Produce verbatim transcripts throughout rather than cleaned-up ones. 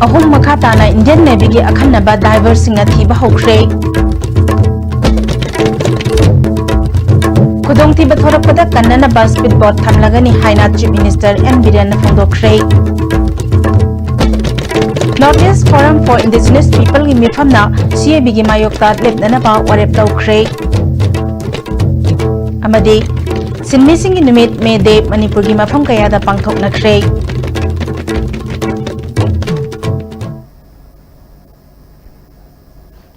ꯑꯍꯨꯝ ꯃꯈꯥ ꯇꯥꯅ Indian Navyꯒꯤ ꯑꯈꯟꯅꯕ diverꯁꯤꯡꯅ ꯊꯤꯕ ꯍꯧꯈ꯭ꯔꯦ꯫ ꯈꯨꯗꯣꯡꯊꯤꯕ ꯊꯣꯔꯛꯄꯗ ꯀꯟꯅꯅꯕ speed boat ꯊꯝꯂꯒꯅꯤ ꯍꯥꯏꯅ Chief Minister N ꯕꯤꯔꯦꯟꯅ ꯐꯣꯡꯗꯣꯛꯈ꯭ꯔꯦ꯫ North East Forum for Indigenous Peopleꯒꯤ ꯃꯤꯐꯝꯅ CABꯒꯤ ꯃꯥꯌꯣꯛꯇ ꯂꯦꯞꯅꯅꯕ ꯋꯥꯔꯦꯞ ꯂꯧꯈ꯭ꯔꯦ꯫ ꯑꯃꯗꯤ ꯁꯤꯟꯃꯤꯁꯤꯡꯒꯤ ꯅꯨꯃꯤꯠ, May Day, ꯃꯅꯤꯄꯨꯔꯒꯤ ꯃꯐꯝ ꯀꯌꯥꯗ ꯄꯥꯡꯊꯣꯛꯅꯈ꯭ꯔꯦ꯫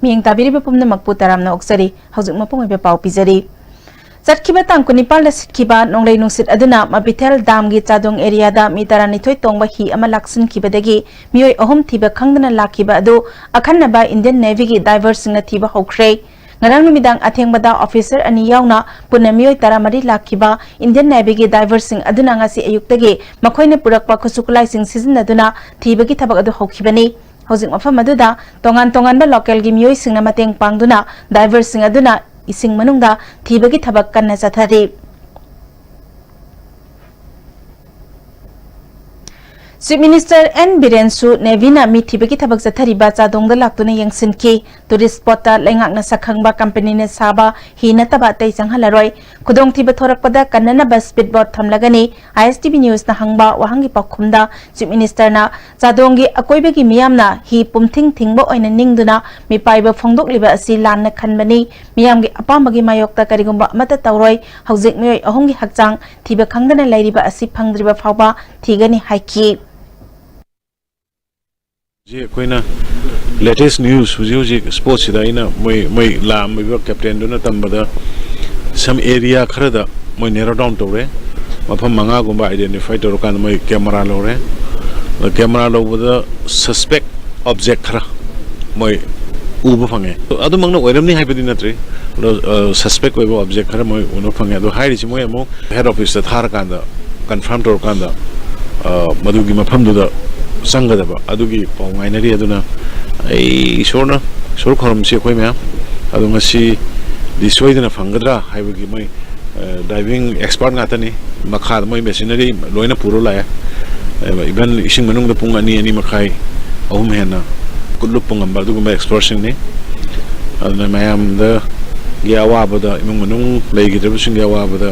ꯃꯤꯠꯌꯦꯡ ꯇꯥꯕꯤꯔꯤꯕ ꯄꯨꯝꯅꯃꯛꯄꯨ ꯇꯔꯥꯝꯅ ꯑꯣꯛꯆꯔꯤ꯫ ꯍꯧꯖꯤꯛ ꯃꯄꯨꯡ ꯑꯣꯏꯕ ꯄꯥꯎ ꯄꯤꯖꯔꯤ꯫ ꯆꯠꯈꯤꯕ ꯇꯥꯡ ꯀꯨꯟꯅꯤꯄꯥꯜꯗ ꯁꯤꯠꯈꯤꯕ ꯅꯣꯡꯂꯩ ꯅꯨꯡꯁꯤꯠ ꯑꯗꯨꯅ ꯃꯕꯤꯊꯦꯜ ꯗꯥꯝꯒꯤ ꯆꯥꯗꯣꯡ ꯑꯦꯔꯤꯌꯥꯗ ꯃꯤ ꯇꯔꯥꯅꯤꯊꯣꯏ ꯇꯣꯡꯕ ꯍꯤ ꯑꯃ ꯂꯥꯛꯁꯤꯟꯈꯤꯕꯗꯒꯤ ꯃꯤꯑꯣꯏ ꯑꯍꯨꯝ ꯊꯤꯕ ꯈꯪꯗꯅ ꯂꯥꯛꯈꯤꯕ ꯑꯗꯨ ꯑꯈꯟꯅꯕ Indian Navyꯒꯤ diverꯁꯤꯡꯅ ꯊꯤꯕ ꯍꯧꯈ꯭ꯔꯦ꯫ ꯉꯔꯥꯡ ꯅꯨꯃꯤꯗꯥꯡ ꯑꯊꯦꯡꯕꯗ officer ꯑꯅꯤ ꯌꯥꯎꯅ ꯄꯨꯟꯅ ꯃꯤꯑꯣꯏ ꯇꯔꯥꯃꯔꯤ ꯂꯥꯛꯈꯤꯕ Indian Navyꯒꯤ diverꯁꯤꯡ ꯑꯗꯨꯅ ꯉꯁꯤ ꯑꯌꯨꯛꯇꯒꯤ ꯃꯈꯣꯏꯅ ꯄꯨꯔꯛꯄ ꯈꯨꯠꯁꯨ ꯈꯨꯠꯂꯥꯏꯁꯤꯡ ꯁꯤꯖꯤꯟꯅꯗꯨꯅ ꯊꯤꯕꯒꯤ ꯊꯕꯛ ꯑꯗꯨ ꯍꯧꯈꯤꯕꯅꯤ꯫ ꯍꯧꯖꯤꯛ ꯃꯐꯝ ꯑꯗꯨꯗ ꯇꯣꯉꯥꯟ ꯇꯣꯉꯥꯟꯕ localꯒꯤ ꯃꯤꯑꯣꯏꯁꯤꯡꯅ ꯃꯇꯦꯡ ꯄꯥꯡꯗꯨꯅ diverꯁꯤꯡ ꯑꯗꯨꯅ ꯏꯁꯤꯡ ꯃꯅꯨꯡꯗ ꯊꯤꯕꯒꯤ ꯊꯕꯛ ꯀꯟꯅ ꯆꯠꯊꯔꯤ꯫ Chief Minister N ꯕꯤꯔꯦꯟꯁꯨ Navyꯅ ꯃꯤ ꯊꯤꯕꯒꯤ ꯊꯕꯛ ꯆꯠꯊꯔꯤꯕ ꯆꯥꯗꯣꯡꯗ ꯂꯥꯛꯇꯨꯅ ꯌꯦꯡꯁꯤꯟꯈꯤ꯫ Tourist spotꯇ ꯂꯩꯉꯥꯛꯅ ꯁꯛꯈꯪꯕ companyꯅ ꯁꯥꯕ ꯍꯤ ꯅꯠꯇꯕ ꯑꯇꯩ ꯆꯪꯍꯜꯂꯔꯣꯏ꯫ ꯈꯨꯗꯣꯡꯊꯤꯕ ꯊꯣꯔꯛꯄꯗ ꯀꯟꯅꯅꯕ speed boat ꯊꯝꯂꯒꯅꯤ꯫ ISTV Newsꯅ ꯍꯪꯕ ꯋꯥꯍꯪꯒꯤ ꯄꯥꯎꯈꯨꯝꯗ Chief Ministerꯅ ꯆꯥꯗꯣꯡꯒꯤ ꯑꯀꯣꯏꯕꯒꯤ ꯃꯤꯌꯥꯝꯅ ꯍꯤ ꯄꯨꯝꯊꯤꯡ ꯊꯤꯡꯕ ꯑꯣꯏꯅ ꯅꯤꯡꯗꯨꯅ ꯃꯤꯄꯥꯏꯕ ꯐꯣꯡꯗꯣꯛꯂꯤꯕ ꯑꯁꯤ ꯂꯥꯟꯅ ꯈꯟꯕꯅꯤ꯫ ꯃꯤꯌꯥꯝꯒꯤ ꯑꯄꯥꯝꯕꯒꯤ ꯃꯥꯌꯣꯛꯇ ꯀꯔꯤꯒꯨꯝꯕ ꯑꯃꯠꯇ ꯇꯧꯔꯣꯏ꯫ ꯍꯧꯖꯤꯛ ꯃꯤꯑꯣꯏ ꯑꯍꯨꯝꯒꯤ ꯍꯛꯆꯥꯡ ꯊꯤꯕ ꯈꯪꯗꯅ ꯂꯩꯔꯤꯕ ꯑꯁꯤ ꯐꯪꯗ꯭ꯔꯤꯕ ꯐꯥꯎꯕ ꯊꯤꯒꯅꯤ ꯍꯥꯏꯈꯤ꯫ ꯍꯧꯖꯤꯛ ꯑꯩꯈꯣꯏꯅ latest news ꯍꯧꯖꯤꯛ ꯍꯧꯖꯤꯛ spotꯁꯤꯗ ꯑꯩꯅ ꯃꯣꯏ, ꯃꯣꯏ ꯂꯥꯛꯑꯝꯃꯤꯕ captainꯗꯨꯅ ꯇꯝꯕꯗ some area ꯈꯔꯗ ꯃꯣꯏ narrow down ꯇꯧꯔꯦ꯫ ꯃꯐꯝ ꯃꯉꯥꯒꯨꯝꯕ identify ꯇꯧꯔꯀꯥꯟꯗ ꯃꯣꯏ camera ꯂꯧꯔꯦ꯫ ꯑꯗ camera ꯂꯧꯕꯗ suspect object ꯈꯔ ꯃꯣꯏ ꯎꯕ ꯐꯪꯉꯦ꯫ ꯑꯗꯨꯃꯛꯅ ꯑꯣꯏꯔꯝꯅꯤ ꯍꯥꯏꯕꯗꯤ ꯅꯠꯇ꯭ꯔꯤ꯫ ꯑꯗꯣ, ꯑ, suspect ꯑꯣꯏꯕ object ꯈꯔ ꯃꯣꯏ ꯎꯅ ꯐꯪꯉꯦ꯫ ꯑꯗꯣ ꯍꯥꯏꯔꯤꯁꯤ ꯃꯣꯏ ꯑꯃꯨꯛ head officeꯇ ꯊꯥꯔꯀꯥꯟꯗ, confirm ꯇꯧꯔꯀꯥꯟꯗ, ꯑ, ꯃꯗꯨꯒꯤ ꯃꯐꯝꯗꯨꯗ ꯆꯪꯒꯗꯕ ꯑꯗꯨꯒꯤ ꯄꯥꯎ ꯉꯥꯏꯅꯔꯤ꯫ ꯑꯗꯨꯅ ꯑꯩ ꯏꯁꯣꯔꯅ, ꯏꯁꯣꯔ ꯈꯨꯔꯨꯝꯁꯤ ꯑꯩꯈꯣꯏ ꯃꯌꯥꯝ꯫ ꯑꯗꯣ ꯉꯁꯤꯗꯤ ꯁꯣꯏꯗꯅ ꯐꯪꯒꯗ꯭ꯔꯥ ꯍꯥꯏꯕꯒꯤ ꯃꯣꯏ, ꯑ, diving expert ꯉꯥꯛꯇꯅꯤ꯫ ꯃꯈꯥꯗ ꯃꯣꯏ machinery ꯂꯣꯏꯅ ꯄꯨꯔ ꯂꯥꯛꯑꯦ꯫ ꯑ, even ꯏꯁꯤꯡ ꯃꯅꯨꯡꯗ ꯄꯨꯡ ꯑꯅꯤ, ꯑꯅꯤ ꯃꯈꯥꯏ, ꯑꯍꯨꯝ ꯍꯦꯟꯅ ꯈꯨꯠ ꯂꯨꯞꯄ ꯉꯝꯕ ꯑꯗꯨꯒꯨꯝꯕ ꯑꯦꯛꯁꯄꯔꯠꯁꯤꯡꯅꯤ꯫ ꯑꯗꯨꯅ ꯃꯌꯥꯝꯗꯒꯤ ꯑꯋꯥꯕꯗ, ꯏꯃꯨꯡ ꯃꯅꯨꯡ ꯂꯩꯈꯤꯗ꯭ꯔꯕꯁꯤꯡꯒꯤ ꯑꯋꯥꯕꯗ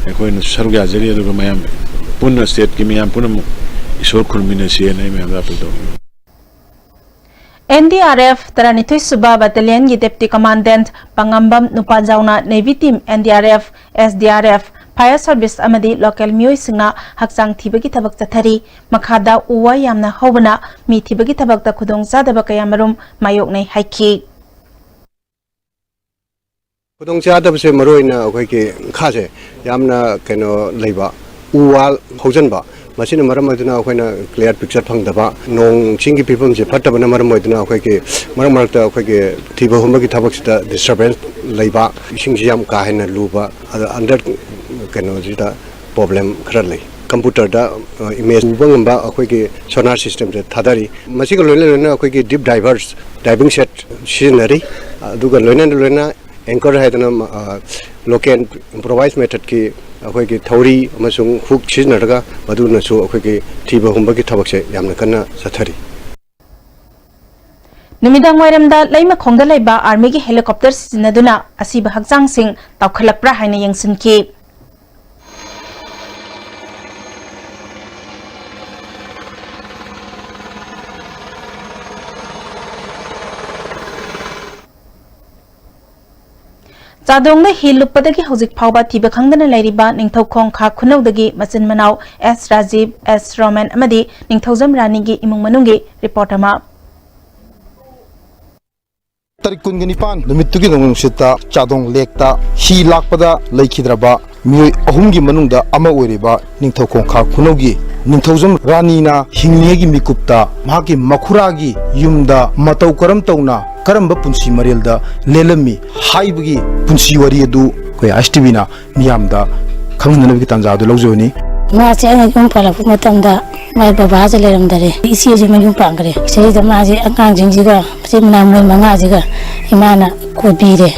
ꯑꯩꯈꯣꯏꯅꯁꯨ ꯁꯔꯨꯛ ꯌꯥꯖꯔꯤ, ꯑꯗꯨꯒ ꯃꯌꯥꯝ ꯄꯨꯟꯅ, ꯁ꯭ꯇꯦꯠꯀꯤ ꯃꯤꯌꯥꯝ ꯄꯨꯝꯅꯃꯛ ꯏꯁꯣꯔ ꯈꯨꯔꯨꯝꯃꯤꯟꯅꯁꯤꯅ ꯑꯩ ꯃꯌꯥꯝꯗ ꯑꯥꯄꯤꯜ ꯇꯧꯅꯤꯡꯏ꯫ ꯑꯦꯟ ꯗꯤ ꯑꯥꯔ ꯑꯦꯐ ꯇꯔꯥꯅꯤꯊꯣꯏ ꯁꯨꯕ ꯕꯠꯇꯥꯂꯤꯌꯟꯒꯤ ꯗꯦꯄ꯭ꯌꯨꯇꯤ ꯀꯃꯥꯟꯗꯦꯟꯠ ꯄꯥꯉꯝꯕꯝ ꯅꯨꯄꯥꯖꯥꯎꯅ navy team, N D R F, S D R F, fire service ꯑꯃꯗꯤ ꯂꯣꯀꯦꯜ ꯃꯤꯑꯣꯏꯁꯤꯡꯅ ꯍꯛꯆꯥꯡ ꯊꯤꯕꯒꯤ ꯊꯕꯛ ꯆꯠꯊꯔꯤ꯫ ꯃꯈꯥꯗ ꯎ ꯋꯥ ꯌꯥꯝꯅ ꯍꯧꯕꯅ ꯃꯤ ꯊꯤꯕꯒꯤ ꯊꯕꯛꯇ ꯈꯨꯗꯣꯡꯆꯥꯗꯕ ꯀꯌꯥꯃꯔꯨꯝ ꯃꯥꯌꯣꯛꯅꯩ ꯍꯥꯏꯈꯤ꯫ ꯈꯨꯗꯣꯡꯆꯥꯗꯕꯁꯦ ꯃꯔꯨꯑꯣꯏꯅ ꯑꯩꯈꯣꯏꯒꯤ ꯃꯈꯥꯁꯦ ꯌꯥꯝꯅ ꯀꯩꯅꯣ ꯂꯩꯕ, ꯎ ꯋꯥ ꯍꯧꯖꯤꯟꯕ, ꯃꯁꯤꯅ ꯃꯔꯝ ꯑꯣꯏꯗꯨꯅ ꯑꯩꯈꯣꯏꯅ ꯀ꯭ꯂꯤꯌꯥꯔ ꯄꯤꯛꯆꯔ ꯐꯪꯗꯕ, ꯅꯣꯡ ꯆꯤꯡꯒꯤ ꯐꯤꯕꯝꯁꯦ ꯐꯠꯇꯕꯅ ꯃꯔꯝ ꯑꯣꯏꯗꯨꯅ ꯑꯩꯈꯣꯏꯒꯤ ꯃꯔꯛ ꯃꯔꯛꯇ ꯑꯩꯈꯣꯏꯒꯤ ꯊꯤꯕ ꯍꯨꯝꯕꯒꯤ ꯊꯕꯛꯁꯤꯗ ꯗꯤꯁꯇꯔꯕꯦꯟꯁ ꯂꯩꯕ, ꯏꯁꯤꯡꯁꯤ ꯌꯥꯝ ꯀꯥ ꯍꯦꯟꯅ ꯂꯨꯕ, ꯑꯗ ꯑꯟꯗꯔ ꯀꯩꯅꯣꯁꯤꯗ ꯄ꯭ꯔꯣꯕ꯭ꯂꯦꯝ ꯈꯔ ꯂꯩ꯫ ꯀꯝꯄ꯭ꯌꯨꯇꯔꯗ, ꯑ, ꯏꯃꯦꯖ ꯎꯕ ꯉꯝꯕ ꯑꯩꯈꯣꯏꯒꯤ ꯁꯣꯅꯥꯔ ꯁꯤꯁꯇꯦꯝꯁꯦ ꯊꯥꯗꯔꯤ꯫ ꯃꯁꯤꯒ ꯂꯣꯏꯅ ꯂꯣꯏꯅꯅ ꯑꯩꯈꯣꯏꯒꯤ ꯗꯤꯞ ꯗꯥꯏꯚꯔꯁ, ꯗꯥꯏꯚꯤꯡ ꯁꯦꯠ ꯁꯤꯖꯤꯟꯅꯔꯤ꯫ ꯑꯗꯨꯒ ꯂꯣꯏꯅ ꯂꯣꯏꯅꯅ ꯑꯦꯡꯀꯔ ꯍꯥꯏꯗꯅ, ꯑ, ꯂꯣꯀꯦꯜ ꯏꯝꯄ꯭ꯔꯣꯚꯥꯏꯁ ꯃꯦꯊꯠꯀꯤ ꯑꯩꯈꯣꯏꯒꯤ ꯊꯧꯔꯤ ꯑꯃꯁꯨꯡ ꯍꯨꯛ ꯁꯤꯖꯤꯟꯅꯔꯒ ꯃꯗꯨꯅꯁꯨ ꯑꯩꯈꯣꯏꯒꯤ ꯊꯤꯕ ꯍꯨꯝꯕꯒꯤ ꯊꯕꯛꯁꯦ ꯌꯥꯝꯅ ꯀꯟꯅ ꯆꯠꯊꯔꯤ꯫ ꯅꯨꯃꯤꯗꯥꯡ ꯋꯥꯏꯔꯝꯗ ꯂꯩꯃꯈꯣꯡꯗ ꯂꯩꯕ ꯑꯥꯔꯃꯤꯒꯤ ꯍꯦꯂꯤꯀꯣꯞꯇꯔ ꯁꯤꯖꯤꯟꯅꯗꯨꯅ ꯑꯁꯤꯕ ꯍꯛꯆꯥꯡꯁꯤꯡ ꯇꯥꯎꯈꯠꯂꯛꯄ꯭ꯔꯥ ꯍꯥꯏꯅ ꯌꯦꯡꯁꯤꯟꯈꯤ꯫ ꯆꯥꯗꯣꯡꯗ ꯍꯤ ꯂꯨꯞꯄꯗꯒꯤ ꯍꯧꯖꯤꯛ ꯐꯥꯎꯕ ꯊꯤꯕ ꯈꯪꯗꯅ ꯂꯩꯔꯤꯕ ꯅꯤꯡꯊꯧꯈꯣꯡ ꯈꯥ ꯈꯨꯅꯧꯗꯒꯤ ꯃꯆꯤꯟ ꯃꯅꯥꯎ ꯑꯦꯁ ꯔꯥꯖꯤꯕ, ꯑꯦꯁ ꯔꯣꯃꯟ ꯑꯃꯗꯤ ꯅꯤꯡꯊꯧꯖꯝ ꯔꯥꯅꯤꯒꯤ ꯏꯃꯨꯡ ꯃꯅꯨꯡꯒꯤ ꯔꯤꯄꯣꯔꯠ ꯑꯃ꯫ ꯇꯥꯔꯤꯛ ꯀꯨꯟꯒ ꯅꯤꯄꯥꯟ ꯅꯨꯃꯤꯠꯇꯨꯒꯤ ꯅꯣꯡꯂꯩ ꯅꯨꯡꯁꯤꯠꯇ ꯆꯥꯗꯣꯡ ꯂꯦꯛꯇ ꯍꯤ ꯂꯥꯛꯄꯗ ꯂꯩꯈꯤꯗ꯭ꯔꯕ ꯃꯤꯑꯣꯏ ꯑꯍꯨꯝꯒꯤ ꯃꯅꯨꯡꯗ ꯑꯃ ꯑꯣꯏꯔꯤꯕ ꯅꯤꯡꯊꯧꯈꯣꯡ ꯈꯥ ꯈꯨꯅꯧꯒꯤ ꯅꯤꯡꯊꯧꯖꯝ ꯔꯥꯅꯤꯅ ꯍꯤꯡꯂꯤꯉꯩꯒꯤ ꯃꯤꯀꯨꯞꯇ ꯃꯍꯥꯛꯀꯤ ꯃꯈꯨꯔꯥꯒꯤ ꯌꯨꯝꯗ ꯃꯇꯧ ꯀꯔꯝ ꯇꯧꯅ ꯀꯔꯝꯕ ꯄꯨꯟꯁꯤ ꯃꯔꯦꯜꯗ ꯂꯦꯜꯂꯝꯃꯤ ꯍꯥꯏꯕꯒꯤ ꯄꯨꯟꯁꯤ ꯋꯥꯔꯤ ꯑꯗꯨ ꯑꯩꯈꯣꯏ ꯑꯥꯏ ꯑꯦꯁ ꯇꯤ ꯚꯤꯅ ꯃꯤꯌꯥꯝꯗ ꯈꯪꯍꯟꯅꯕꯒꯤ ꯇꯥꯟꯖꯥ ꯑꯗꯨ ꯂꯧꯖꯕꯅꯤ꯫ ꯃꯥꯁꯦ ꯑꯩꯅ ꯌꯨꯝ ꯄꯥꯜꯂꯛꯄ ꯃꯇꯝꯗ ꯃꯥꯏ ꯕꯕꯥꯁꯦ ꯂꯩꯔꯝꯗꯔꯦ, ꯏꯆꯦꯁꯦ ꯃꯌꯨꯝ ꯄꯥꯟꯈ꯭ꯔꯦ꯫ ꯁꯤꯗꯩꯗ ꯃꯥꯁꯦ ꯑꯉꯥꯡꯁꯤꯡꯁꯤꯒ, ꯃꯆꯤꯟ ꯃꯅꯥꯎ ꯃꯣꯏ ꯃꯉꯥꯁꯤꯒ ꯏꯃꯥꯅ ꯀꯣꯟꯕꯤꯔꯦ꯫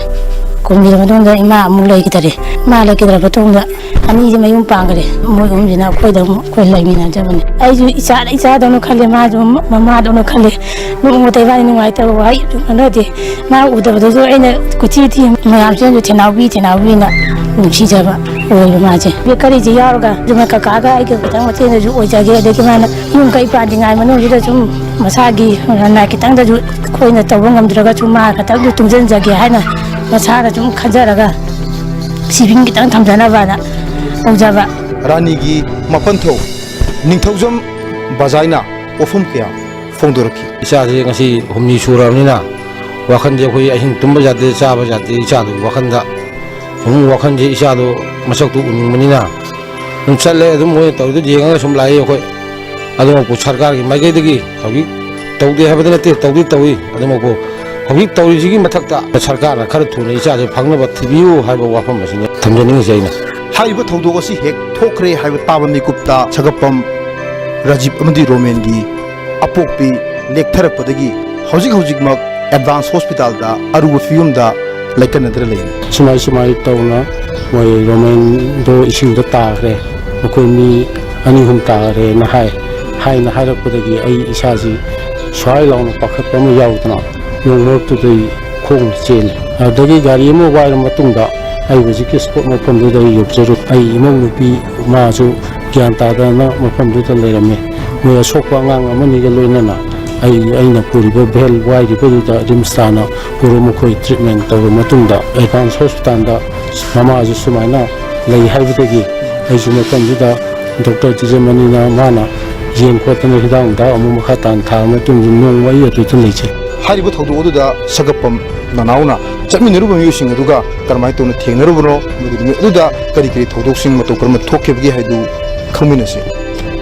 ꯀꯣꯟꯕꯤꯔ ꯃꯇꯨꯡꯗ ꯏꯃꯥ ꯑꯃꯨꯛ ꯂꯩꯈꯤꯗꯔꯦ꯫ ꯏꯃꯥ ꯂꯩꯈꯤꯗ꯭ꯔ ꯃꯇꯨꯡꯗ ꯑꯅꯤꯁꯦ ꯃꯌꯨꯝ ꯄꯥꯟꯈ꯭ꯔꯦ꯫ ꯃꯣꯏ ꯑꯍꯨꯝꯁꯤꯅ ꯑꯩꯈꯣꯏꯗ ꯑꯃꯨꯛ ꯑꯩꯈꯣꯏ ꯂꯩꯃꯤꯟꯅꯖꯕꯅꯦ꯫ ꯑꯩꯁꯨ ꯏꯆꯥꯗ ꯏꯆꯥꯗꯧꯅ ꯈꯜꯂꯦ, ꯃꯥꯁꯨ ꯃꯃꯥꯗꯧꯅ ꯈꯜꯂꯦ꯫ ꯅꯣꯡꯃꯇ ꯏꯕꯥꯅꯤ ꯅꯨꯡꯉꯥꯏꯇꯕ ꯋꯥꯍꯩ ꯑꯗꯨꯝ ꯉꯥꯡꯅꯗꯦ꯫ ꯃꯥ ꯎꯗꯕꯗꯁꯨ ꯑꯩꯅ ꯀꯣꯏꯊꯤ ꯊꯤ, ꯃꯌꯥꯝꯁꯤꯅꯁꯨ "ꯊꯦꯅꯥꯎꯕꯤ, ꯊꯦꯅꯥꯎꯕꯤꯅ" ꯅꯨꯡꯁꯤꯖꯕ ꯑꯣꯏꯕ ꯃꯥꯁꯦ꯫ ꯕꯦꯀꯔꯤꯁꯦ ꯌꯥꯎꯔꯒ ꯑꯗꯨꯃ ꯀꯀꯥꯒ ꯑꯩꯒ ꯈꯤꯇꯪ ꯃꯇꯦꯡꯗꯁꯨ ꯑꯣꯏꯖꯒꯦ꯫ ꯑꯗꯒꯤ ꯃꯥꯅ ꯌꯨꯝ ꯀꯩ ꯄꯥꯟꯗ꯭ꯔꯤꯉꯩ ꯃꯅꯨꯡꯁꯤꯗ ꯁꯨꯝ ꯃꯁꯥꯒꯤ ꯂꯅꯥꯏ ꯈꯤꯇꯪꯗꯁꯨ ꯑꯩꯈꯣꯏꯅ ꯇꯧꯕ ꯉꯝꯗ꯭ꯔꯒꯁꯨ ꯃꯥ ꯈꯤꯇꯪꯁꯨ ꯇꯨꯡꯁꯤꯟꯖꯒꯦ ꯍꯥꯏꯅ ꯃꯁꯥꯅ ꯁꯨꯝ ꯈꯟꯖꯔꯒ ꯁꯤꯚꯤꯡ ꯈꯤꯇꯪ ꯊꯝꯖꯅꯕꯅ ꯇꯧꯖꯕ꯫ ꯔꯥꯅꯤꯒꯤ ꯃꯄꯟꯊꯧ ꯅꯤꯡꯊꯧꯖꯝ ꯕꯖꯥꯏꯅ ꯋꯥꯐꯝ ꯀꯌꯥ ꯐꯣꯡꯗꯣꯔꯛꯈꯤ꯫ ꯏꯆꯥꯁꯦ ꯉꯁꯤ ꯍꯨꯝꯅꯤ ꯁꯨꯔꯕꯅꯤꯅ ꯋꯥꯈꯜꯁꯦ ꯑꯩꯈꯣꯏ ꯑꯍꯤꯡ ꯇꯨꯝꯕ ꯌꯥꯗꯦ, ꯆꯥꯕ ꯌꯥꯗꯦ꯫ ꯏꯆꯥꯗꯨꯒꯤ ꯋꯥꯈꯜꯗ ꯑꯗꯨꯝ ꯋꯥꯈꯜꯁꯦ ꯏꯆꯥꯗꯣ ꯃꯁꯛꯇꯨ ꯎꯅꯤꯡꯕꯅꯤꯅ ꯑꯗꯨꯝ ꯆꯠꯂꯦ꯫ ꯑꯗꯨꯝ ꯃꯣꯏꯅ ꯇꯧꯔꯤꯗꯨ ꯌꯦꯡꯉꯒ ꯁꯨꯝ ꯂꯥꯛꯏ ꯑꯩꯈꯣꯏ꯫ ꯑꯗꯨꯃꯛꯄꯨ ꯁꯔꯀꯥꯔꯒꯤ ꯃꯥꯏꯀꯩꯗꯒꯤ ꯍꯧꯖꯤꯛ ꯇꯧꯗꯦ ꯍꯥꯏꯕꯗꯤ ꯅꯠꯇꯦ, ꯇꯧꯗꯤ ꯇꯧꯏ꯫ ꯑꯗꯨꯃꯛꯄꯨ ꯍꯧꯖꯤꯛ ꯇꯧꯔꯤꯁꯤꯒꯤ ꯃꯊꯛꯇ ꯁꯔꯀꯥꯔꯅ ꯈꯔ ꯊꯨꯅ ꯏꯆꯥꯁꯦ ꯐꯪꯅꯕ ꯊꯤꯕꯤꯌꯨ ꯍꯥꯏꯕ ꯋꯥꯐꯝ ꯑꯁꯤꯅꯤ ꯊꯝꯖꯅꯤꯡꯉꯤꯁꯦ ꯑꯩꯅ꯫ ꯍꯥꯏꯔꯤꯕ ꯊꯧꯗꯣꯛ ꯑꯁꯤ ꯍꯦꯛ ꯊꯣꯛꯈ꯭ꯔꯦ ꯍꯥꯏꯕ ꯇꯥꯕ ꯃꯤꯀꯨꯞꯇ ꯁꯒꯞꯄꯝ ꯔꯥꯖꯤꯞ ꯑꯃꯗꯤ ꯔꯣꯃꯦꯟꯒꯤ ꯑꯄꯣꯛꯄꯤ ꯂꯦꯛꯊꯔꯛꯄꯗꯒꯤ ꯍꯧꯖꯤꯛ ꯍꯧꯖꯤꯛꯃꯛ ꯑꯦꯗꯚꯥꯟꯁ ꯍꯣꯁꯄꯤꯇꯥꯜꯗ ꯑꯔꯨꯕ ꯐꯤꯕꯝꯗ ꯂꯥꯏꯀꯠꯅꯗꯨꯅ ꯂꯩꯔꯤ꯫ ꯁꯨꯃꯥꯏ ꯁꯨꯃꯥꯏ ꯇꯧꯅ ꯃꯣꯏ ꯔꯣꯃꯦꯟꯗꯣ ꯏꯁꯤꯡꯗ ꯇꯥꯈ꯭ꯔꯦ, ꯃꯈꯣꯏ ꯃꯤ ꯑꯅꯤ ꯑꯍꯨꯝ ꯇꯥꯈ꯭ꯔꯦꯅ ꯍꯥꯏ꯫ ꯍꯥꯏꯅ ꯍꯥꯏꯔꯛꯄꯗꯒꯤ ꯑꯩ ꯏꯁꯥꯁꯤ ꯁ꯭ꯋꯥꯏ ꯂꯥꯎꯅ ꯄꯥꯈꯠꯄ ꯑꯃ ꯌꯥꯎꯗꯅ ꯅꯣꯡ ꯃꯔꯛꯇꯨꯗ ꯑꯩ ꯈꯣꯡꯅ ꯆꯦꯜꯂꯤ꯫ ꯑꯗꯨꯗꯒꯤ ꯒꯥꯔꯤ ꯑꯃ ꯋꯥꯏꯔ ꯃꯇꯨꯡꯗ ꯑꯩ ꯍꯧꯖꯤꯛꯀꯤ ꯁ꯭ꯄꯣꯠ ꯃꯐꯝꯗꯨꯗ ꯑꯩ ꯌꯧꯖꯔꯨꯏ꯫ ꯑꯩ ꯏꯃꯧ ꯅꯨꯄꯤ ꯃꯥꯁꯨ ꯒ꯭ꯌꯥꯟ ꯇꯥꯗꯅ ꯃꯐꯝꯗꯨꯗ ꯂꯩꯔꯝꯃꯤ꯫ ꯃꯣꯏ ꯑꯁꯣꯛꯄ ꯑꯉꯥꯡ ꯑꯃꯅꯤꯒ ꯂꯣꯏꯅꯅ ꯑꯩ, ꯑꯩꯅ ꯄꯨꯔꯤꯕ ꯚꯦꯜ ꯋꯥꯏꯔꯤꯕꯗꯨꯗ ꯔꯤꯝꯁ ꯇꯥꯟꯅ ꯄꯨꯔ ꯃꯈꯣꯏ ꯇ꯭ꯔꯤꯠꯃꯦꯟ ꯇꯧꯔꯕ ꯃꯇꯨꯡꯗ ꯑꯦꯗꯚꯥꯟꯁ ꯍꯣꯁꯄꯤꯇꯥꯜꯗ ꯃꯃꯥꯁꯨ ꯁꯨꯃꯥꯏꯅ ꯂꯩ ꯍꯥꯏꯕꯗꯒꯤ ꯑꯩꯁꯨ ꯃꯐꯝꯗꯨꯗ ꯗꯣꯛꯇꯔ ꯇꯤꯖꯃꯅꯤꯅ ꯃꯥꯅ ꯌꯦꯡ ꯈꯣꯠꯇꯅ ꯍꯤꯗꯥꯛ ꯅꯨꯡꯗꯥꯛ ꯑꯃꯨꯛ ꯃꯈꯥ ꯇꯥꯅ ꯊꯥꯔ ꯃꯇꯨꯡꯗ ꯅꯣꯡꯃ ꯑꯩ ꯑꯗꯨꯗ ꯂꯩꯖꯩ꯫ ꯍꯥꯏꯔꯤꯕ ꯊꯧꯗꯣꯛ ꯑꯗꯨꯗ ꯁꯒꯞꯄꯝ ꯅꯅꯥꯎꯅ ꯆꯠꯃꯤꯟꯅꯔꯨꯕ ꯃꯤꯑꯣꯏꯁꯤꯡ ꯑꯗꯨꯒ ꯀꯔꯝꯍꯥꯏꯅ ꯇꯧꯅ ꯊꯦꯡꯅꯔꯨꯕꯅꯣ ꯑꯃꯗꯤ ꯅꯨꯃꯤꯠ ꯑꯗꯨꯗ ꯀꯔꯤ ꯀꯔꯤ ꯊꯧꯗꯣꯛꯁꯤꯡ ꯃꯇꯧ ꯀꯔꯝꯅ ꯊꯣꯛꯈꯤꯕꯒꯦ ꯍꯥꯏꯗꯨ ꯈꯪꯃꯤꯟꯅꯁꯤ꯫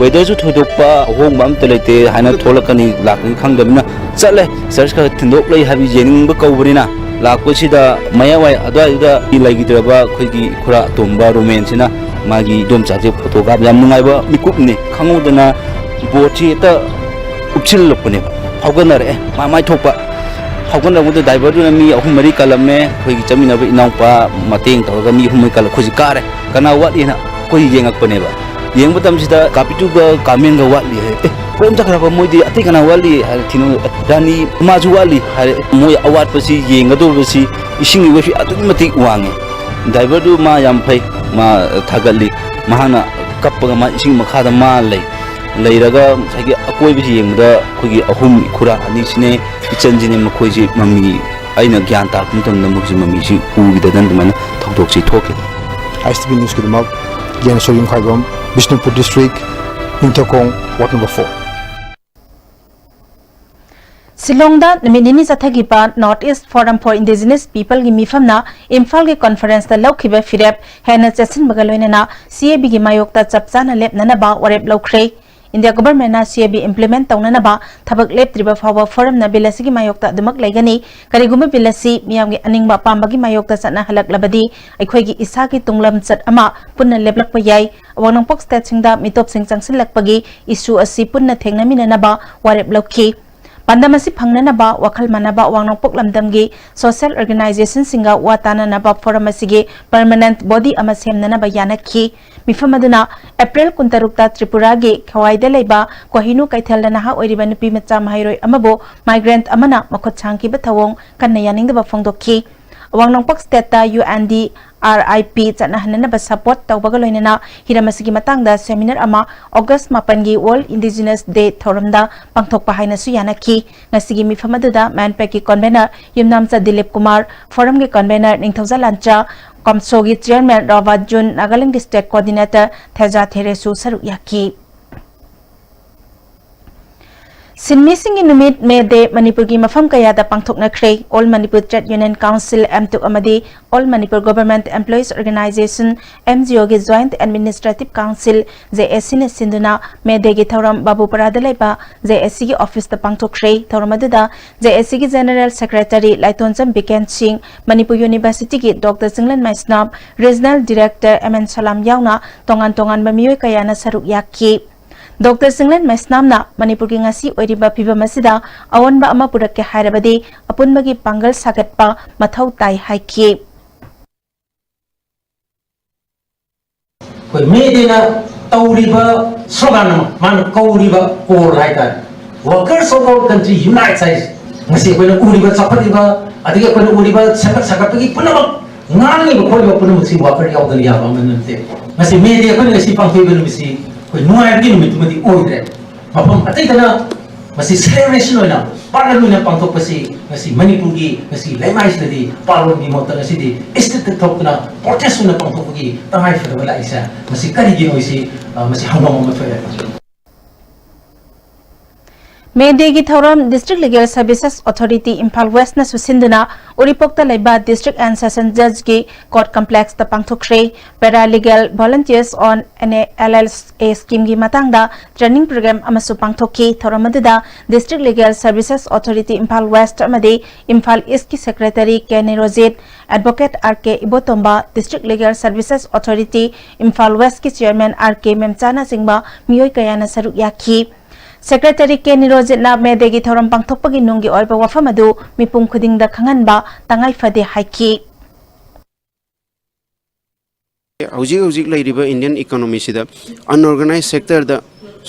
ꯋꯦꯗꯔꯁꯨ ꯊꯣꯏꯗꯣꯛꯄ ꯑꯍꯣꯡꯕ ꯑꯝꯇ ꯂꯩꯇꯦ꯫ ꯍꯥꯏꯅ ꯊꯣꯛꯂꯛꯀꯅꯤ ꯂꯥꯛꯀꯅꯤ ꯈꯪꯗꯕꯅꯤꯅ ꯆꯠꯂꯦ꯫ ꯆꯔꯆ ꯈꯔ ꯊꯤꯟꯗꯣꯛ ꯂꯩ ꯍꯥꯏꯕ ꯌꯦꯡꯅꯤꯡꯕ ꯀꯧꯕꯅꯤꯅ ꯂꯥꯛꯄꯁꯤꯗ ꯃꯌꯥꯏꯋꯥꯏ ꯑꯗꯨꯋꯥꯏꯗꯨꯗ ꯂꯩꯈꯤꯗ꯭ꯔꯕ ꯑꯩꯈꯣꯏꯒꯤ ꯈꯨꯔꯥ ꯑꯇꯣꯝꯕ ꯔꯣꯃꯦꯟꯁꯤꯅ ꯃꯥꯒꯤ ꯏꯗꯣꯝꯆꯥꯁꯦ ꯐꯣꯇꯣ ꯀꯥꯞ ꯌꯥꯝ ꯅꯨꯡꯉꯥꯏꯕ ꯃꯤꯀꯨꯞꯅꯤ꯫ ꯈꯪꯍꯧꯗꯅ ꯕꯣꯠꯁꯤ ꯍꯦꯛꯇ ꯎꯞꯁꯤꯜꯂꯛꯄꯅꯦꯕ꯫ ꯐꯥꯎꯒꯠꯅꯔꯛꯑꯦ ꯃꯥ ꯃꯥꯏ ꯊꯣꯛꯄ꯫ ꯍꯧꯒꯠꯅꯕꯗ ꯗ꯭ꯔꯥꯏꯚꯔꯗꯨꯅ ꯃꯤ ꯑꯍꯨꯝ ꯃꯔꯤ ꯀꯜꯂꯝꯃꯦ꯫ ꯑꯩꯈꯣꯏꯒꯤ ꯆꯠꯃꯤꯟꯅꯕ ꯏꯅꯥꯎꯄꯥ ꯃꯇꯦꯡ ꯇꯧꯔꯒ ꯃꯤ ꯑꯍꯨꯝ ꯃꯔꯤ ꯀꯜꯂ ꯑꯩꯈꯣꯏꯁꯤ ꯀꯥꯔꯦ꯫ ꯀꯅꯥ ꯋꯥꯠꯂꯤꯅ ꯑꯩꯈꯣꯏ ꯌꯦꯡꯉꯛꯄꯅꯦꯕ꯫ ꯌꯦꯡꯕ ꯃꯇꯝꯁꯤꯗ ꯀꯥꯄꯤꯇꯨꯒ ꯀꯥꯃꯦꯟꯒ ꯋꯥꯠꯂꯤ ꯍꯥꯏ꯫ "ꯑꯦ, ꯀꯔꯝ ꯆꯠꯈ꯭ꯔꯕ? ꯃꯣꯏꯗꯤ ꯑꯇꯩ ꯀꯅꯥ ꯋꯥꯠꯂꯤ?" ꯍꯥꯏꯔꯦ꯫ ꯊꯤꯅ, "ꯔꯥꯅꯤ ꯃꯥꯁꯨ ꯋꯥꯠꯂꯤ" ꯍꯥꯏꯔꯦ꯫ ꯃꯣꯏ ꯑꯋꯥꯠꯄꯁꯤ ꯌꯦꯡꯒꯗꯧꯔꯤꯕꯁꯤ ꯏꯁꯤꯡꯒꯤ ꯋꯦꯠꯁꯤ ꯑꯗꯨꯛꯀꯤ ꯃꯇꯤꯛ ꯋꯥꯡꯉꯦ꯫ ꯗ꯭ꯔꯥꯏꯚꯔꯗꯨ ꯃꯥ ꯌꯥꯝ ꯐꯩ, ꯃꯥ ꯊꯥꯒꯠꯂꯤ꯫ ꯃꯍꯥꯛꯅ ꯀꯞꯄꯒ ꯃꯥ ꯏꯁꯤꯡ ꯃꯈꯥꯗ ꯃꯥ ꯂꯩ꯫ ꯂꯩꯔꯒ ꯉꯁꯥꯏꯒꯤ ꯑꯀꯣꯏꯕꯁꯤ ꯌꯦꯡꯕꯗ ꯑꯩꯈꯣꯏꯒꯤ ꯑꯍꯨꯝ, ꯏꯈꯨꯔꯥ ꯑꯅꯤꯁꯤꯅꯦ, ꯏꯆꯟꯁꯤꯅꯦ, ꯃꯈꯣꯏꯁꯤ ꯃꯃꯤ, ꯑꯩꯅ ꯒ꯭ꯌꯥꯟ ꯇꯥꯔꯛꯄ ꯃꯇꯝꯗ ꯃꯈꯣꯏꯁꯤ ꯃꯃꯤꯁꯤ ꯎꯈꯤꯗꯗꯅ ꯑꯗꯨꯃꯥꯏꯅ ꯊꯧꯗꯣꯛꯁꯤ ꯊꯣꯛꯈꯤ꯫ ꯑꯥꯏ ꯑꯦꯁ ꯇꯤ ꯚꯤ ꯅ꯭ꯌꯨꯁꯀꯤꯗꯃꯛ Gyaneshor Yumkhaibam, Bishnupur district, Ningthoukhong, ward number four. ꯁꯤꯂꯣꯡꯗ ꯅꯨꯃꯤꯠ ꯅꯤꯅꯤ ꯆꯠꯊꯈꯤꯕ North East Forum for Indigenous Peopleꯒꯤ ꯃꯤꯐꯝꯅ ꯏꯝꯐꯥꯜꯒꯤ ꯀꯣꯟꯐꯔꯦꯟꯁꯇ ꯂꯧꯈꯤꯕ ꯐꯤꯔꯦꯞ ꯍꯦꯟꯅ ꯆꯦꯠꯁꯤꯟꯕꯒ ꯂꯣꯏꯅꯅ ꯁꯤ ꯑꯦ ꯕꯤꯒꯤ ꯃꯥꯌꯣꯛꯇ ꯆꯞ ꯆꯥꯅ ꯂꯦꯞꯅꯅꯕ ꯋꯥꯔꯦꯞ ꯂꯧꯈ꯭ꯔꯦ꯫ ꯏꯟꯗꯤꯌꯥ ꯒꯣꯚꯔꯟꯃꯦꯟꯠꯅ ꯁꯤ ꯑꯦ ꯕꯤ implement ꯇꯧꯅꯅꯕ ꯊꯕꯛ ꯂꯦꯞꯇ꯭ꯔꯤꯕ ꯐꯥꯎꯕ ꯐꯣꯔꯝꯅ ꯕꯤꯜ ꯑꯁꯤꯒꯤ ꯃꯥꯌꯣꯛꯇ ꯑꯗꯨꯃꯛ ꯂꯩꯒꯅꯤ꯫ ꯀꯔꯤꯒꯨꯝꯕ ꯕꯤꯜ ꯑꯁꯤ ꯃꯤꯌꯥꯝꯒꯤ ꯑꯅꯤꯡꯕ ꯑꯄꯥꯝꯕꯒꯤ ꯃꯥꯌꯣꯛꯇ ꯆꯠꯅꯍꯜꯂꯛꯂꯕꯗꯤ ꯑꯩꯈꯣꯏꯒꯤ ꯏꯁꯥꯒꯤ ꯇꯨꯡꯂꯝꯆꯠ ꯑꯃ ꯄꯨꯟꯅ ꯂꯦꯞꯂꯛꯄ ꯌꯥꯏ꯫ ꯑꯋꯥꯡ ꯅꯣꯡꯄꯣꯛ ꯁ꯭ꯇꯦꯠꯁꯤꯡꯗ ꯃꯤꯇꯣꯞꯁꯤꯡ ꯆꯪꯁꯤꯜꯂꯛꯄꯒꯤ issue ꯑꯁꯤ ꯄꯨꯟꯅ ꯊꯦꯡꯅꯃꯤꯟꯅꯅꯕ ꯋꯥꯔꯦꯞ ꯂꯧꯈꯤ꯫ ꯄꯥꯟꯗꯝ ꯑꯁꯤ ꯐꯪꯅꯅꯕ ꯋꯥꯈꯜ ꯃꯥꯟꯅꯕ ꯑꯋꯥꯡ ꯅꯣꯡꯄꯣꯛ ꯂꯝꯗꯝꯒꯤ social organizationꯁꯤꯡꯒ ꯋꯥ ꯇꯥꯅꯅꯕ ꯐꯣꯔꯝ ꯑꯁꯤꯒꯤ permanent body ꯑꯃ ꯁꯦꯝꯅꯅꯕ ꯌꯥꯅꯈꯤ꯫ ꯃꯤꯐꯝ ꯑꯗꯨꯅ ꯑꯦꯄ꯭ꯔꯤꯜ ꯀꯨꯟꯇꯔꯨꯛꯇ ꯇ꯭ꯔꯤꯄꯨꯔꯥꯒꯤ ꯈꯦꯋꯥꯏꯗ ꯂꯩꯕ ꯀꯣꯍꯤꯅꯨ ꯀꯩꯊꯦꯜꯗ ꯅꯍꯥ ꯑꯣꯏꯔꯤꯕ ꯅꯨꯄꯤ ꯃꯆꯥ ꯃꯍꯩꯔꯣꯏ ꯑꯃꯕꯨ migrant ꯑꯃꯅ ꯃꯈꯨꯠ ꯁꯥꯡꯈꯤꯕ ꯊꯧꯑꯣꯡ ꯀꯟꯅ ꯌꯥꯅꯤꯡꯗꯕ ꯐꯣꯡꯗꯣꯛꯈꯤ꯫ ꯑꯋꯥꯡ ꯅꯣꯡꯄꯣꯛ ꯁ꯭ꯇꯦꯠꯇ U N D R I P ꯆꯠꯅꯍꯟꯅꯅꯕ support ꯇꯧꯕꯒ ꯂꯣꯏꯅꯅ ꯍꯤꯔꯝ ꯑꯁꯤꯒꯤ ꯃꯇꯥꯡꯗ seminar ꯑꯃ ꯑꯣꯒꯁ ꯃꯥꯄꯟꯒꯤ World Indigenous Day ꯊꯧꯔꯝꯗ ꯄꯥꯡꯊꯣꯛꯄ ꯍꯥꯏꯅꯁꯨ ꯌꯥꯅꯈꯤ꯫ ꯉꯁꯤꯒꯤ ꯃꯤꯐꯝ ꯑꯗꯨꯗ ꯃꯦꯟꯄꯦꯛꯀꯤ convener ꯌꯨꯝꯅꯥꯝꯆꯥ ꯗꯤꯂꯤꯞ ꯀꯨꯃꯥꯔ, ꯐꯣꯔꯝꯒꯤ convener ꯅꯤꯡꯊꯧꯖꯥ ꯂꯥꯟꯆꯥ, ꯀꯝꯁꯣꯒꯤ chairman ꯔꯥꯕꯥ ꯖꯨꯟ, ꯅꯥꯒꯥꯂꯦꯟꯒꯤ state coordinator ꯊꯦꯖꯥ ꯊꯦꯔꯦꯁꯨ ꯁꯔꯨꯛ ꯌꯥꯈꯤ꯫ ꯁꯤꯟꯃꯤꯁꯤꯡꯒꯤ ꯅꯨꯃꯤꯠ, ꯃꯦ ꯗꯦ, ꯃꯅꯤꯄꯨꯔꯒꯤ ꯃꯐꯝ ꯀꯌꯥꯗ ꯄꯥꯡꯊꯣꯛꯅꯈ꯭ꯔꯦ꯫ All Manipur Trade Union Council, ꯑꯦꯝꯇꯨꯛ, ꯑꯃꯗꯤ All Manipur Government Employees Organisation, M G ꯑꯣꯒꯤ Joint Administrative Council, ꯖꯦ ꯑꯦ ꯁꯤꯅ ꯁꯤꯟꯗꯨꯅ ꯃꯦ ꯗꯦꯒꯤ ꯊꯧꯔꯝ ꯕꯥꯕꯨꯄꯥꯔꯥꯗ ꯂꯩꯕ ꯖꯦ ꯑꯦ ꯁꯤꯒꯤ ꯑꯣꯐꯤꯁꯇ ꯄꯥꯡꯊꯣꯛꯈ꯭ꯔꯦ꯫ ꯊꯧꯔꯝ ꯑꯗꯨꯗ ꯖꯦ ꯑꯦ ꯁꯤꯒꯤ General Secretary ꯂꯥꯏꯇꯣꯟꯖꯝ ꯕꯤꯀꯦꯟ ꯁꯤꯡ, ꯃꯅꯤꯄꯨꯔ ꯌꯨꯅꯤꯚꯔꯁꯤꯇꯤꯒꯤ doctor Chinglen Meisnam, Regional Director M N Salam ꯌꯥꯎꯅ ꯇꯣꯉꯥꯟ ꯇꯣꯉꯥꯟꯕ ꯃꯤꯑꯣꯏ ꯀꯌꯥꯅ ꯁꯔꯨꯛ ꯌꯥꯈꯤ꯫ ꯗꯣꯛꯇꯔ ꯆꯤꯡꯂꯦꯟ ꯃꯩꯁꯅꯥꯝꯅ ꯃꯅꯤꯄꯨꯔꯒꯤ ꯉꯁꯤ ꯑꯣꯏꯔꯤꯕ ꯐꯤꯕꯝ ꯑꯁꯤꯗ ꯑꯑꯣꯟꯕ ꯑꯃ ꯄꯨꯔꯛꯀꯦ ꯍꯥꯏꯔꯕꯗꯤ ꯑꯄꯨꯟꯕꯒꯤ ꯄꯥꯡꯒꯜ ꯁꯥꯒꯠꯄ ꯃꯊꯧ ꯇꯥꯏ ꯍꯥꯏꯈꯤ꯫ ꯑꯩꯈꯣꯏ ꯃꯦ ꯗꯦꯅ ꯇꯧꯔꯤꯕ ꯁ꯭ꯂꯣꯒꯥꯟ ꯑꯃ, ꯃꯥꯅ ꯀꯧꯔꯤꯕ ꯀꯣꯜ ꯍꯥꯏꯇꯥꯔꯦ, "Workers of our country unite" ꯍꯥꯏꯁꯦ꯫ ꯉꯁꯤ ꯑꯩꯈꯣꯏꯅ ꯎꯔꯤꯕ ꯆꯥꯎꯈꯠꯂꯤꯕ, ꯑꯗꯒꯤ ꯑꯩꯈꯣꯏꯅ ꯎꯔꯤꯕ ꯁꯦꯝꯒꯠ ꯁꯥꯒꯠꯄꯒꯤ ꯄꯨꯝꯅꯃꯛ, ꯉꯥꯡꯂꯤꯕ ꯈꯣꯠꯂꯤꯕ ꯄꯨꯝꯅꯃꯛꯁꯤ ꯋꯥꯀꯔ ꯌꯥꯎꯗꯅ ꯌꯥꯕ ꯑꯃ ꯅꯠꯇꯦ꯫ ꯉꯁꯤ ꯃꯦ ꯗꯦ ꯑꯩꯈꯣꯏꯅ ꯉꯁꯤ ꯄꯥꯡꯊꯣꯛꯏꯕ ꯅꯨꯃꯤꯠꯁꯤ ꯑꯩꯈꯣꯏ ꯅꯨꯡꯉꯥꯏꯕꯒꯤ ꯅꯨꯃꯤꯠꯇꯨꯃꯗꯤ ꯑꯣꯏꯗ꯭ꯔꯦ꯫ ꯃꯐꯝ ꯑꯇꯩꯗꯅ ꯃꯁꯤ ꯁꯦꯂꯦꯕ꯭ꯔꯦꯁꯟ ꯑꯣꯏꯅ, ꯄꯥꯔꯠꯅꯔ ꯑꯣꯏꯅ ꯄꯥꯡꯊꯣꯛꯄꯁꯤ ꯉꯁꯤ ꯃꯅꯤꯄꯨꯔꯒꯤ ꯉꯁꯤ ꯂꯩꯃꯥꯏꯁꯤꯗꯗꯤ ꯄꯥꯂꯣꯟꯒꯤ ꯃꯍꯨꯠꯇ ꯉꯁꯤꯗꯤ ꯏꯁꯇ꯭ꯔꯤꯠꯇ ꯊꯣꯛꯇꯨꯅ ꯄ꯭ꯔꯣꯇꯦꯁ ꯑꯣꯏꯅ ꯄꯥꯡꯊꯣꯛꯄꯒꯤ ꯇꯉꯥꯏ ꯐꯗꯕ ꯂꯥꯛꯏꯁꯦ꯫ ꯃꯁꯤ ꯀꯔꯤꯒꯤꯅꯣ ꯍꯥꯏꯁꯤ, ꯑ, ꯃꯁꯤ ꯍꯪꯐꯝ ꯑꯃ ꯊꯣꯛꯑꯦ꯫ ꯃꯦ ꯗꯦꯒꯤ ꯊꯧꯔꯝ District Legal Services Authority Imphal ꯋꯦꯁꯅꯁꯨ ꯁꯤꯟꯗꯨꯅ ꯎꯔꯤꯄꯣꯛꯇ ꯂꯩꯕ District and Session Judgeꯀꯤ Court Complexꯇ ꯄꯥꯡꯊꯣꯛꯈ꯭ꯔꯦ꯫ Paralegal Volunteers on N A L L A Schemeꯒꯤ ꯃꯇꯥꯡꯗ training program ꯑꯃꯁꯨ ꯄꯥꯡꯊꯣꯛꯈꯤ꯫ ꯊꯧꯔꯝ ꯑꯗꯨꯗ District Legal Services Authority Imphal west ꯑꯃꯗꯤ ꯏꯝꯐꯥꯜ ꯏꯁꯀꯤ Secretary K Nirojit, Advocate R K Ibotombi, District Legal Services Authority Imphal ꯋꯦꯁꯀꯤ Chairman ꯑꯥꯔ ꯀꯦ ꯃꯦꯝꯆꯥꯅꯆꯤꯡꯕ ꯃꯤꯑꯣꯏ ꯀꯌꯥꯅ ꯁꯔꯨꯛ ꯌꯥꯈꯤ꯫ Secretary ꯀꯦ ꯅꯤꯔꯣꯖꯤꯠꯅ ꯃꯦ ꯗꯦꯒꯤ ꯊꯧꯔꯝ ꯄꯥꯡꯊꯣꯛꯄꯒꯤ ꯅꯨꯡꯒꯤ ꯑꯣꯏꯕ ꯋꯥꯐꯝ ꯑꯗꯨ ꯃꯤꯄꯨꯝ ꯈꯨꯗꯤꯡꯗ ꯈꯪꯍꯟꯕ ꯇꯉꯥꯏ ꯐꯗꯦ ꯍꯥꯏꯈꯤ꯫ ꯍꯧꯖꯤꯛ ꯍꯧꯖꯤꯛ ꯂꯩꯔꯤꯕ ꯏꯟꯗꯤꯌꯟ ꯏꯀꯣꯅꯣꯃꯤꯁꯤꯗ ꯑꯟꯑꯣꯔꯒꯅꯥꯏꯖ ꯁꯦꯛꯇꯔꯗ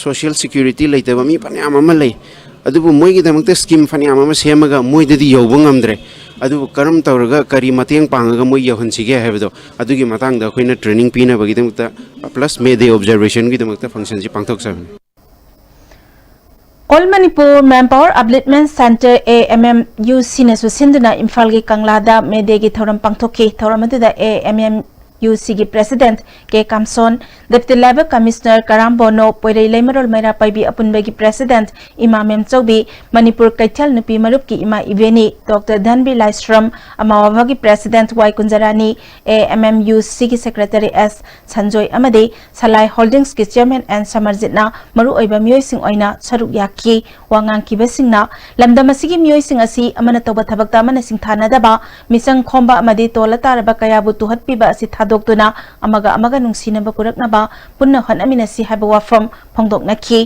ꯁꯣꯁꯤꯌꯦꯜ ꯁꯦꯀ꯭ꯌꯨꯔꯤꯇꯤ ꯂꯩꯇꯕ ꯃꯤ ꯐꯅꯌꯥꯝ ꯑꯃ ꯂꯩ꯫ ꯑꯗꯨꯕꯨ ꯃꯣꯏꯒꯤꯗꯃꯛꯇ ꯁ꯭ꯀꯤꯝ ꯐꯅꯌꯥꯝ ꯑꯃ ꯁꯦꯝꯃꯒ ꯃꯣꯏꯗꯗꯤ ꯌꯧꯕ ꯉꯝꯗ꯭ꯔꯦ꯫ ꯑꯗꯨꯕꯨ ꯀꯔꯝ ꯇꯧꯔꯒ ꯀꯔꯤ ꯃꯇꯦꯡ ꯄꯥꯡꯉꯒ ꯃꯣꯏ ꯌꯧꯍꯟꯁꯤꯒꯦ ꯍꯥꯏꯕꯗꯣ, ꯑꯗꯨꯒꯤ ꯃꯇꯥꯡꯗ ꯑꯩꯈꯣꯏꯅ training ꯄꯤꯅꯕꯒꯤꯗꯃꯛꯇ, plus May day ꯑꯣꯕꯖꯔꯕꯦꯁꯟꯒꯤꯗꯃꯛꯇ ꯐꯪꯁꯟꯁꯤ ꯄꯥꯡꯊꯣꯛꯆꯕꯅꯤ꯫ All Manipur Manpower Upliftment Centre, A M M U C ꯅꯁꯨ ꯁꯤꯟꯗꯨꯅ ꯏꯝꯐꯥꯜꯒꯤ ꯀꯪꯂꯥꯗ ꯃꯦ ꯗꯦꯒꯤ ꯊꯧꯔꯝ ꯄꯥꯡꯊꯣꯛꯈꯤ꯫ ꯊꯧꯔꯝ ꯑꯗꯨꯗ A M M U Cꯒꯤ President K ꯀꯥꯝꯁꯣꯟ, Deputy Level Commissioner Karam bono, ꯄꯣꯏꯔꯩ ꯂꯩꯃꯔꯣꯜ ꯃꯩꯔꯥ ꯄꯥꯏꯕꯤ ꯑꯄꯨꯟꯕꯒꯤ President ꯏꯃꯥ ꯃꯦꯝꯆꯧꯕꯤ, ꯃꯅꯤꯄꯨꯔ ꯀꯩꯊꯦꯜ ꯅꯨꯄꯤ ꯃꯔꯨꯞꯀꯤ ꯏꯃꯥ ꯏꯕꯦꯅꯤ, ꯗꯣꯛꯇꯔ ꯙꯟꯕꯤꯔ ꯂꯥꯏꯁ꯭ꯔꯝ, ꯑꯃꯥꯋꯥꯚꯥꯒꯤ President Y Kunjarani, A M M U Cꯒꯤ Secretary ꯑꯦꯁ ꯁꯟꯖꯣꯏ ꯑꯃꯗꯤ ꯁꯂꯥꯏ ꯍꯣꯜꯗꯤꯡꯁꯀꯤ Chairman ꯑꯦꯟ ꯁꯃꯔꯖꯤꯠꯅ ꯃꯔꯨꯑꯣꯏꯕ ꯃꯤꯑꯣꯏꯁꯤꯡ ꯑꯣꯏꯅ ꯁꯔꯨꯛ ꯌꯥꯈꯤ꯫ ꯋꯥ ꯉꯥꯡꯈꯤꯕꯁꯤꯡꯅ ꯂꯝꯗꯝ ꯑꯁꯤꯒꯤ ꯃꯤꯑꯣꯏꯁꯤꯡ ꯑꯁꯤ ꯑꯃꯅ ꯇꯧꯕ ꯊꯕꯛꯇ ꯑꯃꯅ ꯁꯤꯡꯊꯥꯅꯗꯕ, ꯃꯤꯆꯪ ꯈꯣꯝꯕ ꯑꯃꯗꯤ ꯇꯣꯜꯂ ꯇꯥꯔꯕ ꯀꯌꯥꯕꯨ ꯇꯨꯍꯠꯄꯤꯕ ꯑꯁꯤ ꯊꯥꯗꯣꯛ ꯇꯣꯛꯇꯨꯅ ꯑꯃꯒ ꯑꯃꯒ ꯅꯨꯡꯁꯤꯅꯕ ꯄꯨꯔꯛꯅꯕ ꯄꯨꯟꯅ ꯍꯣꯠꯅꯃꯤꯟꯅꯁꯤ ꯍꯥꯏꯕ ꯋꯥꯐꯝ ꯐꯣꯡꯗꯣꯛꯅꯈꯤ꯫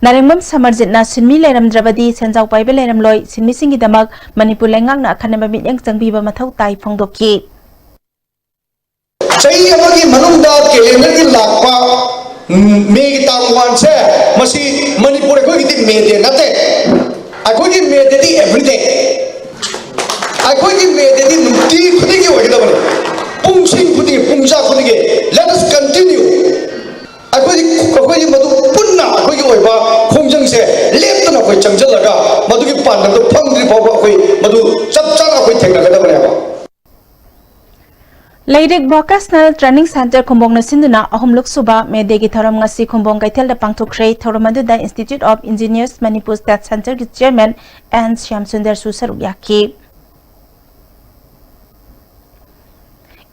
ꯅꯥꯔꯦꯡꯕꯝ ꯁꯃꯔꯖꯤꯠꯅ ꯁꯤꯟꯃꯤ ꯂꯩꯔꯝꯗ꯭ꯔꯕꯗꯤ ꯁꯦꯟꯖꯥꯎ ꯄꯥꯏꯕ ꯂꯩꯔꯝꯂꯣꯏ, ꯁꯤꯟꯃꯤꯁꯤꯡꯒꯤꯗꯃꯛ ꯃꯅꯤꯄꯨꯔ ꯂꯩꯉꯥꯛꯅ ꯑꯈꯟꯅꯕ ꯃꯤꯠꯌꯦꯡ ꯆꯪꯕꯤꯕ ꯃꯊꯧ ꯇꯥꯏ ꯐꯣꯡꯗꯣꯛꯈꯤ꯫ ꯆꯍꯤ ꯑꯃꯒꯤ ꯃꯅꯨꯡꯗ ꯀꯦꯂꯦꯟꯗꯔꯒꯤ ꯂꯥꯛꯄ, ꯎꯝ, ꯃꯦꯒꯤ ꯇꯥꯡ ꯋꯥꯟꯁꯦ, ꯃꯁꯤ ꯃꯅꯤꯄꯨꯔ ꯑꯩꯈꯣꯏꯒꯤꯗꯤ ꯃꯦ ꯗꯦ ꯅꯠꯇꯦ꯫ ꯑꯩꯈꯣꯏꯒꯤ ꯃꯦ ꯗꯦꯗꯤ ꯑꯦꯕ꯭ꯔꯤꯗꯦ꯫ ꯑꯩꯈꯣꯏꯒꯤ ꯃꯦ ꯗꯦꯗꯤ ꯅꯨꯡꯇꯤ ꯈꯨꯗꯤꯡꯒꯤ ꯑꯣꯏꯒꯗꯕꯅꯤ꯫ ꯄꯨꯡꯁꯤꯡ ꯈꯨꯗꯤꯡꯒꯤ, ꯄꯨꯡꯖꯥ ꯈꯨꯗꯤꯡꯒꯤ, let us continue꯫ ꯑꯩꯈꯣꯏ, ꯑꯩꯈꯣꯏꯒꯤ ꯃꯗꯨ ꯄꯨꯟꯅ ꯑꯩꯈꯣꯏꯒꯤ ꯑꯣꯏꯕ ꯈꯣꯡꯖꯪꯁꯦ ꯂꯦꯞꯇꯅ ꯑꯩꯈꯣꯏ ꯆꯪꯁꯤꯜꯂꯒ ꯃꯗꯨꯒꯤ ꯄꯥꯟꯗꯝꯗꯨ ꯐꯪꯗ꯭ꯔꯤ ꯐꯥꯎꯕ ꯑꯩꯈꯣꯏ ꯃꯗꯨ ꯆꯞ ꯆꯥꯅ ꯑꯩꯈꯣꯏ ꯊꯦꯡꯅꯒꯗꯕꯅꯦꯕ꯫ ꯂꯩꯔꯤꯛ Vocational Training Centre ꯈꯨꯝꯕꯣꯡꯅ ꯁꯤꯟꯗꯨꯅ ꯑꯍꯨꯝꯂꯛ ꯁꯨꯕ ꯃꯦ ꯗꯦꯒꯤ ꯊꯧꯔꯝ ꯉꯁꯤ ꯈꯨꯝꯕꯣꯡ ꯀꯩꯊꯦꯜꯗ ꯄꯥꯡꯊꯣꯛꯈ꯭ꯔꯦ꯫ ꯊꯧꯔꯝ ꯑꯗꯨꯗ Institute of Engineers Manipur State Centreꯒꯤ Chairman ꯑꯦꯟ ꯁ꯭ꯌꯥꯝꯁꯨꯟꯗꯔꯁꯨ ꯁꯔꯨꯛ ꯌꯥꯈꯤ꯫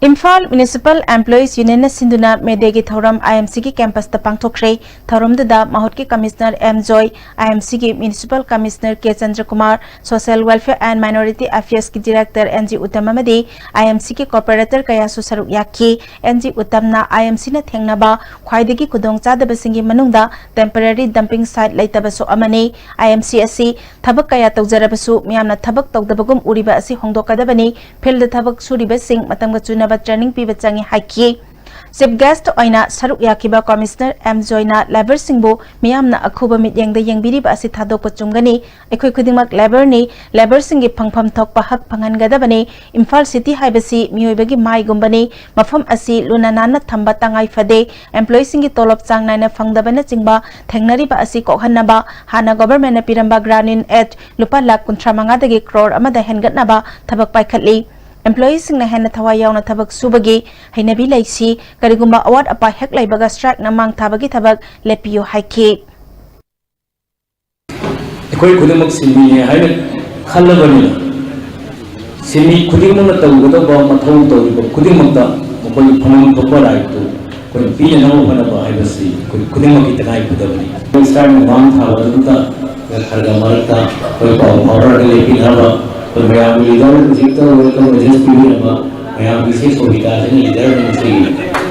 ꯏꯝꯐꯥꯜ Municipal Employees Unionꯅ ꯁꯤꯟꯗꯨꯅ ꯃꯦ ꯗꯦꯒꯤ ꯊꯧꯔꯝ ꯑꯥꯏ ꯑꯦꯝ ꯁꯤꯒꯤ campusꯇ ꯄꯥꯡꯊꯣꯛꯈ꯭ꯔꯦ꯫ ꯊꯧꯔꯝꯗꯨꯗ ꯃꯍꯨꯠꯀꯤ Commissioner M Joy, I M ꯁꯤꯒꯤ Municipal Commissioner K Chandrakumar, Social Welfare and Minority Affairsꯀꯤ Director ꯑꯦꯟ ꯖꯤ ꯎꯇꯝ ꯑꯃꯗꯤ ꯑꯥꯏ ꯑꯦꯝ ꯁꯤꯒꯤ corporator ꯀꯌꯥꯁꯨ ꯁꯔꯨꯛ ꯌꯥꯈꯤ꯫ ꯑꯦꯟ ꯖꯤ ꯎꯇꯝꯅ ꯑꯥꯏ ꯑꯦꯝ ꯁꯤꯅ ꯊꯦꯡꯅꯕ ꯈ꯭ꯋꯥꯏꯗꯒꯤ ꯈꯨꯗꯣꯡꯆꯥꯗꯕꯁꯤꯡꯒꯤ ꯃꯅꯨꯡꯗ temporary dumping site ꯂꯩꯇꯕꯁꯨ ꯑꯃꯅꯤ꯫ ꯑꯥꯏ ꯑꯦꯝ ꯁꯤ ꯑꯁꯤ ꯊꯕꯛ ꯀꯌꯥ ꯇꯧꯖꯔꯕꯁꯨ ꯃꯤꯌꯥꯝꯅ ꯊꯕꯛ ꯇꯧꯗꯕꯒꯨꯝ ꯎꯔꯤꯕ ꯑꯁꯤ ꯍꯣꯡꯗꯣꯛꯀꯗꯕꯅꯤ꯫ Fieldꯗ ꯊꯕꯛ ꯁꯨꯔꯤꯕꯁꯤꯡ ꯃꯇꯝꯒ ꯆꯨꯅꯕ training ꯄꯤꯕ ꯆꯪꯉꯤ ꯍꯥꯏꯈꯤ꯫ Chief guest ꯑꯣꯏꯅ ꯁꯔꯨꯛ ꯌꯥꯈꯤꯕ Commissioner ꯑꯦꯝ ꯖꯣꯏꯅ labourꯁꯤꯡꯕꯨ ꯃꯤꯌꯥꯝꯅ ꯑꯈꯨꯕ ꯃꯤꯠꯌꯦꯡꯗ ꯌꯦꯡꯕꯤꯔꯤꯕ ꯑꯁꯤ ꯊꯥꯗꯣꯛꯄ ꯆꯨꯝꯒꯅꯤ꯫ ꯑꯩꯈꯣꯏ ꯈꯨꯗꯤꯡꯃꯛ labourꯅꯤ꯫ Labourꯁꯤꯡꯒꯤ ꯐꯪꯐꯝ ꯊꯣꯛꯄ ꯍꯛ ꯐꯪꯍꯟꯒꯗꯕꯅꯤ꯫ ꯏꯝꯐꯥꯜ city ꯍꯥꯏꯕꯁꯤ ꯃꯤꯑꯣꯏꯕꯒꯤ ꯃꯥꯏꯒꯨꯝꯕꯅꯤ꯫ ꯃꯐꯝ ꯑꯁꯤ ꯂꯨꯅ ꯅꯥꯟꯅ ꯊꯝꯕ ꯇꯉꯥꯏ ꯐꯗꯦ꯫ Employeeꯁꯤꯡꯒꯤ ꯇꯣꯂꯣꯞ ꯆꯥꯡ ꯅꯥꯏꯅ ꯐꯪꯗꯕꯅꯆꯤꯡꯕ ꯊꯦꯡꯅꯔꯤꯕ ꯑꯁꯤ ꯀꯣꯛꯍꯟꯅꯕ ꯍꯥꯟꯅ governmentꯅ ꯄꯤꯔꯝꯕ grant in aid ꯂꯨꯄꯥ ꯂꯥꯈ ꯀꯨꯟꯊ꯭ꯔꯥ ꯃꯉꯥꯗꯒꯤ ꯀ꯭ꯔꯣꯔ ꯑꯃꯗ ꯍꯦꯟꯒꯠꯅꯕ ꯊꯕꯛ ꯄꯥꯏꯈꯠꯂꯤ꯫ Employeeꯁꯤꯡꯅ ꯍꯦꯟꯅ ꯊꯋꯥꯏ ꯌꯥꯎꯅ ꯊꯕꯛ ꯁꯨꯕꯒꯤ ꯍꯩꯅꯕꯤ ꯂꯩꯁꯤ꯫ ꯀꯔꯤꯒꯨꯝꯕ ꯑꯋꯥꯠ ꯑꯄꯥ ꯍꯦꯛ ꯂꯩꯕꯒ strikeꯅ ꯃꯥꯡ ꯊꯥꯕꯒꯤ ꯊꯕꯛ ꯂꯦꯞꯄꯤꯌꯨ ꯍꯥꯏꯈꯤ꯫ ꯑꯩꯈꯣꯏ ꯈꯨꯗꯤꯡꯃꯛ ꯁꯤꯟꯃꯤꯅꯦ ꯍꯥꯏꯅ ꯈꯜꯂꯕꯅꯤꯅ, ꯁꯤꯟꯃꯤ ꯈꯨꯗꯤꯡꯃꯛꯅ ꯇꯧꯒꯗꯧꯕ ꯃꯊꯧ ꯇꯧꯔꯤꯕ ꯈꯨꯗꯤꯡꯃꯛꯇ ꯃꯈꯣꯏꯒꯤ ꯐꯪꯐꯝ ꯊꯣꯛꯄ right ꯇꯨ ꯑꯩꯈꯣꯏꯅ ꯄꯤꯅꯅꯕ ꯍꯣꯠꯅꯕ ꯍꯥꯏꯕꯁꯤ ꯑꯩꯈꯣꯏ ꯈꯨꯗꯤꯡꯃꯛꯀꯤ ꯇꯉꯥꯏ ꯐꯗꯕꯅꯤ꯫ ꯑꯩꯈꯣꯏ strikeꯅ ꯃꯥꯡ ꯊꯥꯕꯗꯨꯗ ꯈꯔ ꯈꯔ ꯃꯔꯛꯇ ꯑꯩꯈꯣꯏ ꯄꯥꯎ ꯐꯥꯎꯔꯒ ꯂꯦꯞꯄꯤꯅꯕ ꯑꯩꯈꯣꯏ ꯃꯌꯥꯝꯒꯤ leader ꯍꯧꯖꯤꯛꯇ welcome address ꯄꯤꯕꯤꯔꯝꯕ ꯃꯌꯥꯝꯒꯤꯁꯦ ꯁꯣꯕꯤꯇꯥꯁꯤꯅ ꯂꯤꯗꯔ ꯑꯣꯏꯅ ꯁꯦꯝꯃꯤ꯫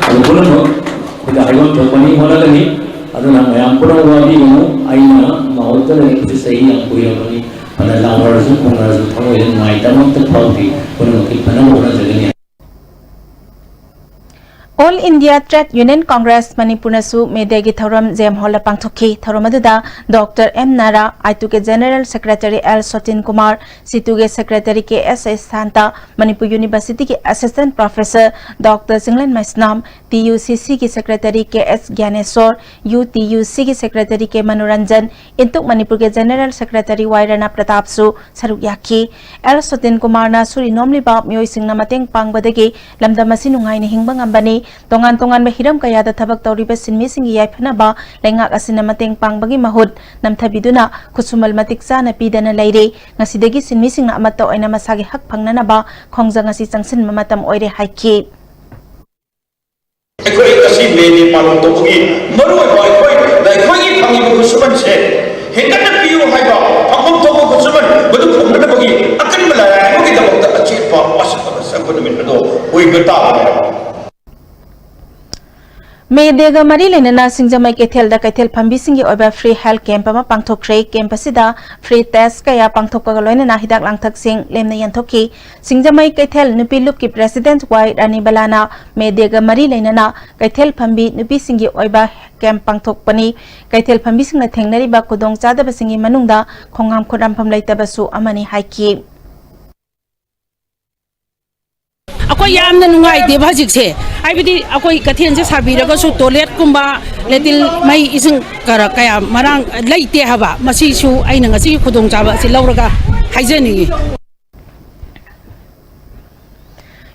ꯑꯗꯨ ꯄꯨꯝꯅꯃꯛ ꯑꯩꯈꯣꯏꯗ ꯍꯥꯏꯐꯝ ꯊꯣꯛꯄꯅꯤ ꯍꯣꯠꯅꯒꯅꯤ꯫ ꯑꯗꯨꯅ ꯃꯌꯥꯝ ꯄꯨꯝꯅꯃꯛ ꯋꯥꯕꯤꯒꯅꯨ꯫ ꯑꯩꯅ ꯃꯍꯨꯠꯇ ꯂꯩꯔꯛꯄꯁꯦ ꯆꯍꯤ ꯌꯥꯝ ꯀꯨꯏꯔꯕꯅꯤ꯫ ꯐꯅ ꯂꯥꯎꯅꯔꯁꯨ ꯈꯣꯡꯅꯔꯁꯨ ꯊꯃꯣꯏꯗ ꯅꯨꯡꯉꯥꯏꯇꯕ ꯑꯃꯠꯇ ꯐꯥꯎꯗꯦ꯫ ꯄꯨꯝꯅꯃꯛꯀꯤ ꯐꯅꯕ ꯍꯣꯠꯅꯖꯒꯅꯤ꯫ All India Trade Union Congress ꯃꯅꯤꯄꯨꯔꯅꯁꯨ ꯃꯦ ꯗꯦꯒꯤ ꯊꯧꯔꯝ ꯖꯦꯝ ꯍꯣꯜꯗ ꯄꯥꯡꯊꯣꯛꯈꯤ꯫ ꯊꯧꯔꯝ ꯑꯗꯨꯗ ꯗꯣꯛꯇꯔ ꯑꯦꯝ ꯅꯥꯔꯥ, ꯑꯥꯏꯇꯨꯒꯤ general secretary L Sotin Kumar, ꯁꯤꯇꯨꯒꯤ secretary K S S Santa, Manipur ꯌꯨꯅꯤꯚꯔꯁꯤꯇꯤꯒꯤ assistant professor doctor Chinglen Meisnam, T U C ꯁꯤꯒꯤ secretary K S Gyaneshor, U T U ꯁꯤꯒꯤ ꯁꯦꯀ꯭ꯔꯦꯇꯔꯤ ꯀꯦ ꯃꯅꯣꯔꯟꯖꯟ, ꯏꯟꯇꯨꯛ ꯃꯅꯤꯄꯨꯔꯒꯤ ꯖꯦꯅꯦꯔꯦꯜ ꯁꯦꯀ꯭ꯔꯦꯇꯔꯤ ꯋꯥꯏ ꯔꯅꯥ ꯄ꯭ꯔꯇꯥꯞꯁꯨ ꯁꯔꯨꯛ ꯌꯥꯈꯤ꯫ ꯑꯦꯜ ꯁꯣꯇꯤꯟ ꯀꯨꯃꯥꯔꯅ ꯁꯨꯔꯤ ꯅꯣꯝꯂꯤꯕ ꯃꯤꯑꯣꯏꯁꯤꯡꯅ ꯃꯇꯦꯡ ꯄꯥꯡꯕꯗꯒꯤ ꯂꯝꯗꯝ ꯑꯁꯤ ꯅꯨꯡꯉꯥꯏꯅ ꯍꯤꯡꯕ ꯉꯝꯕꯅꯤ꯫ ꯇꯣꯉꯥꯟ ꯇꯣꯉꯥꯟꯕ ꯍꯤꯔꯝ ꯀꯌꯥꯗ ꯊꯕꯛ ꯇꯧꯔꯤꯕ ꯁꯤꯟꯃꯤꯁꯤꯡꯒꯤ ꯌꯥꯏꯐꯅꯕ ꯂꯩꯉꯥꯛ ꯑꯁꯤꯅ ꯃꯇꯦꯡ ꯄꯥꯡꯕꯒꯤ ꯃꯍꯨꯠ ꯅꯝꯊꯕꯤꯗꯨꯅ ꯈꯨꯠꯁꯨꯃꯜ ꯃꯇꯤꯛ ꯆꯥꯅ ꯄꯤꯗꯅ ꯂꯩꯔꯦ꯫ ꯉꯁꯤꯗꯒꯤ ꯁꯤꯟꯃꯤꯁꯤꯡꯅ ꯑꯃꯠꯇ ꯑꯣꯏꯅ ꯃꯁꯥꯒꯤ ꯍꯛ ꯐꯪꯅꯅꯕ ꯈꯣꯡꯖꯪ ꯑꯁꯤ ꯆꯪꯁꯤꯟꯕ ꯃꯇꯝ ꯑꯣꯏꯔꯦ ꯍꯥꯏꯈꯤ꯫ ꯑꯩꯈꯣꯏ ꯉꯁꯤ ꯃꯦ ꯗꯦ ꯄꯥꯂꯟ ꯇꯧꯕꯒꯤ ꯃꯔꯨꯑꯣꯏꯕ ꯑꯩꯈꯣꯏ, ꯑꯩꯈꯣꯏꯒꯤ ꯐꯪꯉꯤꯕ ꯈꯨꯠꯁꯨꯃꯟꯁꯦ ꯍꯦꯟꯒꯠꯅ ꯄꯤꯌꯨ ꯍꯥꯏꯕ, ꯐꯪꯐꯝ ꯊꯣꯛꯄ ꯈꯨꯠꯁꯨꯃꯟ ꯃꯗꯨ ꯐꯪꯅꯅꯕꯒꯤ ꯑꯀꯟꯕ ꯂꯥꯏꯔꯥꯏ ꯑꯃꯒꯤꯗꯃꯛꯇ ꯑꯆꯦꯠꯄ ꯋꯥꯁꯛ ꯑꯃ ꯆꯪꯕ ꯅꯨꯃꯤꯠ ꯑꯗꯣ ꯑꯣꯏꯕ ꯇꯥꯕꯅꯤ꯫ ꯃꯦ ꯗꯦꯒ ꯃꯔꯤ ꯂꯩꯅꯅ ꯁꯤꯡꯖꯃꯩ ꯀꯩꯊꯦꯜꯗ ꯀꯩꯊꯦꯜ ꯐꯝꯕꯤꯁꯤꯡꯒꯤ ꯑꯣꯏꯕ ꯐ꯭ꯔꯤ ꯍꯦꯜꯊ ꯀꯦꯝꯞ ꯑꯃ ꯄꯥꯡꯊꯣꯛꯈ꯭ꯔꯦ꯫ ꯀꯦꯝꯞ ꯑꯁꯤꯗ ꯐ꯭ꯔꯤ ꯇꯦꯁ ꯀꯌꯥ ꯄꯥꯡꯊꯣꯛꯄꯒ ꯂꯣꯏꯅꯅ ꯍꯤꯗꯥꯛ ꯂꯥꯡꯊꯛꯁꯤꯡ ꯂꯦꯝꯅ ꯌꯦꯟꯊꯣꯛꯈꯤ꯫ ꯁꯤꯡꯖꯃꯩ ꯀꯩꯊꯦꯜ ꯅꯨꯄꯤ ꯂꯨꯞꯀꯤ ꯄ꯭ꯔꯦꯁꯤꯗꯦꯟꯠ ꯋꯥꯏ ꯔꯥꯅꯤꯕꯂꯥꯅ ꯃꯦ ꯗꯦꯒ ꯃꯔꯤ ꯂꯩꯅꯅ ꯀꯩꯊꯦꯜ ꯐꯝꯕꯤ ꯅꯨꯄꯤꯁꯤꯡꯒꯤ ꯑꯣꯏꯕ ꯀꯦꯝꯞ ꯄꯥꯡꯊꯣꯛꯄꯅꯤ꯫ ꯀꯩꯊꯦꯜ ꯐꯝꯕꯤꯁꯤꯡꯅ ꯊꯦꯡꯅꯔꯤꯕ ꯈꯨꯗꯣꯡꯆꯥꯗꯕꯁꯤꯡꯒꯤ ꯃꯅꯨꯡꯗ ꯈꯣꯡꯍꯥꯝ ꯈꯨꯠꯍꯥꯝꯐꯝ ꯂꯩꯇꯕꯁꯨ ꯑꯃꯅꯤ ꯍꯥꯏꯈꯤ꯫ ꯑꯩꯈꯣꯏ ꯌꯥꯝꯅ ꯅꯨꯡꯉꯥꯏꯇꯦꯕ ꯍꯧꯖꯤꯛꯁꯦ, ꯍꯥꯏꯕꯗꯤ ꯑꯩꯈꯣꯏ ꯀꯩꯊꯦꯜꯁꯦ ꯁꯥꯕꯤꯔꯒꯁꯨ ꯇꯣꯏꯂꯦꯠꯀꯨꯝꯕ, ꯂꯦꯇꯤꯟ, ꯃꯩ ꯏꯁꯤꯡ ꯀꯔ-, ꯀꯌꯥ ꯃꯔꯥꯡ ꯂꯩꯇꯦ ꯍꯥꯏꯕ꯫ ꯃꯁꯤꯁꯨ ꯑꯩꯅ ꯉꯁꯤꯒꯤ ꯈꯨꯗꯣꯡꯆꯥꯕ ꯑꯁꯤ ꯂꯧꯔꯒ ꯍꯥꯏꯖꯅꯤꯡꯉꯤ꯫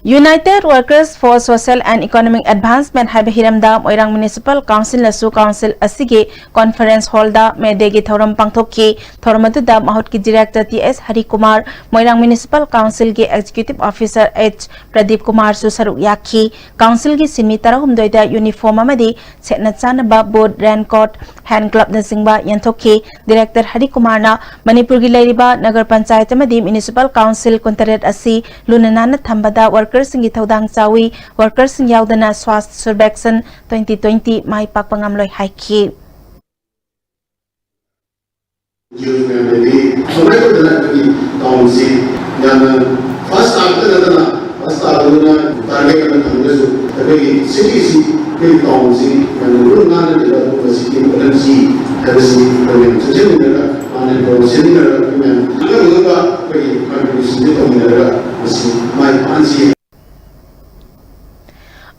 United Workers for Social and Economic Advancement ꯍꯥꯏꯕ ꯍꯤꯔꯝꯗ ꯃꯣꯏꯔꯥꯡ ꯃ꯭ꯌꯨꯅꯤꯁꯤꯄꯥꯜ ꯀꯥꯎꯟꯁꯤꯜꯅꯁꯨ ꯀꯥꯎꯟꯁꯤꯜ ꯑꯁꯤꯒꯤ ꯀꯣꯟꯐꯔꯦꯟꯁ ꯍꯣꯜꯗ ꯃꯦ ꯗꯦꯒꯤ ꯊꯧꯔꯝ ꯄꯥꯡꯊꯣꯛꯈꯤ꯫ ꯊꯧꯔꯝ ꯑꯗꯨꯗ ꯃꯍꯨꯠꯀꯤ ꯗꯤꯔꯦꯛꯇꯔ ꯇꯤ ꯑꯦꯁ ꯍꯔꯤꯀꯨꯃꯥꯔ, ꯃꯣꯏꯔꯥꯡ ꯃ꯭ꯌꯨꯅꯤꯁꯤꯄꯥꯜ ꯀꯥꯎꯟꯁꯤꯜꯒꯤ ꯑꯦꯛꯖꯤꯀ꯭ꯌꯨꯇꯤꯚ ꯑꯣꯐꯤꯁꯔ ꯑꯩꯆ ꯄ꯭ꯔꯗꯤꯞ ꯀꯨꯃꯥꯔꯁꯨ ꯁꯔꯨꯛ ꯌꯥꯈꯤ꯫ ꯀꯥꯎꯟꯁꯤꯜꯒꯤ ꯁꯤꯟꯃꯤ ꯇꯔꯥꯍꯨꯝꯗꯣꯏꯗ ꯌꯨꯅꯤꯐꯣꯔꯝ ꯑꯃꯗꯤ ꯁꯦꯠꯅ ꯆꯥꯅꯕ ꯕꯨꯠ, ꯔꯦꯟꯀꯣꯠ, ꯍꯦꯟ ꯒ꯭ꯂꯕꯅꯆꯤꯡꯕ ꯌꯦꯟꯊꯣꯛꯈꯤ꯫ ꯗꯤꯔꯦꯛꯇꯔ ꯍꯔꯤꯀꯨꯃꯥꯔꯅ ꯃꯅꯤꯄꯨꯔꯒꯤ ꯂꯩꯔꯤꯕ ꯅꯒꯔ ꯄꯟꯆꯥꯌꯠ ꯑꯃꯗꯤ ꯃ꯭ꯌꯨꯅꯤꯁꯤꯄꯥꯜ ꯀꯥꯎꯟꯁꯤꯜ ꯀꯨꯟꯇꯔꯦꯠ ꯑꯁꯤ ꯂꯨꯅ ꯅꯥꯟꯅ ꯊꯝꯕꯗ ꯋꯥꯔꯀꯔ ꯁꯤꯡꯒꯤ ꯊꯧꯗꯥꯡ ꯆꯥꯎꯏ꯫ ꯋꯥꯔꯀꯔꯁꯤꯡ ꯌꯥꯎꯗꯅ ꯁ꯭ꯋꯥꯁ ꯁꯨꯔꯕꯦꯛꯁꯟ ꯇ꯭ꯋꯦꯟꯇꯤ ꯇ꯭ꯋꯦꯟꯇꯤ ꯃꯥꯏ ꯄꯥꯛꯄ ꯉꯝꯂꯣꯏ ꯍꯥꯏꯈꯤ꯫ ꯁꯨꯃꯥꯏꯅ ꯇꯧꯗꯅ ꯑꯩꯈꯣꯏꯒꯤ ꯇꯥꯎꯟꯁꯤ ꯌꯥꯝꯅ ꯐꯥꯁ ꯇꯥꯕꯇ ꯅꯠꯇꯅ ꯐꯥꯁ ꯇꯥꯕꯗꯨꯅ ꯇꯥꯔꯒꯦꯠ ꯑꯃ ꯊꯝꯗ꯭ꯔꯁꯨ ꯑꯩꯈꯣꯏꯒꯤ ꯁꯤꯇꯤꯁꯤ ꯑꯩꯈꯣꯏꯒꯤ ꯇꯥꯎꯟꯁꯤ ꯌꯥꯝꯅ ꯂꯨꯅ ꯅꯥꯟꯅ ꯂꯩꯕ ꯑꯗꯨꯒꯨꯝꯕ ꯁꯤꯇꯤ ꯑꯃ ꯑꯣꯏꯍꯟꯁꯤ ꯍꯥꯏꯕꯁꯤ ꯑꯩꯈꯣꯏ ꯃꯌꯥꯝ ꯆꯦꯛꯁꯤꯟꯃꯤꯟꯅꯔꯒ ꯃꯥꯅ ꯇꯧꯔ ꯁꯦꯝꯃꯤꯟꯅꯔꯒ ꯑꯩꯈꯣꯏ ꯃꯌꯥꯝ ꯑꯉꯝ ꯑꯉꯝꯕ ꯑꯩꯈꯣꯏꯒꯤ ꯀꯟꯇ꯭ꯔꯤꯕ꯭ꯌꯨꯁꯟꯁꯤ ꯇꯧꯃꯤꯟꯅꯔꯒ ꯃꯁꯤ ꯃꯥꯏ ꯄꯥꯛꯍꯟꯁꯤ꯫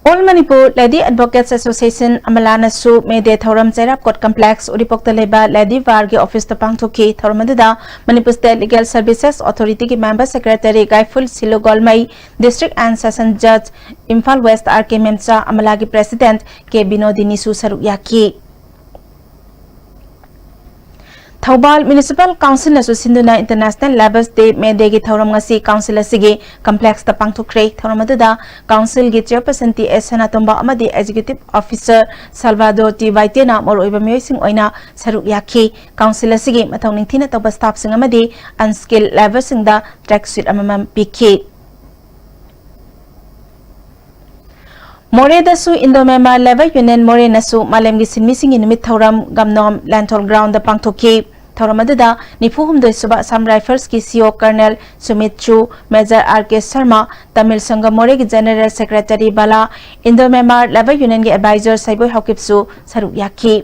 All Manipur Lady Advocates Association ꯑꯃꯂꯥꯅꯁꯨ ꯃꯦ ꯗꯦ ꯊꯧꯔꯝ ꯆꯩꯔꯥꯞꯀꯣꯠ ꯀꯝꯄ꯭ꯂꯦꯛꯁ ꯎꯔꯤꯄꯣꯛꯇ ꯂꯩꯕ ꯂꯦꯗꯤ ꯕꯥꯔꯒꯤ ꯑꯣꯐꯤꯁꯇ ꯄꯥꯡꯊꯣꯛꯈꯤ꯫ ꯊꯧꯔꯝ ꯑꯗꯨꯗ ꯃꯅꯤꯄꯨꯔ ꯁ꯭ꯇꯦꯠ ꯂꯤꯒꯦꯜ ꯁꯔꯚꯤꯁꯦꯁ ꯑꯣꯊꯣꯔꯤꯇꯤꯒꯤ member secretary Gaiphul Shillu Golmei, district and session ꯖꯖ Imphal west R K Memcha, ꯑꯃꯂꯥꯒꯤ ꯄ꯭ꯔꯦꯁꯤꯗꯦꯟꯠ ꯀꯦ ꯕꯤꯅꯣꯗꯤꯅꯤꯁꯨ ꯁꯔꯨꯛ ꯌꯥꯈꯤ꯫ ꯊꯧꯕꯥꯜ ꯃ꯭ꯌꯨꯅꯤꯁꯤꯄꯥꯜ ꯀꯥꯎꯟꯁꯤꯜꯅꯁꯨ ꯁꯤꯟꯗꯨꯅ ꯏꯟꯇꯔꯅꯦꯁꯅꯦꯜ ꯂꯦꯕꯔꯁ ꯗꯦ ꯃꯦ ꯗꯦꯒꯤ ꯊꯧꯔꯝ ꯉꯁꯤ ꯀꯥꯎꯟꯁꯤꯜ ꯑꯁꯤꯒꯤ ꯀꯝꯄ꯭ꯂꯦꯛꯁꯇ ꯄꯥꯡꯊꯣꯛꯈ꯭ꯔꯦ꯫ ꯊꯧꯔꯝ ꯑꯗꯨꯗ ꯀꯥꯎꯟꯁꯤꯜꯒꯤ ꯆꯦꯌꯔꯄꯔꯁꯟ ꯇꯤ ꯑꯦꯁ ꯁꯅꯥꯇꯣꯝꯕ ꯑꯃꯗꯤ ꯑꯦꯛꯖꯤꯀ꯭ꯌꯨꯇꯤꯚ ꯑꯣꯐꯤꯁꯔ ꯁꯜꯚꯥꯗꯣꯔ ꯇꯤ ꯋꯥꯏꯇꯦꯅ ꯃꯔꯨꯑꯣꯏꯕ ꯃꯤꯑꯣꯏꯁꯤꯡ ꯑꯣꯏꯅ ꯁꯔꯨꯛ ꯌꯥꯈꯤ꯫ ꯀꯥꯎꯟꯁꯤꯜ ꯑꯁꯤꯒꯤ ꯃꯊꯧ ꯅꯤꯡꯊꯤꯅ ꯇꯧꯕ ꯁ꯭ꯇꯥꯐꯁꯤꯡ ꯑꯃꯗꯤ ꯑꯟꯁ꯭ꯀꯤꯜ ꯂꯦꯕꯔꯁꯤꯡꯗ ꯇ꯭ꯔꯦꯛ ꯁꯨꯠ ꯑꯃꯃꯝ ꯄꯤꯈꯤ꯫ ꯃꯣꯔꯦꯗꯁꯨ ꯏꯟꯗꯣ ꯃ꯭ꯌꯥꯟꯃꯥꯔ ꯂꯦꯕꯔ ꯌꯨꯅꯤꯌꯟ ꯃꯣꯔꯦꯅꯁꯨ ꯃꯥꯂꯦꯝꯒꯤ ꯁꯤꯟꯃꯤꯁꯤꯡꯒꯤ ꯅꯨꯃꯤꯠ ꯊꯧꯔꯝ ꯒꯝꯅꯣꯝ ꯂꯦꯟꯊꯣꯜ ꯒ꯭ꯔꯥꯎꯟꯗ ꯄꯥꯡꯊꯣꯛꯈꯤ꯫ ꯊꯧꯔꯝ ꯑꯗꯨꯗ ꯅꯤꯐꯨ ꯍꯨꯝꯗꯣꯏ ꯁꯨꯕ ꯑꯁꯥꯝ ꯔꯥꯏꯐꯜꯁꯀꯤ ꯁꯤ ꯑꯣ colonel Sumit Chu, major R K Sharma, Tamil Sangam ꯃꯣꯔꯦꯒꯤ general secretary Bala, Indo Myanmar labour ꯌꯨꯅꯤꯌꯟꯒꯤ ꯑꯦꯗꯚꯥꯏꯖꯔ ꯁꯩꯕꯣꯏ ꯍꯥꯎꯀꯤꯞꯁꯨ ꯁꯔꯨꯛ ꯌꯥꯈꯤ꯫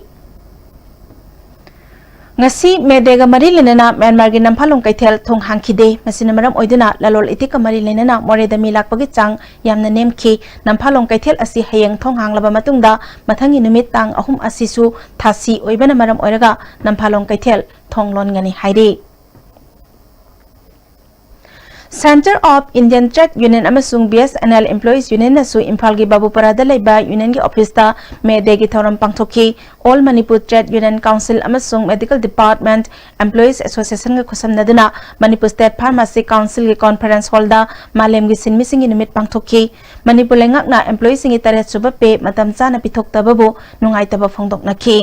ꯉꯁꯤ ꯃꯦ ꯗꯦꯒ ꯃꯔꯤ ꯂꯩꯅꯅ ꯃ꯭ꯌꯥꯟꯃꯥꯔꯒꯤ ꯅꯝꯐꯥꯂꯣꯡ ꯀꯩꯊꯦꯜ ꯊꯣꯡ ꯍꯥꯡꯈꯤꯗꯦ꯫ ꯃꯁꯤꯅ ꯃꯔꯝ ꯑꯣꯏꯗꯨꯅ ꯂꯂꯣꯜ ꯏꯇꯤꯛꯀ ꯃꯔꯤ ꯂꯩꯅꯅ ꯃꯣꯔꯦꯗ ꯃꯤ ꯂꯥꯛꯄꯒꯤ ꯆꯥꯡ ꯌꯥꯝꯅ ꯅꯦꯝꯈꯤ꯫ ꯅꯝꯐꯥꯂꯣꯡ ꯀꯩꯊꯦꯜ ꯑꯁꯤ ꯍꯌꯦꯡ ꯊꯣꯡ ꯍꯥꯡꯂꯕ ꯃꯇꯨꯡꯗ ꯃꯊꯪꯒꯤ ꯅꯨꯃꯤꯠ ꯇꯥꯡ ꯑꯍꯨꯝ ꯑꯁꯤꯁꯨ ꯊꯥꯁꯤ ꯑꯣꯏꯕꯅ ꯃꯔꯝ ꯑꯣꯏꯔꯒ ꯅꯝꯐꯥꯂꯣꯡ ꯀꯩꯊꯦꯜ ꯊꯣꯡ ꯂꯣꯟꯒꯅꯤ ꯍꯥꯏꯔꯤ꯫ Centre of Indian Trade Union ꯑꯃꯁꯨꯡ B S N L Employees Union ꯅꯁꯨ ꯏꯝꯐꯥꯜꯒꯤ ꯕꯥꯕꯨꯄꯥꯔꯥꯗ ꯂꯩꯕ ꯌꯨꯅꯤꯌꯟꯒꯤ ꯑꯣꯐꯤꯁꯇ ꯃꯦ ꯗꯦꯒꯤ ꯊꯧꯔꯝ ꯄꯥꯡꯊꯣꯛꯈꯤ꯫ All Manipur Trade Union Council ꯑꯃꯁꯨꯡ Medical Department Employees Association ꯒ ꯈꯨꯠꯁꯝꯅꯗꯨꯅ ꯃꯅꯤꯄꯨꯔ ꯁ꯭ꯇꯦꯠ ꯐꯥꯔꯃꯥꯁꯤ ꯀꯥꯎꯟꯁꯤꯜꯒꯤ ꯀꯣꯟꯐꯔꯦꯟꯁ ꯍꯣꯜꯗ ꯃꯥꯂꯦꯝꯒꯤ ꯁꯤꯟꯃꯤꯁꯤꯡꯒꯤ ꯅꯨꯃꯤꯠ ꯄꯥꯡꯊꯣꯛꯈꯤ꯫ ꯃꯅꯤꯄꯨꯔ ꯂꯩꯉꯥꯛꯅ employee ꯁꯤꯡꯒꯤ ꯇꯔꯦꯠ ꯁꯨꯕ ꯄꯦ ꯃꯇꯝ ꯆꯥꯅ ꯄꯤꯊꯣꯛꯇꯕꯕꯨ ꯅꯨꯡꯉꯥꯏꯇꯕ ꯐꯣꯡꯗꯣꯛꯅꯈꯤ꯫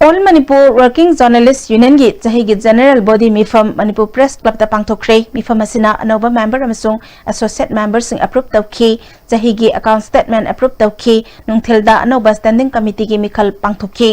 All Manipur Working Journalist Unionꯒꯤ ꯆꯍꯤꯒꯤ General Body ꯃꯤꯐꯝ ꯃꯅꯤꯄꯨꯔ Press Clubꯇ ꯄꯥꯡꯊꯣꯛꯈ꯭ꯔꯦ꯫ ꯃꯤꯐꯝ ꯑꯁꯤꯅ ꯑꯅꯧꯕ member ꯑꯃꯁꯨꯡ associate memberꯁꯤꯡ approve ꯇꯧꯈꯤ꯫ ꯆꯍꯤꯒꯤ account statement approve ꯇꯧꯈꯤ꯫ ꯅꯨꯡꯊꯤꯜꯗ ꯑꯅꯧꯕ Standing Committeeꯒꯤ ꯃꯤꯈꯜ ꯄꯥꯡꯊꯣꯛꯈꯤ꯫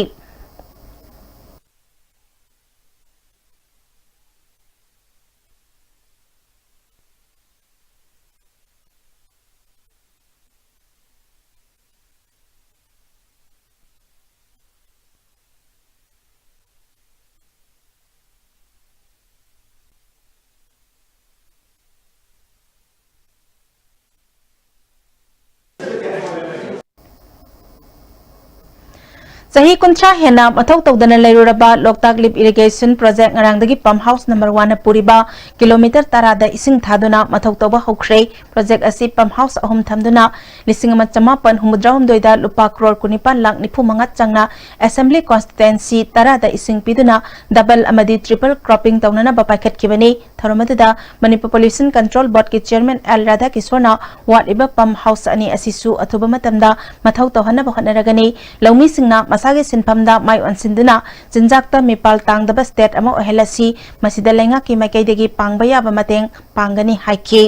ꯆꯍꯤ ꯀꯨꯟꯊ꯭ꯔꯥ ꯍꯦꯟꯅ ꯃꯊꯧ ꯇꯧꯗꯅ ꯂꯩꯔꯨꯔꯕ ꯂꯣꯛꯇꯥꯛ Lift Irrigation Project ꯉꯔꯥꯡꯗꯒꯤ Pump House number one ꯄꯨꯔꯤꯕ kilometre ꯇꯔꯥꯗ ꯏꯁꯤꯡ ꯊꯥꯗꯨꯅ ꯃꯊꯧ ꯇꯧꯕ ꯍꯧꯈ꯭ꯔꯦ꯫ Project ꯑꯁꯤ pump house ꯑꯍꯨꯝ ꯊꯝꯗꯨꯅ ꯂꯤꯁꯤꯡ ꯑꯃ ꯆꯃꯥꯄꯟ ꯍꯨꯝꯐꯨꯇꯔꯥ ꯍꯨꯝꯗꯣꯏꯗ ꯂꯨꯄꯥ crore ꯀꯨꯟꯅꯤꯄꯥꯟ ꯂꯥꯈ ꯅꯤꯐꯨ ꯃꯉꯥ ꯆꯪꯅ Assembly Constituency ꯇꯔꯥꯗ ꯏꯁꯤꯡ ꯄꯤꯗꯨꯅ double ꯑꯃꯗꯤ triple cropping ꯇꯧꯅꯅꯕ ꯄꯥꯏꯈꯠꯈꯤꯕꯅꯤ꯫ ꯊꯧꯔꯝ ꯑꯗꯨꯗ Manipur Pollution Control Boardꯀꯤ Chairman ꯑꯦꯜ ꯔꯥꯙꯥꯀꯤꯁꯣꯔꯅ ꯋꯥꯠꯂꯤꯕ pump house ꯑꯅꯤ ꯑꯁꯤꯁꯨ ꯑꯊꯨꯕ ꯃꯇꯝꯗ ꯃꯊꯧ ꯇꯧꯍꯟꯅꯕ ꯍꯣꯠꯅꯔꯒꯅꯤ꯫ ꯂꯧꯃꯤꯁꯤꯡꯅ ꯃꯁꯥꯒꯤ ꯁꯤꯟꯐꯝꯗ ꯃꯥꯏ ꯑꯣꯟꯁꯤꯟꯗꯨꯅ ꯆꯤꯟꯖꯥꯛꯇ ꯃꯤꯄꯥꯜ ꯇꯥꯡꯗꯕ state ꯑꯃ ꯑꯣꯏꯍꯜꯂꯁꯤ꯫ ꯃꯁꯤꯗ ꯂꯩꯉꯥꯛꯀꯤ ꯃꯥꯏꯀꯩꯗꯒꯤ ꯄꯥꯡꯕ ꯌꯥꯕ ꯃꯇꯦꯡ ꯄꯥꯡꯒꯅꯤ ꯍꯥꯏꯈꯤ꯫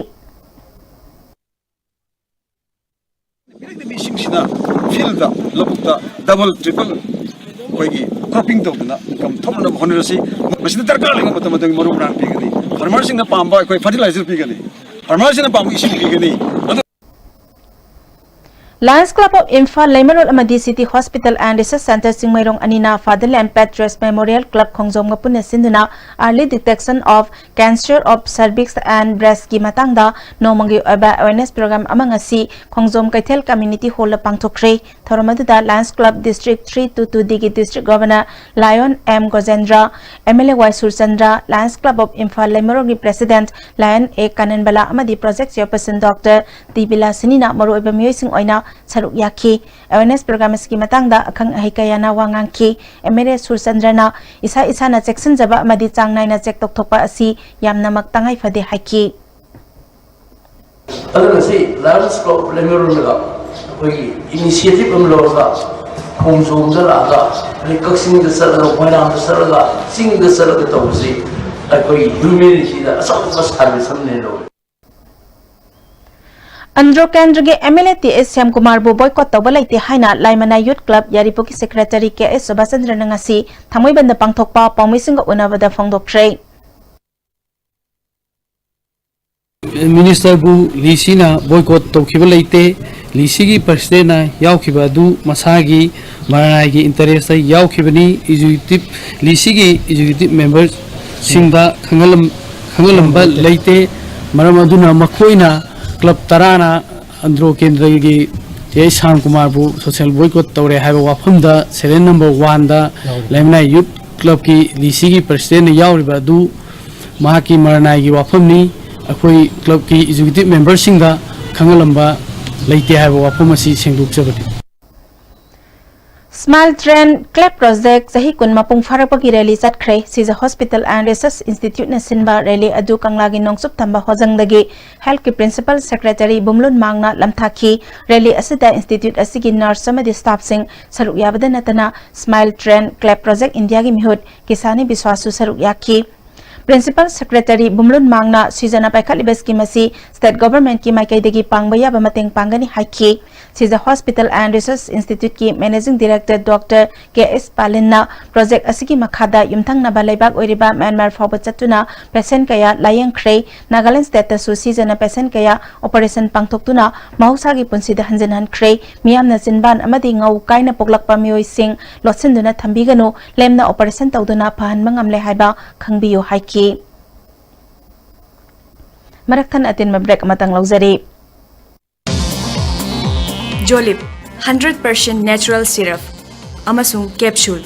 ꯄꯤꯔꯛꯂꯤꯕ ꯏꯁꯤꯡꯁꯤꯅ field ꯂꯧꯕꯨꯛꯇ double, triple ꯑꯩꯈꯣꯏꯒꯤ cropping ꯇꯧꯗꯅ income ꯊꯣꯛꯅꯅꯕ ꯍꯣꯠꯅꯔꯁꯤ꯫ ꯃꯁꯤꯗ ꯗꯔꯀꯥꯔ ꯂꯩꯕ ꯃꯇꯝ ꯃꯇꯝꯒꯤ ꯃꯔꯨ ꯃꯔꯥꯡ ꯄꯤꯒꯅꯤ꯫ Farmerꯁꯤꯡꯅ ꯄꯥꯝꯕ ꯑꯩꯈꯣꯏ fertilizer ꯄꯤꯒꯅꯤ꯫ Farmerꯁꯤꯡꯅ ꯄꯥꯝꯕ ꯏꯁꯤꯡ ꯄꯤꯒꯅꯤ꯫ ꯑꯗꯨ Lions Club of Imphal ꯂꯩꯃꯔꯣꯜ ꯑꯃꯗꯤ City Hospital and Research Centre Chingmeirong ꯑꯅꯤꯅ Fatherland Patriots Memorial Club ꯈꯣꯡꯖꯣꯝꯒ ꯄꯨꯟꯅ ꯁꯤꯟꯗꯨꯅ Early Detection of Cancer of Cervix and Breastꯀꯤ ꯃꯇꯥꯡꯗ ꯅꯣꯡꯃꯒꯤ ꯑꯣꯏꯕ awareness program ꯑꯃ ꯉꯁꯤ ꯈꯣꯡꯖꯣꯝ ꯀꯩꯊꯦꯜ Community Hallꯗ ꯄꯥꯡꯊꯣꯛꯈ꯭ꯔꯦ꯫ ꯊꯧꯔꯝ ꯑꯗꯨꯗ Lions Club District three two two Dꯒꯤ District Governor Lion M ꯒꯣꯖꯦꯟꯗ꯭ꯔ, MLA Y Surchandra, Lions Club of Imphal ꯂꯩꯃꯔꯣꯜꯒꯤ President Lion A ꯀꯥꯅꯟꯕꯂꯥ ꯑꯃꯗꯤ Project Chairperson Doctor ꯇꯤ ꯕꯤꯂꯥꯁꯤꯅꯤꯅ ꯃꯔꯨꯑꯣꯏꯕ ꯃꯤꯑꯣꯏꯁꯤꯡ ꯑꯣꯏꯅ ꯁꯔꯨꯛ ꯌꯥꯈꯤ꯫ Awareness program ꯑꯁꯤꯒꯤ ꯃꯇꯥꯡꯗ ꯑꯈꯪ ꯑꯍꯩ ꯀꯌꯥꯅ ꯋꯥ ꯉꯥꯡꯈꯤ꯫ MLA ꯁꯨꯔꯆꯟꯗ꯭ꯔꯅ ꯏꯁꯥ ꯏꯁꯥꯅ ꯆꯦꯛꯁꯤꯟꯖꯕ ꯑꯃꯗꯤ ꯆꯥꯡ ꯅꯥꯏꯅ check ꯇꯧꯊꯣꯛꯄ ꯑꯁꯤ ꯌꯥꯝꯅꯃꯛ ꯇꯉꯥꯏ ꯐꯗꯦ ꯍꯥꯏꯈꯤ꯫ ꯑꯗꯨꯅ ꯁꯤ Lions Club ꯂꯩꯃꯔꯣꯜꯗ ꯑꯩꯈꯣꯏꯒꯤ initiative ꯑꯃ ꯂꯧꯔꯒ ꯈꯣꯡꯖꯣꯝꯗ ꯂꯥꯛꯑꯒ, ꯑꯗꯩ ꯀꯛꯆꯤꯡꯗ ꯆꯠꯂꯒ, ꯃꯣꯏꯔꯥꯡꯗ ꯆꯠꯂꯒ, ꯆꯤꯡꯗ ꯆꯠꯂꯒ ꯇꯧꯕꯁꯤ ꯑꯩꯈꯣꯏꯒꯤ ꯍ꯭ꯌꯨꯃꯦꯅꯤꯇꯤꯗ ꯑꯆꯧꯕ ꯁꯥꯔꯚꯤꯁ ꯑꯃꯅꯦ ꯂꯧꯔꯦ꯫ ꯑꯟꯗ꯭ꯔꯣ ꯀꯦꯟꯗ꯭ꯔꯒꯤ M L A T S ꯁ꯭ꯌꯥꯝꯀꯨꯃꯥꯔꯕꯨ ꯕꯣꯏꯀꯣꯠ ꯇꯧꯕ ꯂꯩꯇꯦ ꯍꯥꯏꯅ ꯂꯥꯏꯃꯅꯥꯏ ꯌꯨꯠ ꯀ꯭ꯂꯕ ꯌꯥꯏꯔꯤꯄꯣꯛꯀꯤ ꯁꯦꯀ꯭ꯔꯦꯇꯔꯤ ꯀꯦ ꯑꯦꯁ ꯁꯨꯕꯥꯁꯆꯟꯗ꯭ꯔꯅ ꯉꯁꯤ ꯊꯥꯡꯃꯩꯕꯟꯗ ꯄꯥꯡꯊꯣꯛꯄ ꯄꯥꯎꯃꯤꯁꯤꯡꯒ ꯎꯅꯕꯗ ꯐꯣꯡꯗꯣꯛꯈ꯭ꯔꯦ꯫ ꯃꯤꯅꯤꯁꯇꯔꯕꯨ ꯂꯤ ꯁꯤꯅ ꯕꯣꯏꯀꯣꯠ ꯇꯧꯈꯤꯕ ꯂꯩꯇꯦ꯫ ꯂꯤ ꯁꯤꯒꯤ ꯄ꯭ꯔꯁꯤꯗꯦꯟꯅ ꯌꯥꯎꯈꯤꯕ ꯑꯗꯨ ꯃꯁꯥꯒꯤ ꯃꯔꯅꯥꯏꯒꯤ ꯏꯟꯇꯔꯦꯁꯇ ꯌꯥꯎꯈꯤꯕꯅꯤ꯫ ꯑꯦꯛꯖꯤꯀ꯭ꯌꯨꯇꯤꯞ, ꯂꯤ ꯁꯤꯒꯤ ꯑꯦꯛꯖꯤꯀ꯭ꯌꯨꯇꯤꯞ ꯃꯦꯝꯕꯔꯁꯤꯡꯗ ꯈꯪꯍꯜꯂꯝ-, ꯈꯪꯍꯜꯂꯝꯕ ꯂꯩꯇꯦ꯫ ꯃꯔꯝ ꯑꯗꯨꯅ ꯃꯈꯣꯏꯅ ꯀ꯭ꯂꯕ ꯇꯔꯥꯅ ꯑꯟꯗ꯭ꯔꯣ ꯀꯦꯟꯗ꯭ꯔꯒꯤ ꯀꯦ ꯑꯩꯆ ꯁ꯭ꯌꯥꯝꯀꯨꯃꯥꯔꯕꯨ ꯁꯣꯁꯦꯜ ꯕꯣꯏꯀꯣꯠ ꯇꯧꯔꯦ ꯍꯥꯏꯕ ꯋꯥꯐꯝꯗ ꯁꯦꯔꯤꯌꯦꯜ ꯅꯝꯕꯔ ꯋꯥꯟꯗ ꯌꯥꯎꯔꯤ꯫ ꯂꯩꯃꯅꯥꯏ ꯌꯨꯠ ꯀ꯭ꯂꯕꯀꯤ ꯂꯤ ꯁꯤꯒꯤ ꯄ꯭ꯔꯁꯤꯗꯦꯟꯅ ꯌꯥꯎꯔꯤꯕ ꯑꯗꯨ ꯃꯍꯥꯛꯀꯤ ꯃꯔꯅꯥꯏꯒꯤ ꯋꯥꯐꯝꯅꯤ꯫ ꯑꯩꯈꯣꯏ ꯀ꯭ꯂꯕꯀꯤ ꯑꯦꯛꯖꯤꯀ꯭ꯌꯨꯇꯤꯞ ꯃꯦꯝꯕꯔꯁꯤꯡꯗ ꯈꯪꯍꯜꯂꯝꯕ ꯂꯩꯇꯦ ꯍꯥꯏꯕ ꯋꯥꯐꯝ ꯑꯁꯤ ꯁꯦꯡꯗꯣꯛꯆꯕꯅꯤ꯫ Smile Train Club Project ꯆꯍꯤ ꯀꯨꯟ ꯃꯄꯨꯡ ꯐꯥꯔꯛꯄꯒꯤ ꯔꯦꯂꯤ ꯆꯠꯈ꯭ꯔꯦ꯫ ꯁꯤꯖ Hospital and Research Instituteꯅ ꯁꯤꯟꯕ ꯔꯦꯂꯤ ꯑꯗꯨ ꯀꯪꯂꯥꯒꯤ ꯅꯣꯡꯆꯨꯞ ꯊꯪꯕ ꯍꯣꯖꯪꯗꯒꯤ ꯍꯦꯜꯊꯀꯤ ꯄ꯭ꯔꯤꯟꯁꯤꯄꯜ ꯁꯦꯀ꯭ꯔꯦꯇꯔꯤ ꯕꯨꯝꯂꯨꯟ ꯃꯥꯡꯅ ꯂꯝꯊꯥꯈꯤ꯫ ꯔꯦꯂꯤ ꯑꯁꯤꯗ ꯏꯟꯁꯇꯤꯇ꯭ꯌꯨꯠ ꯑꯁꯤꯒꯤ ꯅꯔꯁ ꯑꯃꯗꯤ ꯁ꯭ꯇꯥꯐꯁꯤꯡ ꯁꯔꯨꯛ ꯌꯥꯕꯗ ꯅꯠꯇꯅ Smile Train Club Project Indiaꯒꯤ ꯃꯤꯍꯨꯠ ꯀꯤꯁꯥꯅꯤ ꯕꯤꯁ꯭ꯋꯥꯁꯁꯨ ꯁꯔꯨꯛ ꯌꯥꯈꯤ꯫ ꯄ꯭ꯔꯤꯟꯁꯤꯄꯜ ꯁꯦꯀ꯭ꯔꯦꯇꯔꯤ ꯕꯨꯝꯂꯨꯟ ꯃꯥꯡꯅ ꯁꯤꯖꯅ ꯄꯥꯏꯈꯠꯂꯤꯕ ꯁ꯭ꯀꯤꯝ ꯑꯁꯤ ꯁ꯭ꯇꯦꯠ ꯒꯣꯚꯔꯟꯃꯦꯟꯠꯀꯤ ꯃꯥꯏꯀꯩꯗꯒꯤ ꯄꯥꯡꯕ ꯌꯥꯕ ꯃꯇꯦꯡ ꯄꯥꯡꯒꯅꯤ ꯍꯥꯏꯈꯤ꯫ ꯁꯤꯖ Hospital and Research Instituteꯀꯤ managing director doctor K S ꯄꯥꯂꯤꯟꯅ ꯄ꯭ꯔꯣꯖꯦꯛ ꯑꯁꯤꯒꯤ ꯃꯈꯥꯗ ꯌꯨꯝꯊꯪꯅꯕ ꯂꯩꯕꯥꯛ ꯑꯣꯏꯔꯤꯕ ꯃ꯭ꯌꯥꯟꯃꯥꯔ ꯐꯥꯎꯕ ꯆꯠꯇꯨꯅ ꯄꯦꯁꯦꯟꯠ ꯀꯌꯥ ꯂꯥꯌꯦꯡꯈ꯭ꯔꯦ꯫ ꯅꯥꯒꯥꯂꯦꯟꯗ ꯁ꯭ꯇꯦꯠꯇꯁꯨ ꯁꯤꯖꯅ ꯄꯦꯁꯦꯟꯠ ꯀꯌꯥ ꯑꯣꯄꯔꯦꯁꯟ ꯄꯥꯡꯊꯣꯛꯇꯨꯅ ꯃꯍꯧꯁꯥꯒꯤ ꯄꯨꯟꯁꯤꯗ ꯍꯟꯖꯤꯟꯍꯟꯈ꯭ꯔꯦ꯫ ꯃꯤꯌꯥꯝꯅ ꯆꯤꯟꯕꯥꯟ ꯑꯃꯗꯤ ꯉꯧ ꯀꯥꯏꯅ ꯄꯣꯛꯂꯛꯄ ꯃꯤꯑꯣꯏꯁꯤꯡ ꯂꯣꯠꯁꯤꯟꯗꯨꯅ ꯊꯝꯕꯤꯒꯅꯨ, ꯂꯦꯝꯅ ꯑꯣꯄꯔꯦꯁꯟ ꯇꯧꯗꯨꯅ ꯐꯍꯟꯕ ꯉꯝꯂꯦ ꯍꯥꯏꯕ ꯈꯪꯕꯤꯌꯨ ꯍꯥꯏꯈꯤ꯫ ꯃꯔꯛ ꯊꯠꯅ ꯑꯇꯦꯟꯕ ꯕ꯭ꯔꯦꯛ ꯑꯃꯇꯪ ꯂꯧꯖꯔꯤ꯫ ꯖꯣꯂꯤꯞ, ꯍꯟꯗ꯭ꯔꯦꯠ ꯄꯥꯔꯁꯦꯟꯠ ꯅꯦꯆꯔꯦꯜ ꯁꯤꯔꯞ ꯑꯃꯁꯨꯡ ꯀꯦꯞꯁꯨꯜ꯫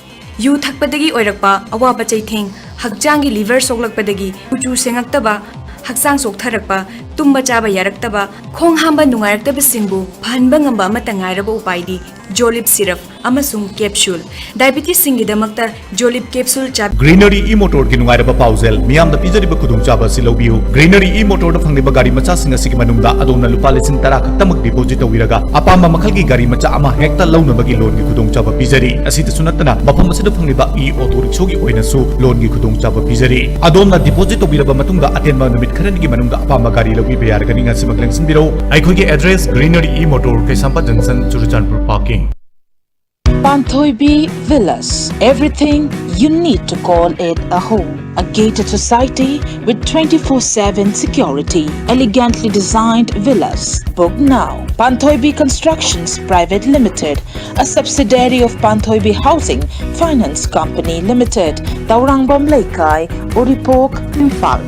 ꯌꯨ ꯊꯛꯄꯗꯒꯤ ꯑꯣꯏꯔꯛꯄ ꯑꯋꯥꯕ ꯆꯩꯊꯦꯡ, ꯍꯛꯆꯥꯡꯒꯤ ꯂꯤꯚꯔ ꯁꯣꯛꯂꯛꯄꯗꯒꯤ ꯀꯨꯆꯨ ꯁꯦꯡꯉꯛꯇꯕ, ꯍꯛꯆꯥꯡ ꯆꯣꯛꯊꯔꯛꯄ, ꯇꯨꯝꯕ ꯆꯥꯕ ꯌꯥꯔꯛꯇꯕ, ꯈꯣꯡ ꯍꯥꯝꯕ ꯅꯨꯡꯉꯥꯏꯔꯛꯇꯕꯁꯤꯡꯕꯨ ꯐꯍꯟꯕ ꯉꯝꯕ ꯑꯃꯠꯇ ꯉꯥꯏꯔꯕ ꯎꯄꯥꯏꯗꯤ ꯖꯣꯂꯤꯞ ꯁꯤꯔꯞ ꯑꯃꯁꯨꯡ ꯀꯦꯞꯁꯨꯜ꯫ ꯗꯥꯏꯕꯤꯇꯤꯁꯁꯤꯡꯒꯤꯗꯃꯛꯇ ꯖꯣꯂꯤꯞ ꯀꯦꯞꯁꯨꯜ ꯆꯥꯕꯤꯌꯨ꯫ ꯒ꯭ꯔꯤꯅꯔꯤ ꯏ ꯃꯣꯇꯣꯔꯒꯤ ꯅꯨꯡꯉꯥꯏꯔꯕ ꯄꯥꯎꯖꯦꯜ, ꯃꯤꯌꯥꯝꯅ ꯄꯤꯖꯔꯤꯕ ꯈꯨꯗꯣꯡꯆꯥꯕ ꯑꯁꯤ ꯂꯧꯕꯤꯌꯨ꯫ ꯒ꯭ꯔꯤꯅꯔꯤ ꯏ ꯃꯣꯇꯣꯔꯗ ꯐꯪꯂꯤꯕ ꯒꯥꯔꯤ ꯃꯆꯥꯁꯤꯡ ꯑꯁꯤꯒꯤ ꯃꯅꯨꯡꯗ ꯑꯗꯣꯝꯅ ꯂꯨꯄꯥ ꯂꯤꯁꯤꯡ ꯇꯔꯥ ꯈꯛꯇꯃꯛ ꯗꯤꯄꯣꯖꯤꯠ ꯇꯧꯕꯤꯔꯒ ꯑꯄꯥꯝꯕ ꯃꯈꯜꯒꯤ ꯒꯥꯔꯤ ꯃꯆꯥ ꯑꯃ ꯍꯦꯛꯇ ꯂꯧꯅꯕꯒꯤ ꯂꯣꯟꯒꯤ ꯈꯨꯗꯣꯡꯆꯥꯕ ꯄꯤꯖꯔꯤ꯫ ꯑꯁꯤꯗꯁꯨ ꯅꯠꯇꯅ, ꯃꯐꯝ ꯑꯁꯤꯗ ꯐꯪꯂꯤꯕ ꯏ ꯑꯣꯇꯣ ꯔꯤꯛꯁꯣꯒꯤ ꯑꯣꯏꯅꯁꯨ ꯂꯣꯟꯒꯤ ꯈꯨꯗꯣꯡꯆꯥꯕ ꯄꯤꯖꯔꯤ꯫ ꯑꯗꯣꯝꯅ ꯗꯤꯄꯣꯖꯤꯠ ꯇꯧꯕꯤꯔꯕ ꯃꯇꯨꯡꯗ, ꯑꯇꯦꯟꯕ ꯅꯨꯃꯤꯠ ꯈꯔꯅꯤꯒꯤ ꯃꯅꯨꯡꯗ ꯑꯄꯥꯝꯕ ꯒꯥꯔꯤ ꯂꯧꯕꯤꯕ ꯌꯥꯔꯒꯅꯤ꯫ ꯉꯁꯤꯃꯛ ꯂꯦꯡꯁꯤꯟꯕꯤꯔꯛꯎ꯫ ꯑꯩꯈꯣꯏꯒꯤ address: greenery E motor, Keishampat ꯖꯪꯁꯟ, Churachandpur parking. Panthoibi Villas, everything you need to call it a home. A gated society with twenty-four seven security, elegantly designed villas. Book now. Panthoibi Constructions Private Limited, a subsidiary of Panthoibi Housing Finance Company Limited, Taurangvam Leikai, Uripok, Imphal.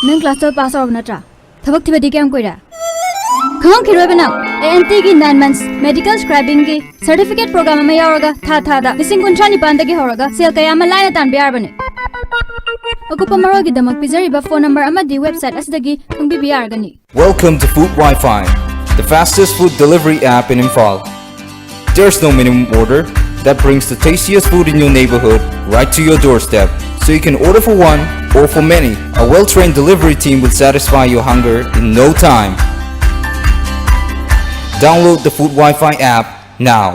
ꯅꯪ class twelve pass ꯇꯧꯔꯕ ꯅꯠꯇ꯭ꯔꯥ? ꯊꯕꯛ ꯊꯤꯕꯗꯤ ꯀꯌꯥꯝ ꯀꯨꯏꯔꯦ? ꯈꯪꯉꯝꯈꯤꯔꯣꯏꯕ ꯅꯪ꯫ A N ꯇꯤꯒꯤ nine months medical scribingꯒꯤ certificate program ꯑꯃ ꯌꯥꯎꯔꯒ ꯊꯥ ꯊꯥꯗ ꯂꯤꯁꯤꯡ ꯀꯨꯟꯊ꯭ꯔꯥ ꯅꯤꯄꯥꯟꯗꯒꯤ ꯍꯧꯔꯒ ꯁꯦꯜ ꯀꯌꯥ ꯑꯃ ꯂꯥꯏꯅ ꯇꯥꯟꯕ ꯌꯥꯔꯕꯅꯦ꯫ ꯑꯀꯨꯞꯄ ꯃꯔꯣꯜꯒꯤꯗꯃꯛ ꯄꯤꯖꯔꯤꯕ phone number ꯑꯃꯗꯤ website ꯑꯁꯤꯗꯒꯤ ꯈꯪꯕꯤꯕ ꯌꯥꯔꯒꯅꯤ꯫ Welcome to Food Wi-Fi, the fastest food delivery app in Imphal. There's no minimum order that brings the tastiest food in your neighborhood right to your doorstep. So you can order for one or for many. A well-trained delivery team will satisfy your hunger in no time. Download the Food Wi-Fi app now.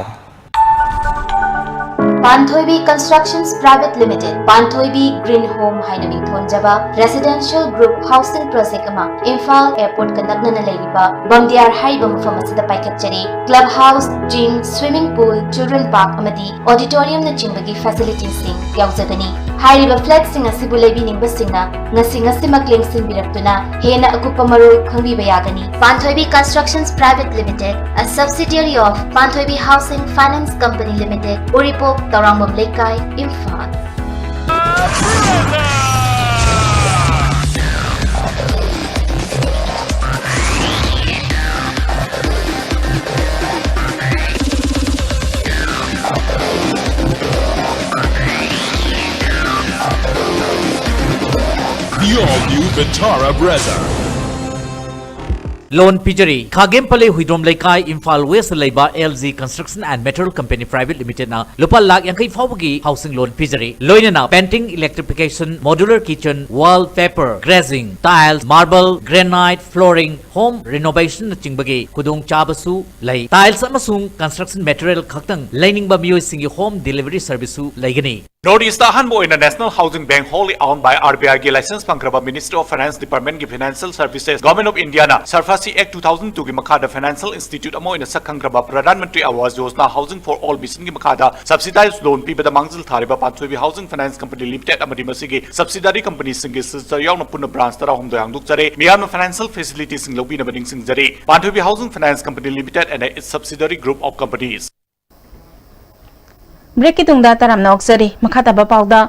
Panthoibi Constructions Private Limited, Panthoibi Green Home ꯍꯥꯏꯅ ꯃꯤꯡꯊꯣꯟꯖꯕ residential group housing project ꯑꯃ, ꯏꯝꯐꯥꯜ airportꯀ ꯅꯛꯅꯅ ꯂꯩꯔꯤꯕ ꯕꯝꯗꯤꯌꯥꯔ ꯍꯥꯏꯔꯤꯕ ꯃꯐꯝ ꯑꯁꯤꯗ ꯄꯥꯏꯈꯠꯆꯔꯤ꯫ Club house, gym, swimming pool, children park ꯑꯃꯗꯤ auditoriumꯅꯆꯤꯡꯕꯒꯤ facilitiesꯁꯤꯡ ꯌꯥꯎꯖꯒꯅꯤ꯫ ꯍꯥꯏꯔꯤꯕ flatꯁꯤꯡ ꯑꯁꯤꯕꯨ ꯂꯩꯕꯤꯅꯤꯡꯕꯁꯤꯡꯅ ꯉꯁꯤ ꯉꯁꯤꯃꯛ ꯂꯦꯡꯁꯤꯟꯕꯤꯔꯛꯇꯨꯅ ꯍꯦꯟꯅ ꯑꯀꯨꯞꯄ ꯃꯔꯣꯜ ꯈꯪꯕꯤꯕ ꯌꯥꯒꯅꯤ꯫ Panthoibi Constructions Private Limited, a subsidiary of Panthoibi Housing Finance Company Limited, ꯎꯔꯤꯄꯣꯛ, ꯇꯧꯔꯥꯡꯕꯝ ꯂꯩꯀꯥꯏ, ꯏꯝꯐꯥꯜ꯫ Vitara Brezza. ꯂꯣꯟ ꯄꯤꯖꯔꯤ꯫ ꯈꯥꯒꯦꯝ ꯄꯂꯦ ꯍꯨꯏꯗ꯭ꯔꯣꯝ ꯂꯩꯀꯥꯏ, ꯏꯝꯐꯥꯜ ꯋꯦꯁꯇ ꯂꯩꯕ L G Construction and Material Company Private Limited ꯅ ꯂꯨꯄꯥ ꯂꯥꯈ ꯌꯥꯡꯈꯩ ꯐꯥꯎꯕꯒꯤ housing loan ꯄꯤꯖꯔꯤ꯫ ꯂꯣꯏꯅꯅ painting, electrification, modular kitchen, wall paper, glazing, tiles, marble, granite, flooring, home renovation ꯅꯆꯤꯡꯕꯒꯤ ꯈꯨꯗꯣꯡꯆꯥꯕꯁꯨ ꯂꯩ꯫ Tiles ꯑꯃꯁꯨꯡ construction material ꯈꯛꯇꯪ ꯂꯩꯅꯤꯡꯕ ꯃꯤꯑꯣꯏꯁꯤꯡꯒꯤ home delivery service ꯁꯨ ꯂꯩꯒꯅꯤ꯫ North East ꯑꯍꯥꯟꯕ ꯑꯣꯏꯅ National Housing Bank, wholly owned by R B I ꯒꯤ license ꯐꯪꯈ꯭ꯔꯕ Ministry of Finance Department ꯀꯤ Financial Services, Government of India ꯅ SARFAESI Act two thousand two ꯒꯤ ꯃꯈꯥꯗ financial institute ꯑꯃ ꯑꯣꯏꯅ ꯁꯛꯈꯪꯈ꯭ꯔꯕ Pradhan Mantri Awas Yojana Housing for All mission ꯒꯤ ꯃꯈꯥꯗ subsidized loan ꯄꯤꯕꯗ ꯃꯥꯡꯖꯤꯜ ꯊꯥꯔꯤꯕ ꯄꯥꯟꯊꯣꯏꯕꯤ Housing Finance Company Limited ꯑꯃꯗꯤ ꯃꯁꯤꯒꯤ subsidiary company ꯁꯤꯡꯒꯤ signature ꯌꯥꯎꯅ ꯄꯨꯟꯅ branch ꯇꯔꯥꯍꯨꯝꯗꯣꯏ ꯍꯥꯡꯗꯣꯛꯆꯔꯦ꯫ ꯃꯤꯌꯥꯝꯅ financial facility ꯁꯤꯡ ꯂꯧꯕꯤꯅꯕ ꯅꯤꯡꯁꯤꯡꯖꯔꯤ꯫ ꯄꯥꯟꯊꯣꯏꯕꯤ Housing Finance Company Limited and its subsidiary group of companies. ꯕ꯭ꯔꯦꯛꯀꯤ ꯇꯨꯡꯗ ꯇꯔꯥꯝꯅ ꯑꯣꯛꯆꯔꯤ꯫ ꯃꯈꯥ ꯇꯥꯕ ꯄꯥꯎꯗ,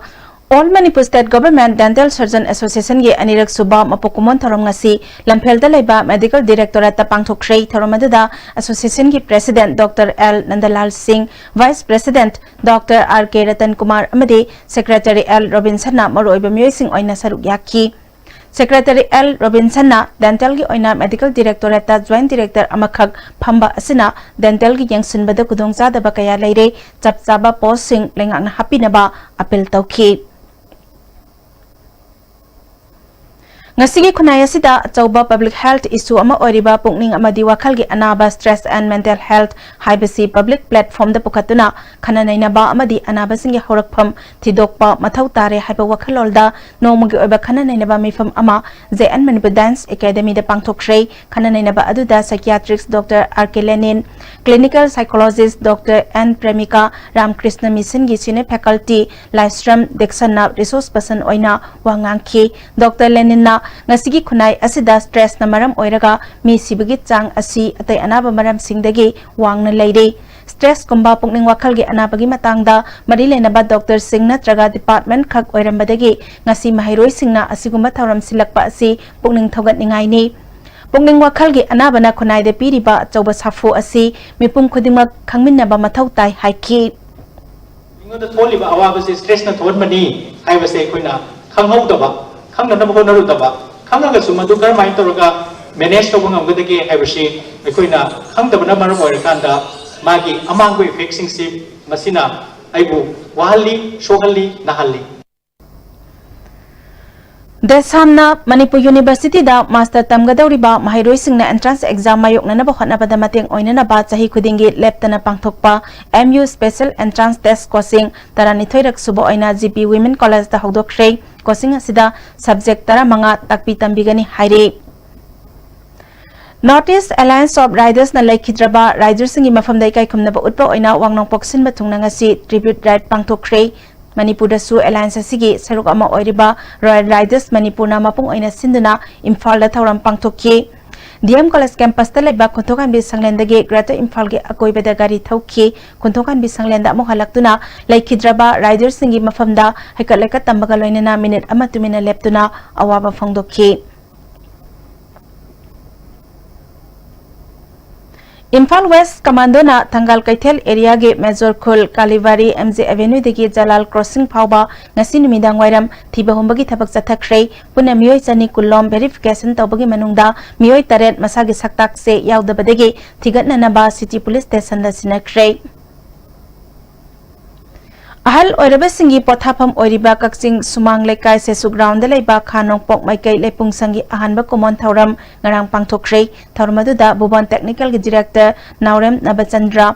All Manipur State Government Dental Surgeon Association ꯒꯤ ꯑꯅꯤꯔꯛ ꯁꯨꯕ ꯃꯄꯣꯛ ꯀꯨꯝꯑꯣꯟ ꯊꯧꯔꯝ ꯉꯁꯤ ꯂꯝꯐꯦꯜꯗ ꯂꯩꯕ Medical Directorate ꯇ ꯄꯥꯡꯊꯣꯛꯈ꯭ꯔꯦ꯫ ꯊꯧꯔꯝ ꯑꯗꯨꯗ association ꯒꯤ President Doctor L ꯅꯟꯗꯂꯥꯜ ꯁꯤꯡ, Vice President Doctor R K Ratan Kumar ꯑꯃꯗꯤ Secretary L ꯔꯣꯕꯤꯟꯁꯟꯅ ꯃꯔꯨꯑꯣꯏꯕ ꯃꯤꯑꯣꯏꯁꯤꯡ ꯑꯣꯏꯅ ꯁꯔꯨꯛ ꯌꯥꯈꯤ꯫ Secretary L ꯔꯣꯕꯤꯟꯁꯟꯅ dental ꯒꯤ ꯑꯣꯏꯅ Medical Directorate ꯇ Joint Director ꯑꯃꯈꯛ ꯐꯝꯕ ꯑꯁꯤꯅ dental ꯒꯤ ꯌꯦꯡꯁꯤꯟꯕꯗ ꯈꯨꯗꯣꯡꯆꯥꯗꯕ ꯀꯌꯥ ꯂꯩꯔꯦ, ꯆꯞ ꯆꯥꯕ post ꯁꯤꯡ ꯂꯩꯉꯥꯛꯅ ꯍꯥꯞꯄꯤꯅꯕ appeal ꯇꯧꯈꯤ꯫ ꯉꯁꯤꯒꯤ ꯈꯨꯟꯅꯥꯏ ꯑꯁꯤꯗ ꯑꯆꯧꯕ public health issue ꯑꯃ ꯑꯣꯏꯔꯤꯕ ꯄꯨꯛꯅꯤꯡ ꯑꯃꯗꯤ ꯋꯥꯈꯜꯒꯤ ꯑꯅꯥꯕ, stress and mental health ꯍꯥꯏꯕꯁꯤ public platform ꯗ ꯄꯨꯈꯠꯇꯨꯅ ꯈꯟꯅ ꯅꯩꯅꯕ ꯑꯃꯗꯤ ꯑꯅꯥꯕꯁꯤꯡꯒꯤ ꯍꯧꯔꯛꯐꯝ ꯊꯤꯗꯣꯛꯄ ꯃꯊꯧ ꯇꯥꯔꯦ ꯍꯥꯏꯕ ꯋꯥꯈꯜꯂꯣꯟꯗ ꯅꯣꯡꯃꯒꯤ ꯑꯣꯏꯕ ꯈꯟꯅ ꯅꯩꯅꯕ ꯃꯤꯐꯝ ꯑꯃ J N Manipur Dance Academy ꯗ ꯄꯥꯡꯊꯣꯛꯈ꯭ꯔꯦ꯫ ꯈꯟꯅ ꯅꯩꯅꯕ ꯑꯗꯨꯗ psychiatrist Doctor R K Lenin, clinical psychologist Doctor N Premika, Ramakrishna Mission ꯒꯤ senior faculty ꯂꯥꯏꯁ꯭ꯔꯝ ꯗꯤꯛꯁꯟꯅ resource person ꯑꯣꯏꯅ ꯋꯥ ꯉꯥꯡꯈꯤ꯫ Doctor Leninꯅ ꯉꯁꯤꯒꯤ ꯈꯨꯟꯅꯥꯏ ꯑꯁꯤꯗ stressꯅ ꯃꯔꯝ ꯑꯣꯏꯔꯒ ꯃꯤ ꯁꯤꯕꯒꯤ ꯆꯥꯡ ꯑꯁꯤ ꯑꯇꯩ ꯑꯅꯥꯕ ꯃꯔꯝꯁꯤꯡꯗꯒꯤ ꯋꯥꯡꯅ ꯂꯩꯔꯤ꯫ Stressꯀꯨꯝꯕ ꯄꯨꯛꯅꯤꯡ ꯋꯥꯈꯜꯒꯤ ꯑꯅꯥꯕꯒꯤ ꯃꯇꯥꯡꯗ ꯃꯔꯤ ꯂꯩꯅꯕ doctor ꯁꯤꯡ ꯅꯠꯇ꯭ꯔꯒ department ꯈꯛ ꯑꯣꯏꯔꯝꯕꯗꯒꯤ ꯉꯁꯤ ꯃꯍꯩꯔꯣꯏꯁꯤꯡꯅ ꯑꯁꯤꯒꯨꯝꯕ ꯊꯧꯔꯝ ꯁꯤꯜꯂꯛꯄ ꯑꯁꯤ ꯄꯨꯛꯅꯤꯡ ꯊꯧꯒꯠꯅꯤꯡꯉꯥꯏꯅꯤ꯫ ꯄꯨꯛꯅꯤꯡ ꯋꯥꯈꯜꯒꯤ ꯑꯅꯥꯕꯅ ꯈꯨꯟꯅꯥꯏꯗ ꯄꯤꯔꯤꯕ ꯑꯆꯧꯕ ꯁꯥꯐꯨ ꯑꯁꯤ ꯃꯤꯄꯨꯝ ꯈꯨꯗꯤꯡꯃꯛ ꯈꯪꯃꯤꯟꯅꯕ ꯃꯊꯧ ꯇꯥꯏ ꯍꯥꯏꯈꯤ꯫ ꯑꯩꯉꯣꯟꯗ ꯊꯣꯛꯍꯜꯂꯤꯕ ꯑꯋꯥꯕꯁꯦ stressꯅ ꯊꯣꯛꯍꯟꯕꯅꯤ ꯍꯥꯏꯕꯁꯦ ꯑꯩꯈꯣꯏꯅ ꯈꯪꯍꯧꯗꯕ, ꯈꯪꯅꯅꯕ ꯍꯣꯠꯅꯔꯨꯗꯕ, ꯈꯪꯉꯒꯁꯨ ꯃꯗꯨ ꯀꯔꯝꯍꯥꯏꯅ ꯇꯧꯔꯒ ꯃꯦꯅꯦꯖ ꯇꯧꯕ ꯉꯝꯒꯗꯒꯦ ꯍꯥꯏꯕꯁꯤ ꯑꯩꯈꯣꯏꯅ ꯈꯪꯗꯕꯅ ꯃꯔꯝ ꯑꯣꯏꯔꯀꯥꯟꯗ ꯃꯥꯒꯤ ꯑꯃꯥꯡꯕ ꯏꯐꯦꯛꯁꯤꯡꯁꯤ ꯃꯁꯤꯅ ꯑꯩꯕꯨ ꯋꯥꯍꯜꯂꯤ, ꯁꯣꯛꯍꯜꯂꯤ, ꯅꯥꯍꯜꯂꯤ꯫ ꯗꯦꯁꯥꯝꯅ ꯃꯅꯤꯄꯨꯔ ꯌꯨꯅꯤꯚꯔꯁꯤꯇꯤꯗ ꯃꯥꯁꯇꯔ ꯇꯝꯒꯗꯧꯔꯤꯕ ꯃꯍꯩꯔꯣꯏꯁꯤꯡꯅ ꯑꯦꯟꯇ꯭ꯔꯥꯟꯁ ꯑꯦꯛꯖꯥꯝ ꯃꯥꯌꯣꯛꯅꯅꯕ ꯍꯣꯠꯅꯕꯗ ꯃꯇꯦꯡ ꯑꯣꯏꯅꯅꯕ ꯆꯍꯤ ꯈꯨꯗꯤꯡꯒꯤ ꯂꯦꯞꯇꯅ ꯄꯥꯡꯊꯣꯛꯄ M U special entrance test coaching ꯇꯔꯥꯅꯤꯊꯣꯏꯔꯛ ꯁꯨꯕ ꯑꯣꯏꯅ ꯖꯤ ꯄꯤ ꯋꯤꯃꯦꯟ ꯀꯣꯂꯦꯖꯇ ꯍꯧꯗꯣꯛꯈ꯭ꯔꯦ꯫ ꯀꯣꯆꯤꯡ ꯑꯁꯤꯗ ꯁꯕꯖꯦꯛ ꯇꯔꯥꯃꯉꯥ ꯇꯥꯛꯄꯤ ꯇꯝꯕꯤꯒꯅꯤ ꯍꯥꯏꯔꯤ꯫ North East Alliance of Riders ꯅ ꯂꯩꯈꯤꯗ꯭ꯔꯕ ꯔꯥꯏꯗꯔꯁꯤꯡꯒꯤ ꯃꯐꯝꯗ ꯏꯀꯥꯏ ꯈꯨꯝꯅꯕ ꯎꯠꯄ ꯑꯣꯏꯅ ꯋꯥꯡꯅꯣꯡꯄꯣꯛ ꯁꯤꯟꯕ ꯊꯨꯡꯅ ꯉꯁꯤ ꯇ꯭ꯔꯤꯕ꯭ꯌꯨꯠ ꯔꯥꯏꯗ ꯄꯥꯡꯊꯣꯛꯈ꯭ꯔꯦ꯫ ꯃꯅꯤꯄꯨꯔꯗꯁꯨ ꯑꯦꯂꯥꯌꯟꯁ ꯑꯁꯤꯒꯤ ꯁꯔꯨꯛ ꯑꯃ ꯑꯣꯏꯔꯤꯕ ꯔꯣꯌꯦꯜ ꯔꯥꯏꯗꯔꯁ ꯃꯅꯤꯄꯨꯔꯅ ꯃꯄꯨꯡ ꯑꯣꯏꯅ ꯁꯤꯟꯗꯨꯅ ꯏꯝꯐꯥꯜꯗ ꯊꯧꯔꯝ ꯄꯥꯡꯊꯣꯛꯈꯤ꯫ ꯗꯤ ꯑꯦꯝ ꯀꯣꯂꯦꯖ ꯀꯦꯝꯄꯁꯇ ꯂꯩꯕ ꯈꯨꯟꯊꯣꯛꯍꯟꯕꯤ ꯁꯪꯂꯦꯟꯗꯒꯤ ꯒ꯭ꯔꯦꯇꯔ ꯏꯝꯐꯥꯜꯒꯤ ꯑꯀꯣꯏꯕꯗ ꯒꯥꯔꯤ ꯊꯧꯈꯤ꯫ ꯈꯨꯟꯊꯣꯛꯍꯟꯕꯤ ꯁꯪꯂꯦꯟꯗ ꯑꯃꯨꯛ ꯍꯜꯂꯛꯇꯨꯅ ꯂꯩꯈꯤꯗ꯭ꯔꯕ ꯔꯥꯏꯗꯔꯁꯤꯡꯒꯤ ꯃꯐꯝꯗ ꯍꯩꯀꯠ ꯂꯩꯀꯠ ꯇꯝꯕꯒ ꯂꯣꯏꯅꯅ ꯃꯤꯅꯤꯠ ꯑꯃ ꯇꯨꯃꯤꯟꯅ ꯂꯦꯞꯇꯨꯅ ꯑꯋꯥꯕ ꯐꯣꯡꯗꯣꯛꯈꯤ꯫ ꯏꯝꯐꯥꯜ ꯋꯦꯁ ꯀꯃꯥꯟꯗꯣꯅ ꯊꯪꯒꯥꯜ ꯀꯩꯊꯦꯜ ꯑꯦꯔꯤꯌꯥꯒꯤ ꯃꯦꯖꯣꯔ ꯈꯨꯜ, ꯀꯥꯂꯤꯕꯥꯔꯤ, ꯑꯦꯝ ꯖꯦ ꯑꯦꯚꯦꯅ꯭ꯌꯨꯗꯒꯤ ꯖꯂꯥꯜ ꯀ꯭ꯔꯣꯁꯤꯡ ꯐꯥꯎꯕ ꯉꯁꯤ ꯅꯨꯃꯤꯗꯥꯡ ꯋꯥꯏꯔꯝ ꯊꯤꯕ ꯍꯨꯝꯕꯒꯤ ꯊꯕꯛ ꯆꯠꯊꯈ꯭ꯔꯦ꯫ ꯄꯨꯟꯅ ꯃꯤꯑꯣꯏ ꯆꯅꯤ ꯀꯨꯟꯂꯣꯝ ꯚꯦꯔꯤꯐꯤꯀꯦꯁꯟ ꯇꯧꯕꯒꯤ ꯃꯅꯨꯡꯗ ꯃꯤꯑꯣꯏ ꯇꯔꯦꯠ ꯃꯁꯥꯒꯤ ꯁꯛꯇꯥꯛ ꯆꯦ ꯌꯥꯎꯗꯕꯗꯒꯤ ꯊꯤꯒꯠꯅꯅꯕ ꯁꯤꯇꯤ ꯄꯨꯂꯤꯁ ꯁ꯭ꯇꯦꯁꯟꯗ ꯁꯤꯟꯅꯈ꯭ꯔꯦ꯫ ꯑꯍꯜ ꯑꯣꯏꯔꯕꯁꯤꯡꯒꯤ ꯄꯣꯊꯥꯐꯝ ꯑꯣꯏꯔꯤꯕ ꯀꯛꯆꯤꯡ ꯁꯨꯃꯥꯡ ꯂꯩꯀꯥꯏ ꯁꯦꯁꯨ ꯒ꯭ꯔꯥꯎꯟꯗ ꯂꯩꯕ ꯈꯥ ꯅꯣꯡꯄꯣꯛ ꯃꯥꯏꯀꯩ ꯂꯩꯄꯨꯡ ꯁꯪꯒꯤ ꯑꯍꯥꯟꯕ ꯀꯨꯝꯑꯣꯟ ꯊꯧꯔꯝ ꯉꯔꯥꯡ ꯄꯥꯡꯊꯣꯛꯈ꯭ꯔꯦ꯫ ꯊꯧꯔꯝ ꯑꯗꯨꯗ ꯚꯨꯕꯣꯟ ꯇꯦꯛꯅꯤꯀꯦꯜꯒꯤ ꯗꯤꯔꯦꯛꯇꯔ ꯅꯥꯎꯔꯦꯝ ꯅꯕꯆꯟꯗ꯭ꯔ,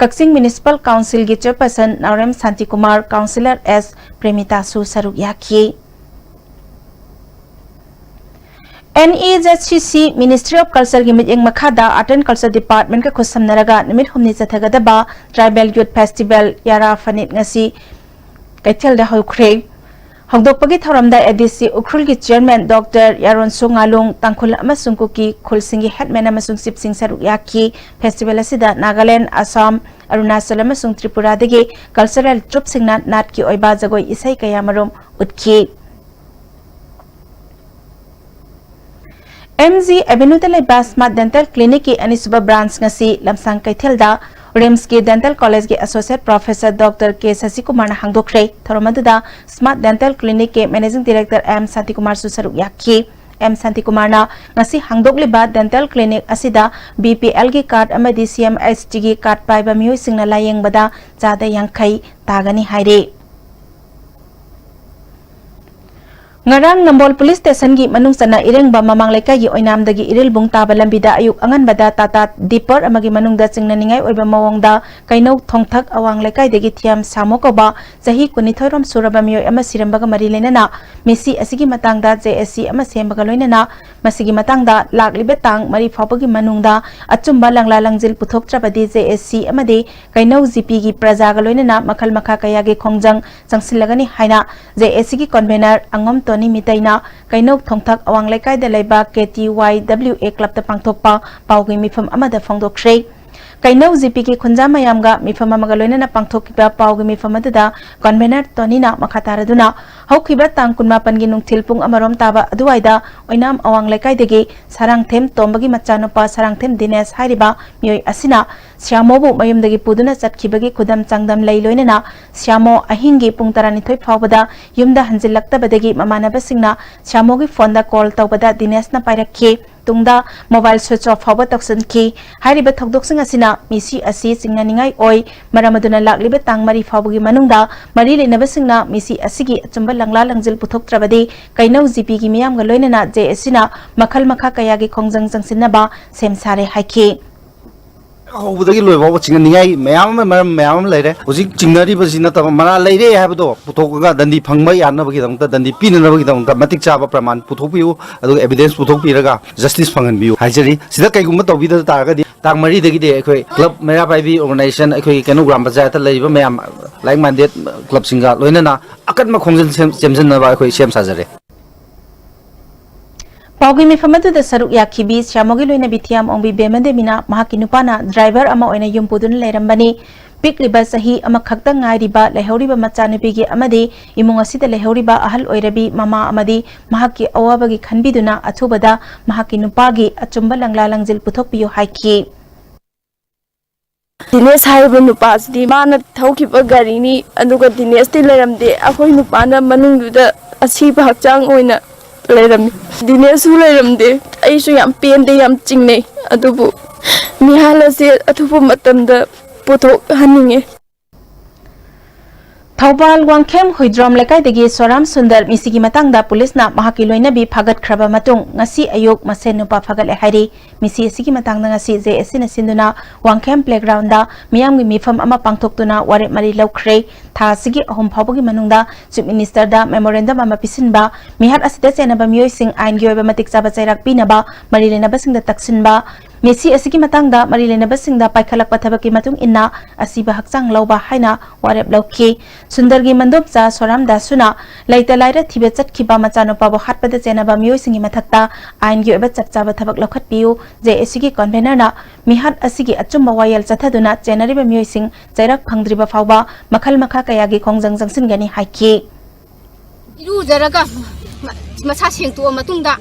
ꯀꯛꯆꯤꯡ ꯃ꯭ꯌꯨꯅꯤꯁꯤꯄꯥꯜ ꯀꯥꯎꯟꯁꯤꯜꯒꯤ ꯆꯤꯌꯔꯄꯔꯁꯟ ꯅꯥꯎꯔꯦꯝ ꯁꯥꯟꯇꯤꯀꯨꯃꯥꯔ, ꯀꯥꯎꯟꯁꯤꯂꯔ ꯑꯦꯁ ꯄ꯭ꯔꯦꯃꯤꯇꯥꯁꯨ ꯁꯔꯨꯛ ꯌꯥꯈꯤ꯫ ꯑꯦꯟ ꯏ ꯖꯦꯠ ꯁꯤ ꯁꯤ, Ministry of Cultureꯒꯤ ꯃꯤꯠꯌꯦꯡ ꯃꯈꯥꯗ Art and Culture Departmentꯀ ꯈꯨꯠꯁꯝꯅꯔꯒ ꯅꯨꯃꯤꯠ ꯍꯨꯝꯅꯤ ꯆꯠꯊꯒꯗꯕ Tribal Youth Festival ꯌꯥꯔꯥ ꯐꯅꯤꯠ ꯉꯁꯤ ꯀꯩꯊꯦꯜꯗ ꯍꯧꯈ꯭ꯔꯦ꯫ ꯍꯧꯗꯣꯛꯄꯒꯤ ꯊꯧꯔꯝꯗ ꯑꯦ ꯗꯤ ꯁꯤ ꯎꯈ꯭ꯔꯨꯜꯒꯤ ꯆꯤꯌꯔꯃꯦꯟ ꯗꯣꯛꯇꯔ ꯌꯥꯔꯣꯟꯁꯣ ꯉꯥꯂꯨꯡ, ꯇꯥꯡꯈꯨꯜ ꯑꯃꯁꯨꯡ ꯀꯨꯀꯤ ꯈꯨꯜꯁꯤꯡꯒꯤ ꯍꯦꯠꯃꯦꯟ ꯑꯃꯁꯨꯡ ꯆꯤꯞꯁꯤꯡ ꯁꯔꯨꯛ ꯌꯥꯈꯤ꯫ ꯐꯦꯁꯇꯤꯚꯦꯜ ꯑꯁꯤꯗ ꯅꯥꯒꯥꯂꯦꯟ, ꯑꯁꯥꯝ, ꯑꯔꯨꯅꯥꯆꯜ ꯑꯃꯁꯨꯡ ꯇ꯭ꯔꯤꯄꯨꯔꯥꯗꯒꯤ ꯀꯜꯆꯔꯦꯜ ꯇ꯭ꯔꯨꯞꯁꯤꯡꯅ ꯅꯥꯠꯀꯤ ꯑꯣꯏꯕ ꯖꯒꯣꯏ ꯏꯁꯩ ꯀꯌꯥꯃꯔꯨꯝ ꯎꯠꯈꯤ꯫ ꯑꯦꯝ ꯖꯤ ꯑꯦꯚꯦꯅ꯭ꯌꯨꯗ ꯂꯩꯕ ꯁ꯭ꯃꯥꯔꯠ ꯗꯦꯟꯇꯦꯜ ꯀ꯭ꯂꯤꯅꯤꯛꯀꯤ ꯑꯅꯤꯁꯨꯕ ꯕ꯭ꯔꯥꯟꯁ ꯉꯁꯤ ꯂꯝꯁꯥꯡ ꯀꯩꯊꯦꯜꯗ ꯔꯤꯝꯁꯀꯤ ꯗꯦꯟꯇꯦꯜ ꯀꯣꯂꯦꯖꯀꯤ ꯑꯦꯁꯣꯁꯤꯌꯦꯠ ꯄ꯭ꯔꯣꯐꯦꯁꯔ ꯗꯣꯛꯇꯔ ꯀꯦ ꯁꯁꯤꯀꯨꯃꯥꯔꯅ ꯍꯥꯡꯗꯣꯛꯈ꯭ꯔꯦ꯫ ꯊꯧꯔꯝ ꯑꯗꯨꯗ ꯁ꯭ꯃꯥꯔꯠ ꯗꯦꯟꯇꯦꯜ ꯀ꯭ꯂꯤꯅꯤꯛꯀꯤ ꯃꯦꯅꯦꯖꯤꯡ ꯗꯤꯔꯦꯛꯇꯔ ꯑꯦꯝ ꯁꯥꯟꯇꯤꯀꯨꯃꯥꯔꯁꯨ ꯁꯔꯨꯛ ꯌꯥꯈꯤ꯫ ꯑꯦꯝ ꯁꯥꯟꯇꯤꯀꯨꯃꯥꯔꯅ ꯉꯁꯤ ꯍꯥꯡꯗꯣꯛꯂꯤꯕ ꯗꯦꯟꯇꯦꯜ ꯀ꯭ꯂꯤꯅꯤꯛ ꯑꯁꯤꯗ ꯕꯤ ꯄꯤ ꯑꯦꯜꯒꯤ ꯀꯥꯔꯗ ꯑꯃꯗꯤ ꯁꯤ ꯑꯦꯝ ꯑꯩꯆ ꯇꯤꯒꯤ ꯀꯥꯔꯗ ꯄꯥꯏꯕ ꯃꯤꯑꯣꯏꯁꯤꯡꯅ ꯂꯥꯌꯦꯡꯕꯗ ꯆꯥꯗ ꯌꯥꯡꯈꯩ ꯇꯥꯒꯅꯤ ꯍꯥꯏꯔꯤ꯫ ꯉꯔꯥꯡ ꯅꯝꯕꯣꯜ ꯄꯨꯂꯤꯁ ꯁ꯭ꯇꯦꯁꯟꯒꯤ ꯃꯅꯨꯡ ꯆꯟꯅ ꯏꯔꯦꯡꯕꯝ ꯃꯃꯥꯡ ꯂꯩꯀꯥꯏꯒꯤ ꯑꯣꯏꯅꯥꯝꯗꯒꯤ ꯏꯔꯤꯜꯕꯨꯡ ꯇꯥꯕ ꯂꯝꯕꯤꯗ ꯑꯌꯨꯛ ꯑꯉꯟꯕꯗ ꯇꯥꯇꯥ ꯗꯤꯄꯔ ꯑꯃꯒꯤ ꯃꯅꯨꯡꯗ ꯆꯤꯡꯅꯅꯤꯡꯉꯥꯏ ꯑꯣꯏꯕ ꯃꯑꯣꯡꯗ ꯀꯩꯅꯧ ꯊꯣꯡꯊꯛ ꯑꯋꯥꯡ ꯂꯩꯀꯥꯏꯗꯒꯤ ꯊꯤꯌꯥꯝ ꯁꯥꯃꯣ ꯀꯧꯕ ꯆꯍꯤ ꯀꯨꯟꯅꯤꯊꯣꯏꯔꯣꯝ ꯁꯨꯔꯕ ꯃꯤꯑꯣꯏ ꯑꯃ ꯁꯤꯔꯝꯕꯒ ꯃꯔꯤ ꯂꯩꯅꯅ ꯃꯤꯁꯤ ꯑꯁꯤꯒꯤ ꯃꯇꯥꯡꯗ ꯖꯦ ꯑꯦ ꯁꯤ ꯑꯃ ꯁꯦꯝꯕꯒ ꯂꯣꯏꯅꯅ ꯃꯁꯤꯒꯤ ꯃꯇꯥꯡꯗ ꯂꯥꯛꯂꯤꯕ ꯇꯥꯡ ꯃꯔꯤ ꯐꯥꯎꯕꯒꯤ ꯃꯅꯨꯡꯗ ꯑꯆꯨꯝꯕ ꯂꯪꯂꯥ ꯂꯪꯖꯤꯜ ꯄꯨꯊꯣꯛꯇ꯭ꯔꯕꯗꯤ ꯖꯦ ꯑꯦ ꯁꯤ ꯑꯃꯗꯤ ꯀꯩꯅꯧ ꯖꯤ ꯄꯤꯒꯤ ꯄ꯭ꯔꯖꯥꯒ ꯂꯣꯏꯅꯅ ꯃꯈꯜ ꯃꯈꯥ ꯀꯌꯥꯒꯤ ꯈꯣꯡꯖꯪ ꯆꯪꯁꯤꯜꯂꯒꯅꯤ ꯍꯥꯏꯅ ꯖꯦ ꯑꯦ ꯁꯤꯒꯤ ꯀꯟꯚꯦꯅꯔ ꯑꯉꯣꯝ ꯇꯣꯅꯤ ꯃꯤꯇꯩꯅ ꯀꯩꯅꯧ ꯊꯣꯡꯊꯛ ꯑꯋꯥꯡ ꯂꯩꯀꯥꯏꯗ ꯂꯩꯕ ꯀꯦ ꯇꯤ ꯋꯥꯏ ꯗꯕ꯭ꯂꯤꯎ ꯑꯦ ꯀ꯭ꯂꯕꯇ ꯄꯥꯡꯊꯣꯛꯄ ꯄꯥꯎꯒꯤ ꯃꯤꯐꯝ ꯑꯃꯗ ꯐꯣꯡꯗꯣꯛꯈ꯭ꯔꯦ꯫ ꯀꯩꯅꯧ ꯖꯤ ꯄꯤꯒꯤ ꯈꯨꯟꯖꯥ ꯃꯌꯥꯝꯒ ꯃꯤꯐꯝ ꯑꯃꯒ ꯂꯣꯏꯅꯅ ꯄꯥꯡꯊꯣꯛꯈꯤꯕ ꯄꯥꯎꯒꯤ ꯃꯤꯐꯝ ꯑꯗꯨꯗ ꯀꯟꯚꯦꯅꯔ ꯇꯣꯅꯤꯅ ꯃꯈꯥ ꯇꯥꯔꯗꯨꯅ ꯍꯧꯈꯤꯕ ꯇꯥꯡ ꯀꯨꯟꯃꯥꯄꯟꯒꯤ ꯅꯨꯡꯊꯤꯜ ꯄꯨꯡ ꯑꯃꯔꯣꯝ ꯇꯥꯕ ꯑꯗꯨꯋꯥꯏꯗ ꯑꯣꯏꯅꯥꯝ ꯑꯋꯥꯡ ꯂꯩꯀꯥꯏꯗꯒꯤ ꯁꯥꯔꯥꯡꯊꯦꯝ ꯇꯣꯝꯕꯒꯤ ꯃꯆꯥꯅꯨꯄꯥ ꯁꯥꯔꯥꯡꯊꯦꯝ ꯗꯤꯅꯦꯁ ꯍꯥꯏꯔꯤꯕ ꯃꯤꯑꯣꯏ ꯑꯁꯤꯅ ꯁ꯭ꯌꯥꯃꯣꯕꯨ ꯃꯌꯨꯝꯗꯒꯤ ꯄꯨꯗꯨꯅ ꯆꯠꯈꯤꯕꯒꯤ ꯈꯨꯗꯝ ꯆꯥꯡꯗꯝ ꯂꯩ ꯂꯣꯏꯅꯅ ꯁ꯭ꯌꯥꯃꯣ ꯑꯍꯤꯡꯒꯤ ꯄꯨꯡ ꯇꯔꯥꯅꯤꯊꯣꯏ ꯐꯥꯎꯕꯗ ꯌꯨꯝꯗ ꯍꯟꯖꯤꯜꯂꯛꯇꯕꯗꯒꯤ ꯃꯃꯥꯟꯅꯕꯁꯤꯡꯅ ꯁ꯭ꯌꯥꯃꯣꯒꯤ ꯐꯣꯟꯗ ꯀꯣꯜ ꯇꯧꯕꯗ ꯗꯤꯅꯦꯁꯅ ꯄꯥꯏꯔꯛꯈꯤ꯫ ꯇꯨꯡꯗ ꯃꯣꯕꯥꯏꯜ ꯁ꯭ꯋꯤꯆ ꯑꯣꯐ ꯐꯥꯎꯕ ꯇꯧꯁꯤꯟꯈꯤ꯫ ꯍꯥꯏꯔꯤꯕ ꯊꯧꯗꯣꯛꯁꯤꯡ ꯑꯁꯤꯅ ꯃꯤꯁꯤ ꯑꯁꯤ ꯆꯤꯡꯅꯅꯤꯡꯉꯥꯏ ꯑꯣꯏ꯫ ꯃꯔꯝ ꯑꯗꯨꯅ ꯂꯥꯛꯂꯤꯕ ꯇꯥꯡ ꯃꯔꯤ ꯐꯥꯎꯕꯒꯤ ꯃꯅꯨꯡꯗ ꯃꯔꯤ ꯂꯩꯅꯕꯁꯤꯡꯅ ꯃꯤꯁꯤ ꯑꯁꯤꯒꯤ ꯑꯆꯨꯝꯕ ꯂꯪꯂꯥ ꯂꯪꯖꯤꯜ ꯄꯨꯊꯣꯛꯇ꯭ꯔꯕꯗꯤ ꯀꯩꯅꯧ ꯖꯤ ꯄꯤꯒꯤ ꯃꯤꯌꯥꯝꯒ ꯂꯣꯏꯅꯅ ꯖꯦ ꯑꯦ ꯁꯤꯅ ꯃꯈꯜ ꯃꯈꯥ ꯀꯌꯥꯒꯤ ꯈꯣꯡꯖꯪ ꯆꯪꯁꯤꯟꯅꯕ ꯁꯦꯝ ꯁꯥꯔꯦ ꯍꯥꯏꯈꯤ꯫ ꯍꯧꯕꯗꯒꯤ ꯂꯣꯏ ꯐꯥꯎꯕ ꯆꯤꯡꯅꯅꯤꯡꯉꯥꯏ ꯃꯌꯥꯝ ꯑꯃ, ꯃꯔꯝ ꯃꯌꯥꯝ ꯑꯃ ꯂꯩꯔꯦ꯫ ꯍꯧꯖꯤꯛ ꯆꯤꯡꯅꯔꯤꯕꯁꯤ ꯅꯠꯇꯕ, ꯃꯔꯥꯜ ꯂꯩꯔꯦ ꯍꯥꯏꯕꯗꯣ ꯄꯨꯊꯣꯛꯑꯒ ꯗꯟꯗꯤ ꯐꯪꯕ ꯌꯥꯅꯕꯒꯤꯗꯃꯛꯇ, ꯗꯟꯗꯤ ꯄꯤꯅꯅꯕꯒꯤꯗꯃꯛꯇ ꯃꯇꯤꯛ ꯆꯥꯕ ꯄ꯭ꯔꯃꯥꯟ ꯄꯨꯊꯣꯛꯄꯤꯌꯨ, ꯑꯗꯨꯒ ꯑꯦꯚꯤꯗꯦꯟꯁ ꯄꯨꯊꯣꯛꯄꯤꯔꯒ ꯖꯁꯇꯤꯁ ꯐꯪꯍꯟꯕꯤꯌꯨ ꯍꯥꯏꯖꯔꯤ꯫ ꯁꯤꯗ ꯀꯩꯒꯨꯝꯕ ꯇꯧꯕꯤꯗ ꯇꯥꯔꯒꯗꯤ ꯇꯥꯡ ꯃꯔꯤꯗꯒꯤꯗꯤ ꯑꯩꯈꯣꯏ ꯀ꯭ꯂꯕ ꯃꯩꯔꯥ ꯄꯥꯏꯕꯤ ꯑꯣꯔꯒꯅꯥꯏꯖꯦꯁꯟ, ꯑꯩꯈꯣꯏꯒꯤ ꯀꯩꯅꯧ ꯒ꯭ꯔꯥꯝ ꯄꯟꯆꯥꯌꯠꯇ ꯂꯩꯔꯤꯕ ꯃꯌꯥꯝ, ꯂꯥꯏꯛ ꯃꯥꯏꯟꯗꯦꯠ ꯀ꯭ꯂꯕꯁꯤꯡꯒ ꯂꯣꯏꯅꯅ ꯑꯀꯟꯕ ꯈꯣꯡꯖꯪ ꯁꯦꯝ-, ꯁꯦꯝꯖꯤꯟꯅꯕ ꯑꯩꯈꯣꯏ ꯁꯦꯝ ꯁꯥꯖꯔꯦ꯫ ꯄꯥꯎꯒꯤ ꯃꯤꯐꯝ ꯑꯗꯨꯗ ꯁꯔꯨꯛ ꯌꯥꯈꯤꯕꯤ ꯁ꯭ꯌꯥꯃꯣꯒꯤ ꯂꯣꯏꯅꯕꯤ ꯊꯤꯌꯥꯝ ꯑꯣꯡꯕꯤ ꯕꯦꯃꯗꯦꯕꯤꯅ ꯃꯍꯥꯛꯀꯤ ꯅꯨꯄꯥꯅ ꯗ꯭ꯔꯥꯏꯚꯔ ꯑꯃ ꯑꯣꯏꯅ ꯌꯨꯝ ꯄꯨꯗꯨꯅ ꯂꯩꯔꯝꯕꯅꯤ꯫ ꯄꯤꯛꯂꯤꯕ ꯆꯍꯤ ꯑꯃꯈꯛꯇ ꯉꯥꯏꯔꯤꯕ ꯂꯩꯍꯧꯔꯤꯕ ꯃꯆꯥꯅꯨꯄꯤꯒꯤ ꯑꯃꯗꯤ ꯏꯃꯨꯡ ꯑꯁꯤꯗ ꯂꯩꯍꯧꯔꯤꯕ ꯑꯍꯜ ꯑꯣꯏꯔꯕꯤ ꯃꯃꯥ ꯑꯃꯗꯤ ꯃꯍꯥꯛꯀꯤ ꯑꯋꯥꯕꯒꯤ ꯈꯟꯕꯤꯗꯨꯅ ꯑꯊꯨꯕꯗ ꯃꯍꯥꯛꯀꯤ ꯅꯨꯄꯥꯒꯤ ꯑꯆꯨꯝꯕ ꯂꯪꯂꯥ ꯂꯪꯖꯤꯜ ꯄꯨꯊꯣꯛꯄꯤꯌꯨ ꯍꯥꯏꯈꯤ꯫ ꯗꯤꯅꯦꯁ ꯍꯥꯏꯔꯤꯕ ꯅꯨꯄꯥꯁꯤꯗꯤ ꯃꯥꯅ ꯊꯧꯈꯤꯕ ꯒꯥꯔꯤꯅꯤ, ꯑꯗꯨꯒ ꯗꯤꯅꯦꯁꯇꯤ ꯂꯩꯔꯝꯗꯦ꯫ ꯑꯩꯈꯣꯏ ꯅꯨꯄꯥꯅ ꯃꯅꯨꯡꯗꯨꯗ ꯑꯁꯤꯕ ꯍꯛꯆꯥꯡ ꯑꯣꯏꯅ ꯂꯩꯔꯝꯃꯤ꯫ ꯗꯤꯅꯦꯁꯁꯨ ꯂꯩꯔꯝꯗꯦ꯫ ꯑꯩꯁꯨ ꯌꯥꯝ ꯄꯦꯟꯗꯦ, ꯌꯥꯝ ꯆꯤꯡꯅꯩ꯫ ꯑꯗꯨꯕꯨ ꯃꯤꯍꯥꯜ ꯑꯁꯦ ꯑꯊꯨꯕ ꯃꯇꯝꯗ ꯄꯨꯊꯣꯛꯍꯟꯅꯤꯡꯉꯦ꯫ ꯊꯧꯕꯥꯜ ꯋꯥꯡꯈꯦꯝ ꯍꯨꯏꯗ꯭ꯔꯣꯝ ꯂꯩꯀꯥꯏꯗꯒꯤ ꯁꯣꯔꯥꯝ ꯁꯨꯟꯗꯔ ꯃꯤꯁꯤꯒꯤ ꯃꯇꯥꯡꯗ ꯄꯨꯂꯤꯁꯅ ꯃꯍꯥꯛꯀꯤ ꯂꯣꯏꯅꯕꯤ ꯐꯥꯒꯠꯈ꯭ꯔꯕ ꯃꯇꯨꯡ ꯉꯁꯤ ꯑꯌꯨꯛ ꯃꯁꯦꯟ ꯅꯨꯄꯥ ꯐꯥꯒꯠꯂꯦ ꯍꯥꯏꯔꯤ꯫ ꯃꯤꯁꯤ ꯑꯁꯤꯒꯤ ꯃꯇꯥꯡꯗ ꯉꯁꯤ ꯖꯦ ꯑꯦꯁ ꯁꯤꯅ ꯁꯤꯟꯗꯨꯅ ꯋꯥꯡꯈꯦꯝ ꯄ꯭ꯂꯦꯒ꯭ꯔꯥꯎꯟꯗ ꯃꯤꯌꯥꯝꯒꯤ ꯃꯤꯐꯝ ꯑꯃ ꯄꯥꯡꯊꯣꯛꯇꯨꯅ ꯋꯥꯔꯦꯞ ꯃꯔꯤ ꯂꯧꯈ꯭ꯔꯦ꯫ ꯊꯥ ꯑꯁꯤꯒꯤ ꯑꯍꯨꯝ ꯐꯥꯎꯕꯒꯤ ꯃꯅꯨꯡꯗ ꯆꯤꯐ ꯃꯤꯅꯤꯁꯇꯔꯗ ꯃꯦꯃꯣꯔꯦꯟꯗꯝ ꯑꯃ ꯄꯤꯁꯤꯟꯕ, ꯃꯤꯍꯥꯠ ꯑꯁꯤꯗ ꯆꯦꯟꯅꯕ ꯃꯤꯑꯣꯏꯁꯤꯡ ꯑꯥꯏꯟꯒꯤ ꯑꯣꯏꯕ ꯃꯇꯤꯛ ꯆꯥꯕ ꯆꯩꯔꯥꯛ ꯄꯤꯅꯕ ꯃꯔꯤ ꯂꯩꯅꯕꯁꯤꯡꯗ ꯇꯛꯁꯤꯟꯕ, ꯃꯤꯁꯤ ꯑꯁꯤꯒꯤ ꯃꯇꯥꯡꯗ ꯃꯔꯤ ꯂꯩꯅꯕꯁꯤꯡꯗ ꯄꯥꯏꯈꯠꯂꯛꯄ ꯊꯕꯛꯀꯤ ꯃꯇꯨꯡ ꯏꯟꯅ ꯑꯁꯤꯕ ꯍꯛꯆꯥꯡ ꯂꯧꯕ ꯍꯥꯏꯅ ꯋꯥꯔꯦꯞ ꯂꯧꯈꯤ꯫ ꯁꯨꯟꯗꯔꯒꯤ ꯃꯟꯗꯣꯞꯆꯥ ꯁꯣꯔꯥꯝ ꯗꯥꯁꯨꯅ ꯂꯩꯇ ꯂꯥꯏꯔ ꯊꯤꯕ ꯆꯠꯈꯤꯕ ꯃꯆꯥꯅꯨꯄꯥꯕꯨ ꯍꯥꯠꯄꯗ ꯆꯦꯟꯅꯕ ꯃꯤꯑꯣꯏꯁꯤꯡꯒꯤ ꯃꯊꯛꯇ ꯑꯥꯏꯟꯒꯤ ꯑꯣꯏꯕ ꯆꯞ ꯆꯥꯕ ꯊꯕꯛ ꯂꯧꯈꯠꯄꯤꯌꯨ꯫ ꯖꯦ ꯑꯦ ꯁꯤꯒꯤ ꯀꯟꯚꯦꯅꯔꯅ ꯃꯤꯍꯥꯠ ꯑꯁꯤꯒꯤ ꯑꯆꯨꯝꯕ ꯋꯥꯌꯦꯜ ꯆꯠꯊꯗꯨꯅ ꯆꯦꯟꯅꯔꯤꯕ ꯃꯤꯑꯣꯏꯁꯤꯡ ꯆꯩꯔꯛ ꯐꯪꯗ꯭ꯔꯤꯕ ꯐꯥꯎꯕ ꯃꯈꯜ ꯃꯈꯥ ꯀꯌꯥꯒꯤ ꯈꯣꯡꯖꯪ ꯆꯪꯁꯤꯟꯒꯅꯤ ꯍꯥꯏꯈꯤ꯫ ꯏꯔꯨꯖꯔꯒ ꯃꯁꯥ ꯁꯦꯡꯇꯣꯛꯑ ꯃꯇꯨꯡꯗ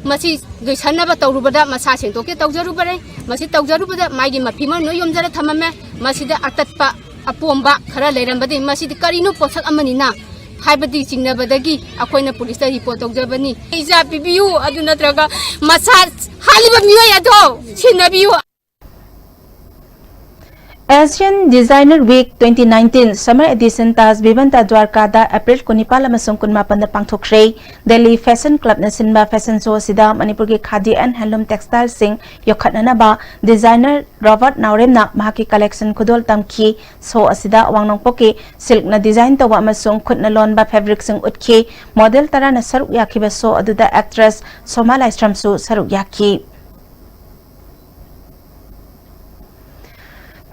ꯃꯁꯤ ꯂꯣꯏꯁꯟꯅꯕ ꯇꯧꯔꯨꯕꯗ ꯃꯁꯥ ꯁꯦꯡꯗꯣꯛꯀꯦ ꯇꯧꯖꯔꯨꯕꯅꯦ꯫ ꯃꯁꯤ ꯇꯧꯖꯔꯨꯕꯗ ꯃꯥꯒꯤ ꯃꯐꯤꯃꯜ ꯂꯣꯏ ꯌꯣꯝꯖꯔ ꯊꯝꯃꯝꯃꯦ꯫ ꯃꯁꯤꯗ ꯑꯇꯠꯄ ꯑꯄꯣꯝꯕ ꯈꯔ ꯂꯩꯔꯝꯕꯗꯒꯤ ꯃꯁꯤꯗꯤ ꯀꯔꯤꯅꯣ ꯄꯣꯠꯁꯛ ꯑꯃꯅꯤꯅ ꯍꯥꯏꯕꯗꯤ ꯆꯤꯡꯅꯕꯗꯒꯤ ꯑꯩꯈꯣꯏꯅ ꯄꯨꯂꯤꯁꯇ ꯔꯤꯄꯣꯔꯠ ꯇꯧꯖꯕꯅꯤ꯫ ꯏꯖꯥ ꯄꯤꯕꯤꯌꯨ, ꯑꯗꯨ ꯅꯠꯇ꯭ꯔꯒ ꯃꯁꯥ ꯍꯥꯠꯂꯤꯕ ꯃꯤꯑꯣꯏ ꯑꯗꯣ ꯁꯤꯟꯅꯕꯤꯌꯨ꯫ Asian Designer Week twenty nineteen Summer Edition Taj Vivanta ꯗ꯭ꯋꯥꯔꯀꯥꯗ ꯑꯦꯄ꯭ꯔꯤꯜ ꯀꯨꯟꯅꯤꯄꯥꯜ ꯑꯃꯁꯨꯡ ꯀꯨꯟꯃꯥꯄꯟꯗ ꯄꯥꯡꯊꯣꯛꯈ꯭ꯔꯦ꯫ ꯗꯦꯜꯂꯤ ꯐꯦꯁꯟ ꯀ꯭ꯂꯕꯅ ꯁꯤꯟꯕ ꯐꯦꯁꯟ ꯁꯣ ꯑꯁꯤꯗ ꯃꯅꯤꯄꯨꯔꯒꯤ ꯈꯥꯗꯤ ꯑꯦꯟ ꯍꯦꯟꯂꯨꯝ ꯇꯦꯛꯁꯇꯥꯏꯜꯁꯤꯡ ꯌꯣꯛꯈꯠꯅꯅꯕ ꯗꯤꯖꯥꯏꯅꯔ ꯔꯣꯕꯔꯠ ꯅꯥꯎꯔꯦꯝꯅ ꯃꯍꯥꯛꯀꯤ ꯀꯂꯦꯛꯁꯟ ꯈꯨꯗꯣꯜ ꯇꯝꯈꯤ꯫ ꯁꯣ ꯑꯁꯤꯗ ꯑꯋꯥꯡ ꯅꯣꯡꯄꯣꯛꯀꯤ ꯁꯤꯜꯛꯅ ꯗꯤꯖꯥꯏꯟ ꯇꯧꯕ ꯑꯃꯁꯨꯡ ꯈꯨꯠꯅ ꯂꯣꯟꯕ ꯐꯦꯕ꯭ꯔꯤꯛꯁꯤꯡ ꯎꯠꯈꯤ꯫ ꯃꯣꯗꯦꯜ ꯇꯔꯥꯅ ꯁꯔꯨꯛ ꯌꯥꯈꯤꯕ ꯁꯣ ꯑꯗꯨꯗ ꯑꯦꯛꯇ꯭ꯔꯦꯁ ꯁꯣꯃꯥ ꯂꯥꯏꯁ꯭ꯔꯝꯁꯨ ꯁꯔꯨꯛ ꯌꯥꯈꯤ꯫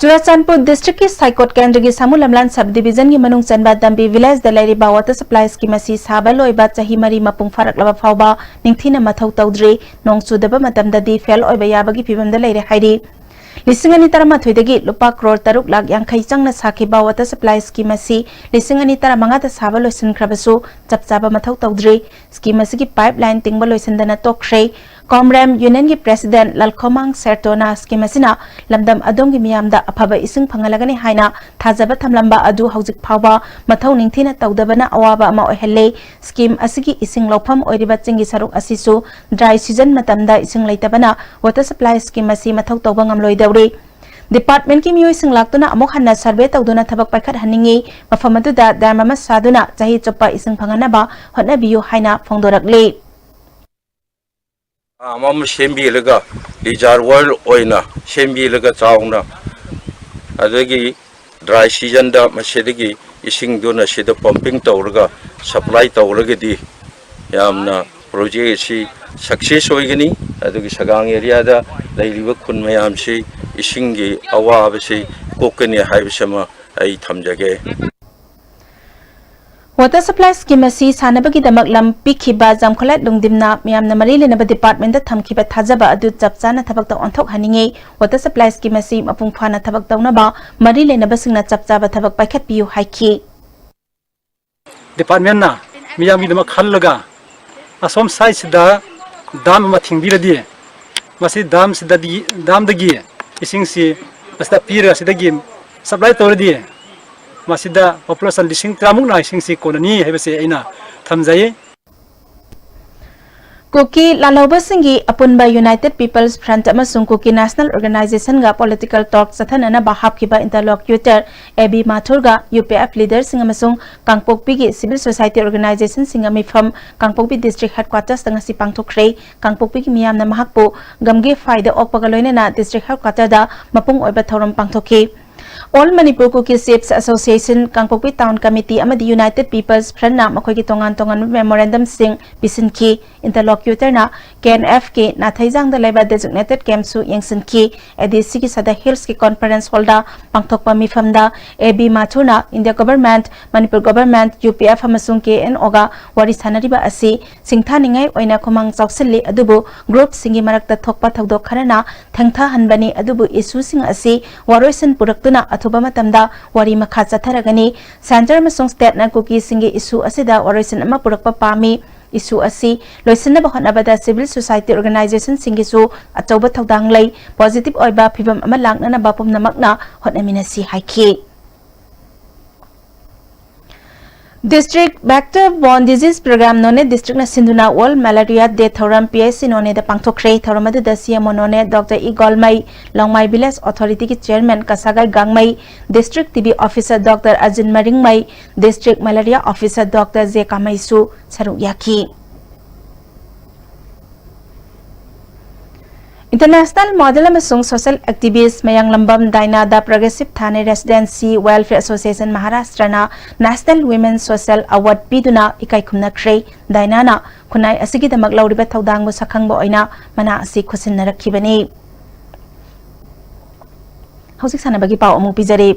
ꯆꯨꯔꯥꯆꯥꯟꯄꯨꯔ ꯗꯤꯁꯇ꯭ꯔꯤꯛꯀꯤ ꯁꯥꯏꯀꯣꯠ ꯀꯦꯟꯗ꯭ꯔꯒꯤ ꯁꯥꯃꯨ ꯂꯝꯂꯥꯟ ꯁꯕ ꯗꯤꯕꯤꯖꯟꯒꯤ ꯃꯅꯨꯡ ꯆꯟꯕ ꯗꯝꯕꯤ ꯚꯤꯂꯦꯖꯗ ꯂꯩꯔꯤꯕ ꯋꯥꯇꯔ ꯁꯄ꯭ꯂꯥꯏ ꯁ꯭ꯀꯤꯝ ꯑꯁꯤ ꯁꯥꯕ ꯂꯣꯏꯕ ꯆꯍꯤ ꯃꯔꯤ ꯃꯄꯨꯡ ꯐꯥꯔꯛꯂꯕ ꯐꯥꯎꯕ ꯅꯤꯡꯊꯤꯅ ꯃꯊꯧ ꯇꯧꯗ꯭ꯔꯤ꯫ ꯅꯣꯡ ꯆꯨꯗꯕ ꯃꯇꯝꯗꯗꯤ ꯐꯦꯜ ꯑꯣꯏꯕ ꯌꯥꯕꯒꯤ ꯐꯤꯚꯝꯗ ꯂꯩꯔꯦ ꯍꯥꯏꯔꯤ꯫ ꯂꯤꯁꯤꯡ ꯑꯅꯤ ꯇꯔꯥꯃꯥꯊꯣꯏꯗꯒꯤ ꯂꯨꯄꯥ ꯀ꯭ꯔꯣꯔ ꯇꯔꯨꯛ ꯂꯥꯈ ꯌꯥꯡꯈꯩ ꯆꯪꯅ ꯁꯥꯈꯤꯕ ꯋꯥꯇꯔ ꯁꯄ꯭ꯂꯥꯏ ꯁ꯭ꯀꯤꯝ ꯑꯁꯤ ꯂꯤꯁꯤꯡ ꯑꯅꯤ ꯇꯔꯥꯃꯉꯥꯗ ꯁꯥꯕ ꯂꯣꯏꯁꯤꯟꯈ꯭ꯔꯕꯁꯨ ꯆꯞ ꯆꯥꯕ ꯃꯊꯧ ꯇꯧꯗ꯭ꯔꯤ꯫ ꯁ꯭ꯀꯤꯝ ꯑꯁꯤꯒꯤ ꯄꯥꯏꯞ ꯂꯥꯏꯟ ꯇꯤꯡꯕ ꯂꯣꯏꯁꯤꯟꯗꯅ ꯇꯣꯛꯈ꯭ꯔꯦ꯫ ꯀꯣꯝꯔꯦꯝ ꯌꯨꯅꯤꯌꯟꯒꯤ ꯄ꯭ꯔꯦꯁꯤꯗꯦꯟꯠ ꯂꯜꯈꯣꯃꯥꯡ ꯁꯦꯔꯇꯣꯅ ꯁ꯭ꯀꯤꯝ ꯑꯁꯤꯅ ꯂꯝꯗꯝ ꯑꯗꯣꯝꯒꯤ ꯃꯤꯌꯥꯝꯗ ꯑꯐꯕ ꯏꯁꯤꯡ ꯐꯪꯍꯜꯂꯒꯅꯤ ꯍꯥꯏꯅ ꯊꯥꯖꯕ ꯊꯝꯂꯝꯕ ꯑꯗꯨ ꯍꯧꯖꯤꯛ ꯐꯥꯎꯕ ꯃꯊꯧ ꯅꯤꯡꯊꯤꯅ ꯇꯧꯗꯕꯅ ꯑꯋꯥꯕ ꯑꯃ ꯑꯣꯏꯍꯜꯂꯦ꯫ ꯁ꯭ꯀꯤꯝ ꯑꯁꯤꯒꯤ ꯏꯁꯤꯡ ꯂꯧꯐꯝ ꯑꯣꯏꯔꯤꯕ ꯆꯤꯡꯒꯤ ꯁꯔꯨꯛ ꯑꯁꯤꯁꯨ ꯗ꯭ꯔꯥꯏ ꯁꯤꯖꯟ ꯃꯇꯝꯗ ꯏꯁꯤꯡ ꯂꯩꯇꯕꯅ ꯋꯥꯇꯔ ꯁꯄ꯭ꯂꯥꯏ ꯁ꯭ꯀꯤꯝ ꯑꯁꯤ ꯃꯊꯧ ꯇꯧꯕ ꯉꯝꯂꯣꯏꯗꯧꯔꯤ꯫ ꯗꯤꯄꯥꯔꯠꯃꯦꯟꯠꯀꯤ ꯃꯤꯑꯣꯏꯁꯤꯡ ꯂꯥꯛꯇꯨꯅ ꯑꯃꯨꯛ ꯍꯟꯅ ꯁꯔꯚꯦ ꯇꯧꯗꯨꯅ ꯊꯕꯛ ꯄꯥꯏꯈꯠꯍꯟꯅꯤꯡꯏ꯫ ꯃꯐꯝ ꯑꯗꯨꯗ ꯗꯥꯝ ꯑꯃ ꯁꯥꯗꯨꯅ ꯆꯍꯤ ꯆꯨꯞꯄ ꯏꯁꯤꯡ ꯐꯪꯍꯟꯅꯕ ꯍꯣꯠꯅꯕꯤꯌꯨ ꯍꯥꯏꯅ ꯐꯣꯡꯗꯣꯔꯛꯂꯤ꯫ ꯑꯃ ꯑꯃ ꯁꯦꯝꯕꯤꯔꯒ ꯔꯤꯖꯥꯔꯚꯔ ꯑꯣꯏꯅ ꯁꯦꯝꯕꯤꯔꯒ ꯆꯥꯎꯅ, ꯑꯗꯒꯤ ꯗ꯭ꯔꯥꯏ ꯁꯤꯖꯟꯗ ꯃꯁꯤꯗꯒꯤ ꯏꯁꯤꯡꯗꯨꯅ ꯁꯤꯗ ꯄꯝꯄꯤꯡ ꯇꯧꯔꯒ ꯁꯄ꯭ꯂꯥꯏ ꯇꯧꯔꯒꯗꯤ ꯌꯥꯝꯅ ꯄ꯭ꯔꯣꯖꯦꯛ ꯑꯁꯤ ꯁꯛꯁꯦꯁ ꯑꯣꯏꯒꯅꯤ꯫ ꯑꯗꯨꯒꯤ ꯁꯒꯥꯡ ꯑꯦꯔꯤꯌꯥꯗ ꯂꯩꯔꯤꯕ ꯈꯨꯟ ꯃꯌꯥꯝꯁꯤ ꯏꯁꯤꯡꯒꯤ ꯑꯋꯥꯕꯁꯤ ꯀꯣꯛꯀꯅꯤ ꯍꯥꯏꯕꯁꯤꯃ ꯑꯩ ꯊꯝꯖꯒꯦ꯫ ꯋꯥꯇꯔ ꯁꯄ꯭ꯂꯥꯏ ꯁ꯭ꯀꯤꯝ ꯑꯁꯤ ꯁꯥꯟꯅꯕꯒꯤꯗꯃꯛ ꯂꯝ ꯄꯤꯈꯤꯕ ꯖꯥꯝꯈꯣꯂꯥꯏꯠ ꯂꯨꯡꯗꯤꯝꯅ ꯃꯤꯌꯥꯝꯅ ꯃꯔꯤ ꯂꯩꯅꯕ ꯗꯤꯄꯥꯔꯠꯃꯦꯟꯠꯇ ꯊꯝꯈꯤꯕ ꯊꯥꯖꯕ ꯑꯗꯨ ꯆꯞ ꯆꯥꯅ ꯊꯕꯛꯇ ꯑꯣꯟꯊꯣꯛꯍꯟꯅꯤꯡꯏ꯫ ꯋꯥꯇꯔ ꯁꯄ꯭ꯂꯥꯏ ꯁ꯭ꯀꯤꯝ ꯑꯁꯤ ꯃꯄꯨꯡ ꯐꯥꯅ ꯊꯕꯛ ꯇꯧꯅꯕ ꯃꯔꯤ ꯂꯩꯅꯕꯁꯤꯡꯅ ꯆꯞ ꯆꯥꯕ ꯊꯕꯛ ꯄꯥꯏꯈꯠꯄꯤꯌꯨ ꯍꯥꯏꯈꯤ꯫ ꯗꯤꯄꯥꯔꯠꯃꯦꯟꯅ ꯃꯤꯌꯥꯝꯒꯤꯗꯃꯛ ꯈꯜꯂꯒ ꯑꯁꯣꯝ ꯁꯥꯏꯠꯁꯤꯗ ꯗꯥꯝ ꯑꯃ ꯊꯤꯡꯕꯤꯔꯗꯤ, ꯃꯁꯤ ꯗꯥꯝꯁꯤꯗꯗꯤ, ꯗꯥꯝꯗꯒꯤ ꯏꯁꯤꯡꯁꯤ ꯑꯁꯤꯗ ꯄꯤꯔꯒ ꯑꯁꯤꯗꯒꯤ ꯁꯄ꯭ꯂꯥꯏ ꯇꯧꯔꯗꯤ, ꯃꯁꯤꯗ ꯄꯣꯄꯨꯂꯦꯁꯟ ꯂꯤꯁꯤꯡ ꯇꯔꯥꯃꯨꯛꯅ ꯏꯁꯤꯡꯁꯤ ꯀꯣꯟꯅꯅꯤ ꯍꯥꯏꯕꯁꯤ ꯑꯩꯅ ꯊꯝꯖꯩ꯫ ꯀꯨꯀꯤ ꯂꯥꯜꯍꯧꯕꯁꯤꯡꯒꯤ ꯑꯄꯨꯟꯕ ꯌꯨꯅꯥꯏꯇꯦꯗ ꯄꯤꯄꯜꯁ ꯐ꯭ꯔꯟꯠ ꯑꯃꯁꯨꯡ ꯀꯨꯀꯤ ꯅꯦꯁꯅꯦꯜ ꯑꯣꯔꯒꯅꯥꯏꯖꯦꯁꯟꯒ ꯄꯣꯂꯤꯇꯤꯀꯦꯜ ꯇꯣꯛ ꯆꯠꯊꯅꯅꯕ ꯍꯥꯞꯈꯤꯕ ꯏꯟꯇꯔꯂꯣꯀ꯭ꯌꯨꯇꯔ ꯑꯦ ꯕꯤ ꯃꯥꯊꯨꯔꯒ ꯌꯨ ꯄꯤ ꯑꯦꯐ ꯂꯤꯗꯔꯁꯤꯡ ꯑꯃꯁꯨꯡ ꯀꯥꯡꯄꯣꯛꯄꯤꯒꯤ ꯁꯤꯚꯤꯜ ꯁꯣꯁꯥꯏꯇꯤ ꯑꯣꯔꯒꯅꯥꯏꯖꯦꯁꯟꯁꯤꯡꯒ ꯃꯤꯐꯝ ꯀꯥꯡꯄꯣꯛꯄꯤ ꯗꯤꯁꯇ꯭ꯔꯤꯛ ꯍꯦꯗꯀ꯭ꯋꯥꯇꯔꯁꯇ ꯉꯁꯤ ꯄꯥꯡꯊꯣꯛꯈ꯭ꯔꯦ꯫ ꯀꯥꯡꯄꯣꯛꯄꯤꯒꯤ ꯃꯤꯌꯥꯝꯅ ꯃꯍꯥꯛꯄꯨ ꯒꯝꯒꯦ ꯐꯥꯏꯗ ꯑꯣꯛꯄꯒ ꯂꯣꯏꯅꯅ ꯗꯤꯁꯇ꯭ꯔꯤꯛ ꯍꯦꯗꯀ꯭ꯋꯥꯇꯔꯗ ꯃꯄꯨꯡ ꯑꯣꯏꯕ ꯊꯧꯔꯝ ꯄꯥꯡꯊꯣꯛꯈꯤ꯫ ꯑꯣꯜ ꯃꯅꯤꯄꯨꯔ ꯀꯨꯀꯤ ꯆꯤꯐꯁ ꯑꯦꯁꯣꯁꯤꯌꯦꯁꯟ, ꯀꯥꯡꯄꯣꯛꯄꯤ ꯇꯥꯎꯟ ꯀꯃꯤꯇꯤ ꯑꯃꯗꯤ ꯌꯨꯅꯥꯏꯇꯦꯗ ꯄꯤꯄꯜꯁ ꯐ꯭ꯔꯟꯠꯅ ꯃꯈꯣꯏꯒꯤ ꯇꯣꯉꯥꯟ ꯇꯣꯉꯥꯟꯕ ꯃꯦꯃꯣꯔꯦꯟꯗꯝꯁꯤꯡ ꯄꯤꯁꯤꯟꯈꯤ꯫ ꯏꯟꯇꯔꯂꯣꯀ꯭ꯌꯨꯇꯔꯅ ꯀꯦ ꯑꯦꯟ ꯑꯦꯐꯀꯤ ꯅꯥꯊꯩꯖꯥꯡꯗ ꯂꯩꯕ ꯗꯦꯖꯤꯒꯅꯦꯇꯦꯗ ꯀꯦꯝꯞꯁꯨ ꯌꯦꯡꯁꯤꯟꯈꯤ꯫ ꯑꯦ ꯗꯤ ꯁꯤꯒꯤ ꯁꯗ ꯍꯤꯜꯁꯀꯤ ꯀꯣꯟꯐꯔꯦꯟꯁ ꯍꯣꯜꯗ ꯄꯥꯡꯊꯣꯛꯄ ꯃꯤꯐꯝꯗ ꯑꯦ ꯕꯤ ꯃꯥꯊꯨꯔꯅ India government, Manipur government, U P F ꯑꯃꯁꯨꯡ ꯀꯦ ꯑꯦꯟ ꯑꯣꯒ ꯋꯥꯔꯤ ꯁꯥꯅꯔꯤꯕ ꯑꯁꯤ ꯁꯤꯡꯊꯥꯅꯤꯡꯉꯥꯏ ꯑꯣꯏꯅ ꯈꯨꯃꯥꯡ ꯆꯥꯎꯁꯤꯜꯂꯤ, ꯑꯗꯨꯕꯨ ꯒ꯭ꯔꯨꯞꯁꯤꯡꯒꯤ ꯃꯔꯛꯇ ꯊꯣꯛꯄ ꯊꯧꯗꯣꯛ ꯈꯔꯅ ꯊꯦꯡꯊꯍꯟꯕꯅꯤ, ꯑꯗꯨꯕꯨ ꯏꯁꯨꯁꯤꯡ ꯑꯁꯤ ꯋꯥꯔꯣꯏꯁꯤꯟ ꯄꯨꯔꯛꯇꯨꯅ ꯑꯊꯨꯕ ꯃꯇꯝꯗ ꯋꯥꯔꯤ ꯃꯈꯥ ꯆꯠꯊꯔꯒꯅꯤ꯫ ꯁꯦꯟꯇꯔ ꯑꯃꯁꯨꯡ ꯁ꯭ꯇꯦꯠꯅ ꯀꯨꯀꯤꯁꯤꯡꯒꯤ ꯏꯁꯨ ꯑꯁꯤꯗ ꯋꯥꯔꯣꯏꯁꯤꯟ ꯑꯃ ꯄꯨꯔꯛꯄ ꯄꯥꯝꯃꯤ꯫ issue ꯑꯁꯤ ꯂꯣꯏꯁꯤꯟꯅꯕ ꯍꯣꯠꯅꯕꯗ civil society organizationꯁꯤꯡꯒꯤꯁꯨ ꯑꯆꯧꯕ ꯊꯧꯗꯥꯡ ꯂꯩ꯫ Positive ꯑꯣꯏꯕ ꯐꯤꯚꯝ ꯑꯃ ꯂꯥꯛꯅꯅꯕ ꯄꯨꯝꯅꯃꯛꯅ ꯍꯣꯠꯅꯃꯤꯟꯅꯁꯤ ꯍꯥꯏꯈꯤ꯫ District Vector Borne Disease Program ꯅꯣꯅꯦ districtꯅ ꯁꯤꯟꯗꯨꯅ World Malaria Day ꯊꯧꯔꯝ P H C ꯅꯣꯅꯦꯗ ꯄꯥꯡꯊꯣꯛꯈ꯭ꯔꯦ꯫ ꯊꯧꯔꯝ ꯑꯗꯨꯗ C M O ꯅꯣꯅꯦ Doctor ꯏ ꯒꯣꯜꯃꯩ, ꯂꯣꯡꯃꯥꯏ Village Authorityꯒꯤ Chairman ꯀꯁꯥꯒꯥꯏ ꯒꯥꯡꯃꯩ, District T B Officer Doctor ꯑꯖꯤꯟ ꯃꯔꯤꯡꯃꯩ, District Malaria Officer Doctor J ꯀꯥꯃꯩꯁꯨ ꯁꯔꯨꯛ ꯌꯥꯈꯤ꯫ International model ꯑꯃꯁꯨꯡ social activist ꯃꯌꯥꯡꯂꯝꯕꯝ ꯗꯥꯏꯅꯥꯗ Progressive Thane Residency Welfare Association Maharashtraꯅ National Women Social Award ꯄꯤꯗꯨꯅ ꯏꯀꯥꯏ ꯈꯨꯝꯅꯈ꯭ꯔꯦ꯫ ꯗꯥꯏꯅꯥꯅ ꯈꯨꯟꯅꯥꯏ ꯑꯁꯤꯒꯤꯗꯃꯛ ꯂꯧꯔꯤꯕ ꯊꯧꯗꯥꯡꯕꯨ ꯁꯛꯈꯪꯕ ꯑꯣꯏꯅ ꯃꯅꯥ ꯑꯁꯤ ꯈꯨꯠꯁꯤꯟꯅꯔꯛꯈꯤꯕꯅꯤ꯫ ꯍꯧꯖꯤꯛ ꯁꯥꯟꯅꯕꯒꯤ ꯄꯥꯎ ꯑꯃꯨꯛ ꯄꯤꯖꯔꯤ꯫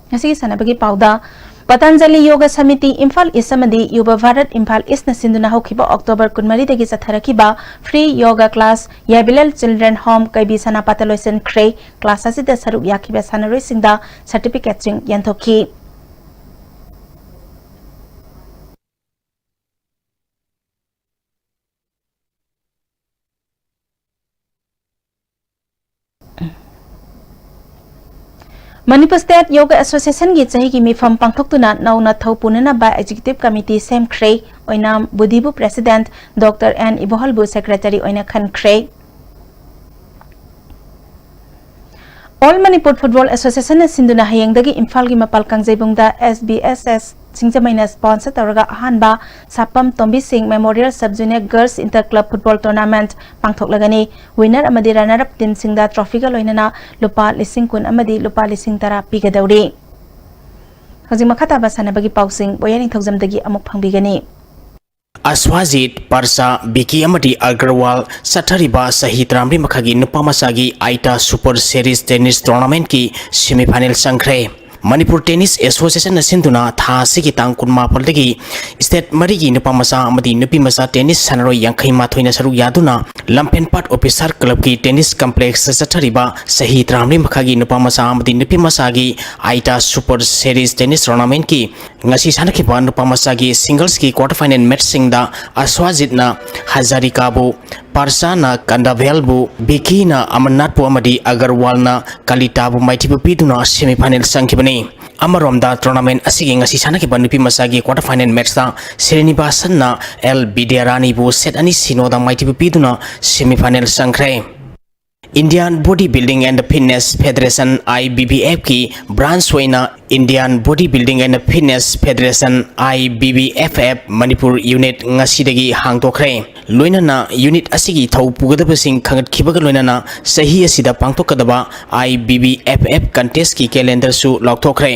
ꯉꯁꯤꯒꯤ ꯁꯥꯟꯅꯕꯒꯤ ꯄꯥꯎꯗ, ꯄꯇꯥꯟꯖꯂꯤ ꯌꯣꯒ ꯁꯃꯤꯇꯤ ꯏꯝꯐꯥꯜ ꯏꯁ ꯑꯃꯗꯤ ꯌꯨꯕ ꯚꯥꯔꯠ ꯏꯝꯐꯥꯜ ꯏꯁꯅ ꯁꯤꯟꯗꯨꯅ ꯍꯧꯈꯤꯕ October ꯀꯨꯟꯃꯔꯤꯗꯒꯤ ꯆꯠꯊꯔꯛꯈꯤꯕ free yoga class ꯌꯥꯏꯕꯤꯂꯦꯜ Children Home ꯀꯩꯕꯤ ꯁꯅꯥꯄꯥꯠꯇ ꯂꯣꯏꯁꯤꯟꯈ꯭ꯔꯦ꯫ Class ꯑꯁꯤꯗ ꯁꯔꯨꯛ ꯌꯥꯈꯤꯕ ꯁꯥꯟꯅꯔꯣꯏꯁꯤꯡꯗ certificateꯁꯤꯡ ꯌꯦꯟꯊꯣꯛꯈꯤ꯫ Manipur State Yoga Associationꯒꯤ ꯆꯍꯤꯒꯤ ꯃꯤꯐꯝ ꯄꯥꯡꯊꯣꯛꯇꯨꯅ ꯅꯧꯅ ꯊꯧ ꯄꯨꯅꯅꯕ Executive Committee ꯁꯦꯝꯈ꯭ꯔꯦ꯫ ꯑꯣꯏꯅꯥꯝ ꯕꯨꯗꯤꯕꯨ President, Doctor N ꯏꯕꯣꯍꯜꯕꯨ Secretary ꯑꯣꯏꯅ ꯈꯟꯈ꯭ꯔꯦ꯫ All Manipur Football Associationꯅ ꯁꯤꯟꯗꯨꯅ ꯍꯌꯦꯡꯗꯒꯤ ꯏꯝꯐꯥꯜꯒꯤ ꯃꯄꯥꯜ ꯀꯥꯡꯖꯩꯕꯨꯡꯗ S B S S ꯁꯤꯡꯖꯃꯩꯅ sponsor ꯇꯧꯔꯒ ꯑꯍꯥꯟꯕ ꯁꯥꯄꯝ ꯇꯣꯝꯕꯤ ꯁꯤꯡ Memorial Sub Junior Girls Inter Club Football Tournament ꯄꯥꯡꯊꯣꯛꯂꯒꯅꯤ꯫ Winner ꯑꯃꯗꯤ runner up teamꯁꯤꯡꯗ trophyꯒ ꯂꯣꯏꯅꯅ ꯂꯨꯄꯥ ꯂꯤꯁꯤꯡ ꯀꯨꯟ ꯑꯃꯗꯤ ꯂꯨꯄꯥ ꯂꯤꯁꯤꯡ ꯇꯔꯥ ꯄꯤꯒꯗꯧꯔꯤ꯫ ꯍꯧꯖꯤꯛ ꯃꯈꯥ ꯇꯥꯕ ꯁꯥꯟꯅꯕꯒꯤ ꯄꯥꯎꯁꯤꯡ ꯕꯣꯌꯥ ꯅꯤꯡꯊꯧꯖꯝꯗꯒꯤ ꯑꯃꯨꯛ ꯐꯪꯕꯤꯒꯅꯤ꯫ ꯑꯁ꯭ꯋꯥꯖꯤꯠ, ꯄꯔꯁꯥ, ꯕꯤꯀꯤ ꯑꯃꯗꯤ ꯑꯒꯔꯋꯥꯜ ꯆꯠꯊꯔꯤꯕ ꯆꯍꯤ ꯇꯔꯥꯃꯔꯤ ꯃꯈꯥꯒꯤ ꯅꯨꯄꯥ ꯃꯆꯥꯒꯤ ꯑꯥꯏꯇꯥ Super Series Tennis Tournamentꯀꯤ semifinal ꯆꯪꯈ꯭ꯔꯦ꯫ ꯃꯅꯤꯄꯨꯔ ꯇꯦꯅꯤꯁ ꯑꯦꯁꯣꯁꯤꯌꯦꯁꯟꯅ ꯁꯤꯟꯗꯨꯅ ꯊꯥ ꯑꯁꯤꯒꯤ ꯇꯥꯡ ꯀꯨꯟꯃꯥꯄꯜꯗꯒꯤ ꯁ꯭ꯇꯦꯠ ꯃꯔꯤꯒꯤ ꯅꯨꯄꯥ ꯃꯆꯥ ꯑꯃꯗꯤ ꯅꯨꯄꯤ ꯃꯆꯥ ꯇꯦꯅꯤꯁ ꯁꯥꯟꯅꯔꯣꯏ ꯌꯥꯡꯈꯩ ꯃꯥꯊꯣꯏꯅ ꯁꯔꯨꯛ ꯌꯥꯗꯨꯅ ꯂꯝꯐꯦꯟꯄꯥꯠ ꯑꯣꯐꯤꯁꯥꯔ ꯀ꯭ꯂꯕꯀꯤ ꯇꯦꯅꯤꯁ ꯀꯝꯄ꯭ꯂꯦꯛꯁꯇ ꯆꯠꯊꯔꯤꯕ ꯆꯍꯤ ꯇꯔꯥꯃꯔꯤ ꯃꯈꯥꯒꯤ ꯅꯨꯄꯥ ꯃꯆꯥ ꯑꯃꯗꯤ ꯅꯨꯄꯤ ꯃꯆꯥꯒꯤ ꯑꯥꯏꯇꯥ ꯁꯨꯄꯔ ꯁꯦꯔꯤꯁ ꯇꯦꯅꯤꯁ ꯇꯣꯔꯅꯥꯃꯦꯟꯠꯀꯤ ꯉꯁꯤ ꯁꯥꯟꯅꯈꯤꯕ ꯅꯨꯄꯥ ꯃꯆꯥꯒꯤ ꯁꯤꯡꯒꯜꯁꯀꯤ ꯀ꯭ꯋꯥꯔꯇꯔ ꯐꯥꯏꯅꯦꯜ ꯃꯦꯠꯆꯁꯤꯡꯗ ꯑꯁ꯭ꯋꯥꯖꯤꯠꯅ ꯍꯖꯥꯔꯤꯀꯥꯕꯨ, ꯄꯥꯔꯁꯥꯅ ꯀꯟꯗꯥꯚꯦꯜꯕꯨ, ꯕꯤꯀꯤꯅ ꯑꯃꯔꯅꯥꯊꯄꯨ ꯑꯃꯗꯤ ꯑꯒꯔꯋꯥꯜꯅ ꯀꯂꯤꯇꯥꯕꯨ ꯃꯥꯏꯊꯤꯕ ꯄꯤꯗꯨꯅ ꯁꯦꯃꯤꯐꯥꯏꯅꯦꯜ ꯆꯪꯈꯤꯕꯅꯤ꯫ ꯑꯃꯔꯣꯝꯗ ꯇꯣꯔꯅꯥꯃꯦꯟ ꯑꯁꯤꯒꯤ ꯉꯁꯤ ꯁꯥꯟꯅꯈꯤꯕ ꯅꯨꯄꯤ ꯃꯆꯥꯒꯤ ꯀ꯭ꯋꯥꯔꯇꯔ ꯐꯥꯏꯅꯦꯜ ꯃꯦꯠꯆꯇ ꯁ꯭ꯔꯤꯅꯤꯕꯥꯁꯟꯅ ꯑꯦꯜ ꯕꯤꯗ꯭ꯌꯥꯔꯥꯅꯤꯕꯨ ꯁꯦꯠ ꯑꯅꯤ ꯁꯤꯅꯣꯗ ꯃꯥꯏꯊꯤꯕ ꯄꯤꯗꯨꯅ ꯁꯦꯃꯤꯐꯥꯏꯅꯦꯜ ꯆꯪꯈ꯭ꯔꯦ꯫ Indian Body Building and Fitness Federation, I B B F ꯀꯤ ꯕ꯭ꯔꯥꯟꯆ ꯑꯣꯏꯅ Indian Body Building and Fitness Federation, I B B F F, Manipur unit ꯉꯁꯤꯗꯒꯤ ꯍꯥꯡꯗꯣꯛꯈ꯭ꯔꯦ꯫ ꯂꯣꯏꯅꯅ ꯌꯨꯅꯤꯠ ꯑꯁꯤꯒꯤ ꯊꯧ ꯄꯨꯒꯗꯕꯁꯤꯡ ꯈꯪꯒꯠꯈꯤꯕꯒ ꯂꯣꯏꯅꯅ ꯆꯍꯤ ꯑꯁꯤꯗ ꯄꯥꯡꯊꯣꯛꯀꯗꯕ I B B F F ꯀꯟꯇꯦꯁꯀꯤ ꯀꯦꯂꯦꯟꯗꯔꯁꯨ ꯂꯥꯎꯊꯣꯛꯈ꯭ꯔꯦ꯫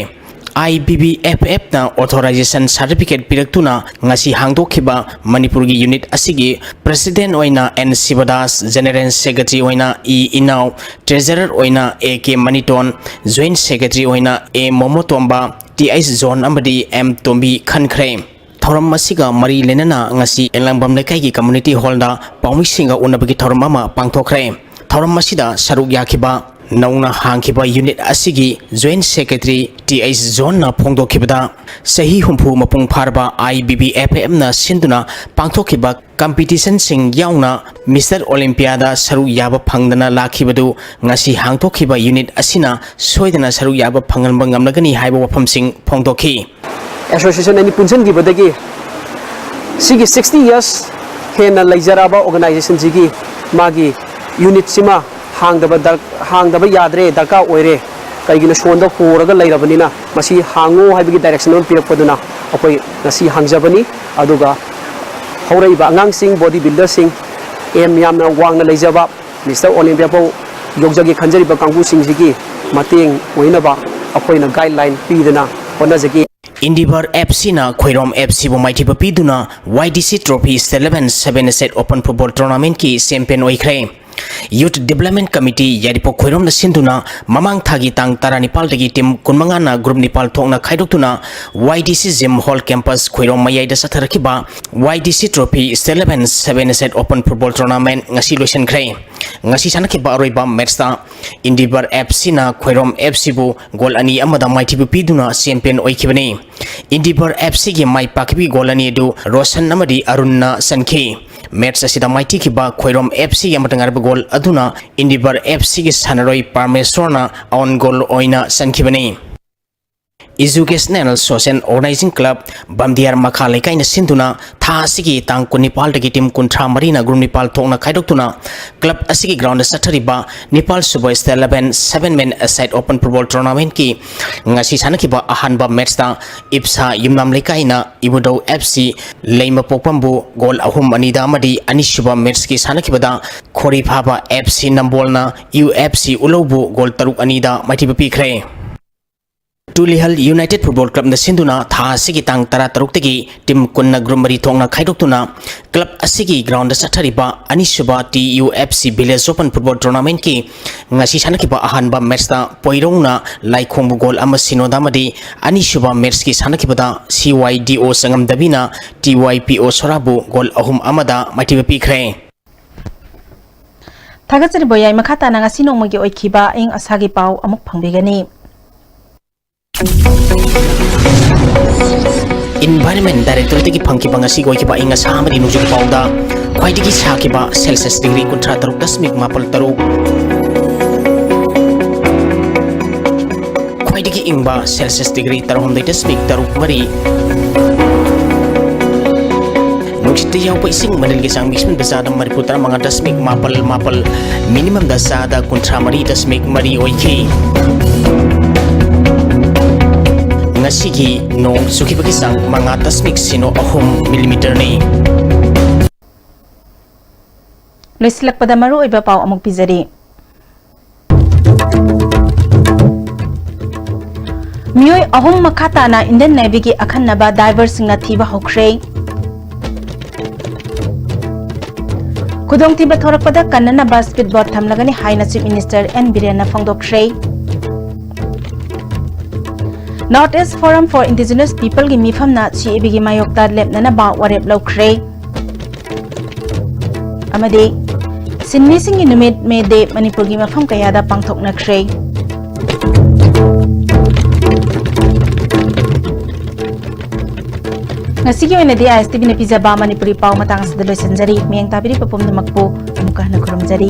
I B B F F ꯅ ꯑꯣꯊꯣꯔꯥꯏꯖꯦꯁꯟ ꯁꯥꯔꯇꯤꯐꯤꯀꯦꯠ ꯄꯤꯔꯛꯇꯨꯅ ꯉꯁꯤ ꯍꯥꯡꯗꯣꯛꯈꯤꯕ ꯃꯅꯤꯄꯨꯔꯒꯤ ꯌꯨꯅꯤꯠ ꯑꯁꯤꯒꯤ ꯄ꯭ꯔꯦꯁꯤꯗꯦꯟꯠ ꯑꯣꯏꯅ ꯑꯦꯟ ꯁꯤꯕꯗꯥꯁ, ꯖꯦꯅꯦꯔꯦꯜ ꯁꯦꯀ꯭ꯔꯦꯇꯔꯤ ꯑꯣꯏꯅ ꯏ ꯏꯅꯥꯎ, ꯇ꯭ꯔꯦꯖꯔꯔ ꯑꯣꯏꯅ ꯑꯦ ꯀꯦ ꯃꯅꯤꯇꯣꯟ, ꯖꯣꯏꯟꯠ ꯁꯦꯀ꯭ꯔꯦꯇꯔꯤ ꯑꯣꯏꯅ ꯑꯦ ꯃꯣꯃꯣꯇꯣꯝꯕ, ꯇꯤ ꯑꯩꯆ ꯖꯣꯟ ꯑꯃꯗꯤ ꯑꯦꯝ ꯇꯣꯝꯕꯤ ꯈꯟꯈ꯭ꯔꯦ꯫ ꯊꯧꯔꯝ ꯑꯁꯤꯒ ꯃꯔꯤ ꯂꯩꯅꯅ ꯉꯁꯤ ꯑꯦꯂꯥꯡꯕꯝ ꯂꯩꯀꯥꯏꯒꯤ ꯀꯝꯃ꯭ꯌꯨꯅꯤꯇꯤ ꯍꯣꯜꯗ ꯄꯥꯎꯃꯤꯁꯤꯡꯒ ꯎꯅꯕꯒꯤ ꯊꯧꯔꯝ ꯑꯃ ꯄꯥꯡꯊꯣꯛꯈ꯭ꯔꯦ꯫ ꯊꯧꯔꯝ ꯑꯁꯤꯗ ꯁꯔꯨꯛ ꯌꯥꯈꯤꯕ ꯅꯧꯅ ꯍꯥꯡꯈꯤꯕ ꯌꯨꯅꯤꯠ ꯑꯁꯤꯒꯤ ꯖꯣꯏꯟꯠ ꯁꯦꯀ꯭ꯔꯦꯇꯔꯤ ꯇꯤ ꯑꯩꯆ ꯖꯣꯟꯅ ꯐꯣꯡꯗꯣꯛꯈꯤꯕꯗ, ꯆꯍꯤ ꯍꯨꯝꯐꯨ ꯃꯄꯨꯡ ꯐꯥꯔꯕ I B B F F ꯅ ꯁꯤꯟꯗꯨꯅ ꯄꯥꯡꯊꯣꯛꯈꯤꯕ ꯀꯝꯄꯤꯇꯤꯁꯟꯁꯤꯡ ꯌꯥꯎꯅ ꯃꯤꯁꯇꯔ ꯑꯣꯂꯤꯝꯄꯤꯌꯥꯗ ꯁꯔꯨꯛ ꯌꯥꯕ ꯐꯪꯗꯅ ꯂꯥꯛꯈꯤꯕꯗꯨ ꯉꯁꯤ ꯍꯥꯡꯗꯣꯛꯈꯤꯕ ꯌꯨꯅꯤꯠ ꯑꯁꯤꯅ ꯁꯣꯏꯗꯅ ꯁꯔꯨꯛ ꯌꯥꯕ ꯐꯪꯍꯟꯕ ꯉꯝꯂꯒꯅꯤ ꯍꯥꯏꯕ ꯋꯥꯐꯝꯁꯤꯡ ꯐꯣꯡꯗꯣꯛꯈꯤ꯫ ꯑꯦꯁꯣꯁꯤꯌꯦꯁꯟ ꯑꯅꯤ ꯄꯨꯟꯁꯤꯟꯈꯤꯕꯗꯒꯤ ꯁꯤꯒꯤ sixty years ꯍꯦꯟꯅ ꯂꯩꯖꯔꯛꯑꯕ ꯑꯣꯔꯒꯅꯥꯏꯖꯦꯁꯟꯁꯤꯒꯤ ꯃꯥꯒꯤ ꯌꯨꯅꯤꯠꯁꯤꯃ ꯍꯥꯡꯗꯕ ꯗꯔ-, ꯍꯥꯡꯗꯕ ꯌꯥꯗ꯭ꯔꯦ, ꯗꯔꯀꯥꯔ ꯑꯣꯏꯔꯦ꯫ ꯀꯩꯒꯤꯅꯣ, ꯁꯣꯟꯗ ꯍꯣꯔꯒ ꯂꯩꯔꯕꯅꯤꯅ ꯃꯁꯤ ꯍꯥꯡꯉꯨ ꯍꯥꯏꯕꯒꯤ ꯗꯥꯏꯔꯦꯛꯁꯟ ꯑꯃ ꯄꯤꯔꯛꯄꯗꯨꯅ ꯑꯩꯈꯣꯏ ꯉꯁꯤ ꯍꯥꯡꯖꯕꯅꯤ꯫ ꯑꯗꯨꯒ ꯍꯧꯔꯛꯏꯕ ꯑꯉꯥꯡꯁꯤꯡ, ꯕꯣꯗꯤ ꯕꯤꯜꯗꯔꯁꯤꯡ, ꯑꯦꯝ ꯌꯥꯝꯅ ꯋꯥꯡꯅ ꯂꯩꯖꯕ ꯃꯤꯁꯇꯔ ꯑꯣꯂꯤꯝꯄꯤꯌꯥ ꯐꯥꯎ ꯌꯧꯖꯒꯦ ꯈꯟꯖꯔꯤꯕ ꯀꯥꯡꯕꯨꯁꯤꯡꯁꯤꯒꯤ ꯃꯇꯦꯡ ꯑꯣꯏꯅꯕ ꯑꯩꯈꯣꯏꯅ ꯒꯥꯏꯗꯂꯥꯏꯟ ꯄꯤꯗꯅ ꯍꯣꯠꯅꯖꯒꯦ꯫ ꯏꯟꯗꯤꯚꯔ ꯑꯦꯐ ꯁꯤꯅ ꯈꯣꯏꯔꯣꯝ ꯑꯦꯐ ꯁꯤꯕꯨ ꯃꯥꯏꯊꯤꯕ ꯄꯤꯗꯨꯅ ꯋꯥꯏ ꯗꯤ ꯁꯤ ꯇ꯭ꯔꯣꯐꯤ ꯁ꯭ꯇꯦꯠ ꯂꯦꯚꯦꯜ ꯁꯚꯦꯟ ꯑꯦꯁ ꯑꯦꯠ ꯑꯣꯄꯟ ꯐꯨꯠꯕꯣꯜ ꯇꯣꯔꯅꯥꯃꯦꯟꯠꯀꯤ ꯆꯦꯝꯄꯤꯌꯟ ꯑꯣꯏꯈ꯭ꯔꯦ꯫ Youth Development Committee ꯌꯥꯏꯔꯤꯄꯣꯛ ꯈꯣꯏꯔꯣꯝꯅ ꯁꯤꯟꯗꯨꯅ ꯃꯃꯥꯡ ꯊꯥꯒꯤ ꯇꯥꯡ ꯇꯔꯥꯅꯤꯄꯥꯜꯗꯒꯤ team ꯀꯨꯟꯃꯉꯥꯅ group ꯅꯤꯄꯥꯜ ꯊꯣꯛꯅ ꯈꯥꯏꯗꯣꯛꯇꯨꯅ Y D C Gym Hall Campus Khoirom ꯃꯌꯥꯏꯗ ꯆꯠꯊꯔꯛꯈꯤꯕ Y D C Trophy State Level Seven Aside Open Football Tournament ꯉꯁꯤ ꯂꯣꯏꯁꯤꯟꯈ꯭ꯔꯦ꯫ ꯉꯁꯤ ꯁꯥꯟꯅꯈꯤꯕ ꯑꯔꯣꯏꯕ matchꯇ Endeavour F Cꯅ Khoirom F Cꯕꯨ goal ꯑꯅꯤ ꯑꯃꯗ ꯃꯥꯏꯊꯤꯕ ꯄꯤꯗꯨꯅ champion ꯑꯣꯏꯈꯤꯕꯅꯤ꯫ Endeavour F Cꯒꯤ ꯃꯥꯏ ꯄꯥꯛꯈꯤꯕꯒꯤ goal ꯑꯅꯤ ꯑꯗꯨ ꯔꯣꯁꯟ ꯑꯃꯗꯤ ꯑꯔꯨꯟꯅ ꯆꯟꯈꯤ꯫ Match ꯑꯁꯤꯗ ꯃꯥꯏꯊꯤꯈꯤꯕ ꯈꯣꯏꯔꯣꯝ F Cꯒꯤ ꯑꯃꯠꯇ ꯉꯥꯏꯔꯕ goal ꯑꯗꯨꯅ Endeavour F Cꯒꯤ ꯁꯥꯟꯅꯔꯣꯏ ꯄꯔꯃꯦꯁꯣꯔꯅ own goal ꯑꯣꯏꯅ ꯆꯟꯈꯤꯕꯅꯤ꯫ Educational Social Organizing Club ꯕꯝꯗꯤꯌꯥꯔ ꯃꯈꯥ ꯂꯩꯀꯥꯏꯅ ꯁꯤꯟꯗꯨꯅ ꯊꯥ ꯑꯁꯤꯒꯤ ꯇꯥꯡ ꯀꯨꯟꯅꯤꯄꯥꯜꯗꯒꯤ team ꯀꯨꯟꯊ꯭ꯔꯥ ꯃꯔꯤꯅ group ꯅꯤꯄꯥꯜ ꯊꯣꯛꯅ ꯈꯥꯏꯗꯣꯛꯇꯨꯅ club ꯑꯁꯤꯒꯤ groundꯗ ꯆꯠꯊꯔꯤꯕ ꯅꯤꯄꯥꯜ ꯁꯨꯕ State Level Seven Men Aside Open Football Tournamentꯀꯤ ꯉꯁꯤ ꯁꯥꯟꯅꯈꯤꯕ ꯑꯍꯥꯟꯕ matchꯇ ꯏꯞꯁꯥ ꯌꯨꯝꯅꯥꯝ ꯂꯩꯀꯥꯏꯅ ꯏꯕꯨꯙꯧ F C ꯂꯩꯃꯄꯣꯛꯄꯝꯕꯨ goal ꯑꯍꯨꯝ ꯑꯅꯤꯗ ꯑꯃꯗꯤ ꯑꯅꯤꯁꯨꯕ matchꯀꯤ ꯁꯥꯟꯅꯈꯤꯕꯗ ꯈꯣꯔꯤꯐꯥꯕ F C ꯅꯝꯕꯣꯜꯅ U F C ꯎꯂꯧꯕꯨ goal ꯇꯔꯨꯛ ꯑꯅꯤꯗ ꯃꯥꯏꯊꯤꯕ ꯄꯤꯈ꯭ꯔꯦ꯫ ꯇꯨꯂꯤꯍꯜ United Football Clubꯅ ꯁꯤꯟꯗꯨꯅ ꯊꯥ ꯑꯁꯤꯒꯤ ꯇꯥꯡ ꯇꯔꯥꯇꯔꯨꯛꯇꯒꯤ team ꯀꯨꯟꯅ group ꯃꯔꯤ ꯊꯣꯛꯅ ꯈꯥꯏꯗꯣꯛꯇꯨꯅ club ꯑꯁꯤꯒꯤ groundꯗ ꯆꯠꯊꯔꯤꯕ ꯑꯅꯤꯁꯨꯕ T U F C Village Open Football Tournamentꯀꯤ ꯉꯁꯤ ꯁꯥꯟꯅꯈꯤꯕ ꯑꯍꯥꯟꯕ matchꯇ ꯄꯣꯏꯔꯧꯅ ꯂꯥꯏꯈꯣꯡꯕꯨ goal ꯑꯃ ꯁꯤꯅꯣꯗ ꯑꯃꯗꯤ ꯑꯅꯤꯁꯨꯕ matchꯀꯤ ꯁꯥꯟꯅꯈꯤꯕꯗ C Y D O ꯆꯉꯝꯗꯕꯤꯅ T Y P O ꯁꯣꯔꯥꯕꯨ goal ꯑꯍꯨꯝ ꯑꯃꯗ ꯃꯥꯏꯊꯤꯕ ꯄꯤꯈ꯭ꯔꯦ꯫ ꯊꯥꯒꯠꯆꯔꯤꯕ ꯌꯥꯏ꯫ ꯃꯈꯥ ꯇꯥꯅ ꯉꯁꯤ ꯅꯣꯡꯃꯒꯤ ꯑꯣꯏꯈꯤꯕ ꯑꯏꯪ ꯑꯁꯥꯒꯤ ꯄꯥꯎ ꯑꯃꯨꯛ ꯐꯪꯕꯤꯒꯅꯤ꯫ Environment Directorateꯇꯒꯤ ꯐꯪꯈꯤꯕ ꯉꯁꯤꯒꯤ ꯑꯣꯏꯈꯤꯕ ꯑꯏꯪ ꯑꯁꯥ ꯑꯃꯗꯤ ꯅꯣꯡꯖꯨꯒꯤ ꯄꯥꯎꯗ ꯈ꯭ꯋꯥꯏꯗꯒꯤ ꯁꯥꯈꯤꯕ Celsius degree ꯀꯨꯟꯊ꯭ꯔꯥ ꯇꯔꯨꯛ ꯗꯁꯃꯤꯛ ꯃꯥꯄꯜ ꯇꯔꯨꯛ, ꯈ꯭ꯋꯥꯏꯗꯒꯤ ꯏꯪꯕ Celsius degree ꯇꯔꯥꯍꯨꯝꯗꯣꯏ ꯗꯁꯃꯤꯛ ꯇꯔꯨꯛ ꯃꯔꯤ, ꯅꯨꯡꯁꯤꯠꯇ ꯌꯥꯎꯕ ꯏꯁꯤꯡ ꯃꯅꯤꯜꯒꯤ ꯆꯥꯡ ꯃꯤꯁꯤꯟꯕ ꯆꯥꯗ ꯃꯔꯤꯐꯨ ꯇꯔꯥꯃꯉꯥ ꯗꯁꯃꯤꯛ ꯃꯥꯄꯜ ꯃꯥꯄꯜ, minimumꯗ ꯆꯥꯗ ꯀꯨꯟꯊ꯭ꯔꯥ ꯃꯔꯤ ꯗꯁꯃꯤꯛ ꯃꯔꯤ ꯑꯣꯏꯈꯤ꯫ ꯉꯁꯤꯒꯤ ꯅꯣꯡ ꯆꯨꯈꯤꯕꯒꯤ ꯆꯥꯡ ꯃꯉꯥ ꯗꯁꯃꯤꯛ ꯁꯤꯅꯣ ꯑꯍꯨꯝ millimeterꯅꯤ꯫ ꯂꯣꯏꯁꯤꯜꯂꯛꯄꯗ ꯃꯔꯨꯑꯣꯏꯕ ꯄꯥꯎ ꯑꯃꯨꯛ ꯄꯤꯖꯔꯤ꯫ ꯃꯤꯑꯣꯏ ꯑꯍꯨꯝ ꯃꯈꯥ ꯇꯥꯅ Indian Navyꯒꯤ ꯑꯈꯟꯅꯕ diverꯁꯤꯡꯅ ꯊꯤꯕ ꯍꯧꯈ꯭ꯔꯦ꯫ ꯈꯨꯗꯣꯡꯊꯤꯕ ꯊꯣꯔꯛꯄꯗ ꯀꯟꯅꯅꯕ speed boat ꯊꯝꯂꯒꯅꯤ ꯍꯥꯏꯅ Chief Minister N ꯕꯤꯔꯦꯟꯅ ꯐꯣꯡꯗꯣꯛꯈ꯭ꯔꯦ꯫ North East Forum for Indigenous Peopleꯒꯤ ꯃꯤꯐꯝꯅ CABꯒꯤ ꯃꯥꯌꯣꯛꯇ ꯂꯦꯞꯅꯅꯕ ꯋꯥꯔꯦꯞ ꯂꯧꯈ꯭ꯔꯦ꯫ ꯑꯃꯗꯤ ꯁꯤꯟꯃꯤꯁꯤꯡꯒꯤ ꯅꯨꯃꯤꯠ, May Day, ꯃꯅꯤꯄꯨꯔꯒꯤ ꯃꯐꯝ ꯀꯌꯥꯗ ꯄꯥꯡꯊꯣꯛꯅꯈ꯭ꯔꯦ꯫ ꯉꯁꯤꯒꯤ ꯑꯣꯏꯅꯗꯤ ISTVꯅ ꯄꯤꯖꯕ ꯃꯅꯤꯄꯨꯔꯤ ꯄꯥꯎ ꯃꯇꯥꯡ ꯑꯁꯤꯗ ꯂꯣꯏꯁꯤꯟꯖꯔꯤ꯫ ꯃꯤꯠꯌꯦꯡ ꯇꯥꯕꯤꯔꯤꯕ ꯄꯨꯝꯅꯃꯛꯄꯨ ꯑꯃꯨꯛꯀ ꯍꯟꯅ ꯈꯨꯔꯨꯝꯖꯔꯤ꯫